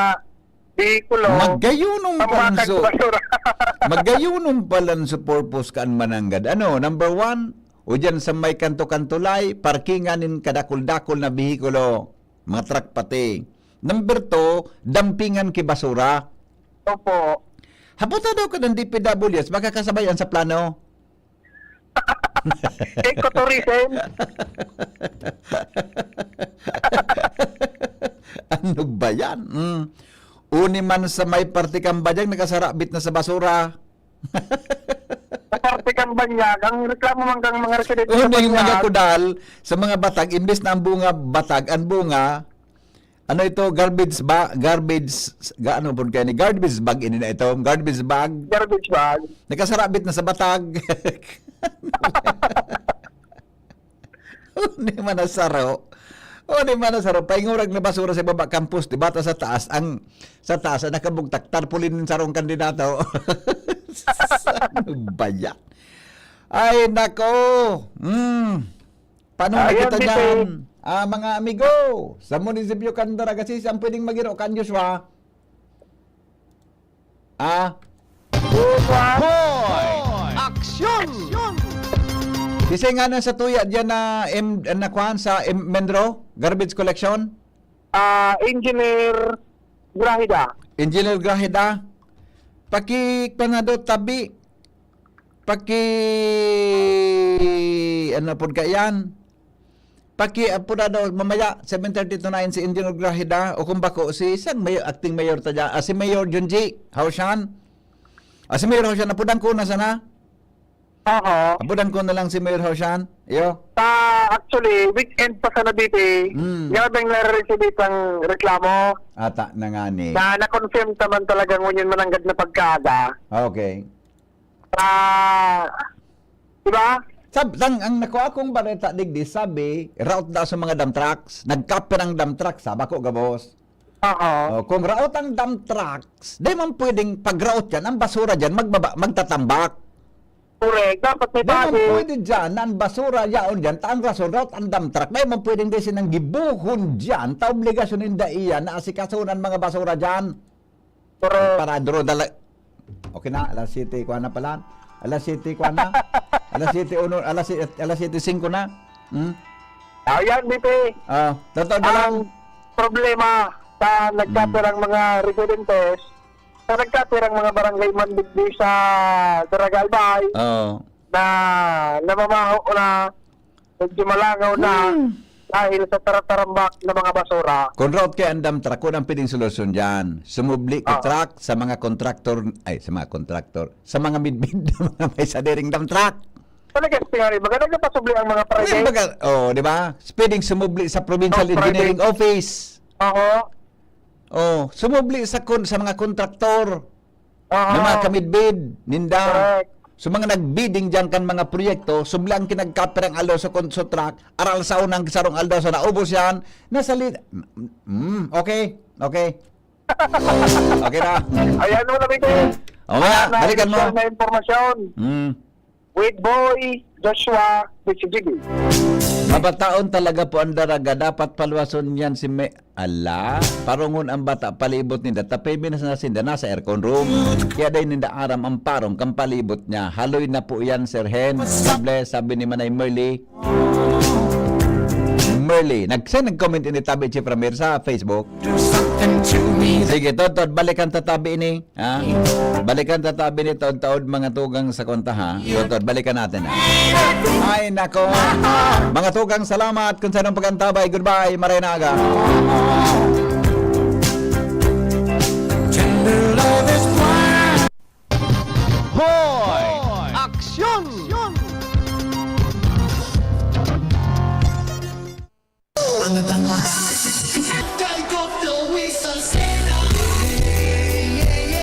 behikulo. Magayunon Tambakan panso. Basura. Magayunon palan sa purpose kan mananggad. Ano, number one, o dyan sa may kanto-kantolay, parkingan nin kadakul-dakul na behikulo, mga truck pati. Number two, dumpingan ki basura. Opo. Haputa daw ka ng D P W S, makakasabay ang sa plano. Ecotourism. Ano ba yan? Mm. Uni man sa may parte kang Banyag, nakasarabit na sa basura. Sa parte kan Banyag, ang reklamo man kang mga residente sa Uni yung mga Banyag. Kudal, sa mga batag, imbes na ang bunga batag, ang bunga, ano ito, garbage ba, garbage, ga, ano po kaya ni, garbage bag ini na ito, garbage bag, Garbage bag. nakasarabit na sa batag. Hindi man nasaro. O, di man nasaro. Paingurag na basura sa baba campus, di ba? Ta sa taas, ang, sa taas, ang nakabugtak, tarpaulin ng sarong kandidato. Ano ba yan? Ay, nako. Mm. Paano na Ayan, kita Tito. dyan? Ah, mga amigo, sa munisipyo kan Daraga Sisi, ang pwedeng magiro kan Joshua? Ah? Hoy! Aksyon! Kisay nga na sa tuya dyan na, em, na kuhan sa em, Menro, garbage collection? Ah, Engineer Grahida. Engineer Grahida, paki panado tabi, paki, ano po ka yan? Paki, ah, po na daw, mamaya, seven thirty to nine, si Engineer Grahida, o kung bako, si isang mayor, acting mayor ta dyan, ah, si Mayor Junji Haushan. Ah, si Mayor Haushan, napudan ko na sana. Aha. Apudan ko na lang si Mayor Haushan. Iyo. Ta, actually, weekend pa sa Nabiti, Mm. grabe ang nare-receive ang reklamo Ata na nga ni. na na-confirm naman talagang ngunyan mananggad na pagkaaga. Okay. Ah, di ba? Sab, ang, ang nakuha kong balita digdi, sabi, route daw sa mga dump trucks. Nagkapir ang dump trucks, ha? Bako gabos. Oo. Oh, kung route ang dump trucks, di man pwedeng pag-route yan, ang basura dyan, magbaba, magtatambak. Correct. Dapat may Di man body. Pwede dyan na ang basura yaon dyan, ta ang rason raot ang dump truck. Di man pwedeng di sinang gibuhon dyan, ta obligasyon ninda iyan na asikasunan mga basura dyan. Correct. Para duro dala. Okay na, alas siyete, kuha na pala. Alas siyete, kuha na. Alas siyete, uno, alas, si- alas siyete, singko na. Hmm? Ayan, B P. Ah, totoo na lang. Ang problema sa nagkapirang mga residentes, sa nagkapirang mga barangay man digdi sa Daraga Albay, Oh. na namamaho na, medyo malangaw na dahil sa taratarambak na mga basura. Kung raot kay ang dump truck, kung ang pwedeng solusyon dyan, sumubli ka Ah. truck sa mga kontraktor, ay, sa mga kontraktor, sa mga midbid na mga may sadiring dump truck. Talaga, Stingari, maganda na pasubli ang mga Pwede private. baga, oh, di ba? Pwedeng sumubli sa Provincial Oh, private. Engineering Office. Oo. Oh, sumubli sa kon sa mga kontraktor Oo. na mga kamidbid, ninda. Correct. So mga nagbidding diyan kan mga proyekto, subli ang kinagkapirang aldaw sa kon-, sa truck, aral sa unang sarong aldaw sa naubos yan, nasa li-, mm, okay, okay. Okay na. Ayan mo na, Bito. O nga, Na balikan mo. additional na impormasyon Mm. with Boy Joshua Bisigigi. Mabataon talaga po ang Daraga. Dapat paluwason yan si May. Ala, parongon ang bata palibot ninda. Tapay minas na sinda nasa aircon room. Kaya dahil ninda aram ang parong kang palibot niya. Haloy na po yan, Sir Hen. God bless, sabi ni Manay Merly. Merly. Nag-send, nag-comment ini Tabi Chief Ramir sa Facebook. Do something to me. Sige, Tod, Tod, balikan tatabi ini. Ha? Balikan tatabi ni Tod, Tod, mga tugang sa konta, ha? Tod, Tod, balikan natin, ha? Ay, nako. Mga tugang, salamat kung saan ang pag-antabay. Goodbye, maray na aga.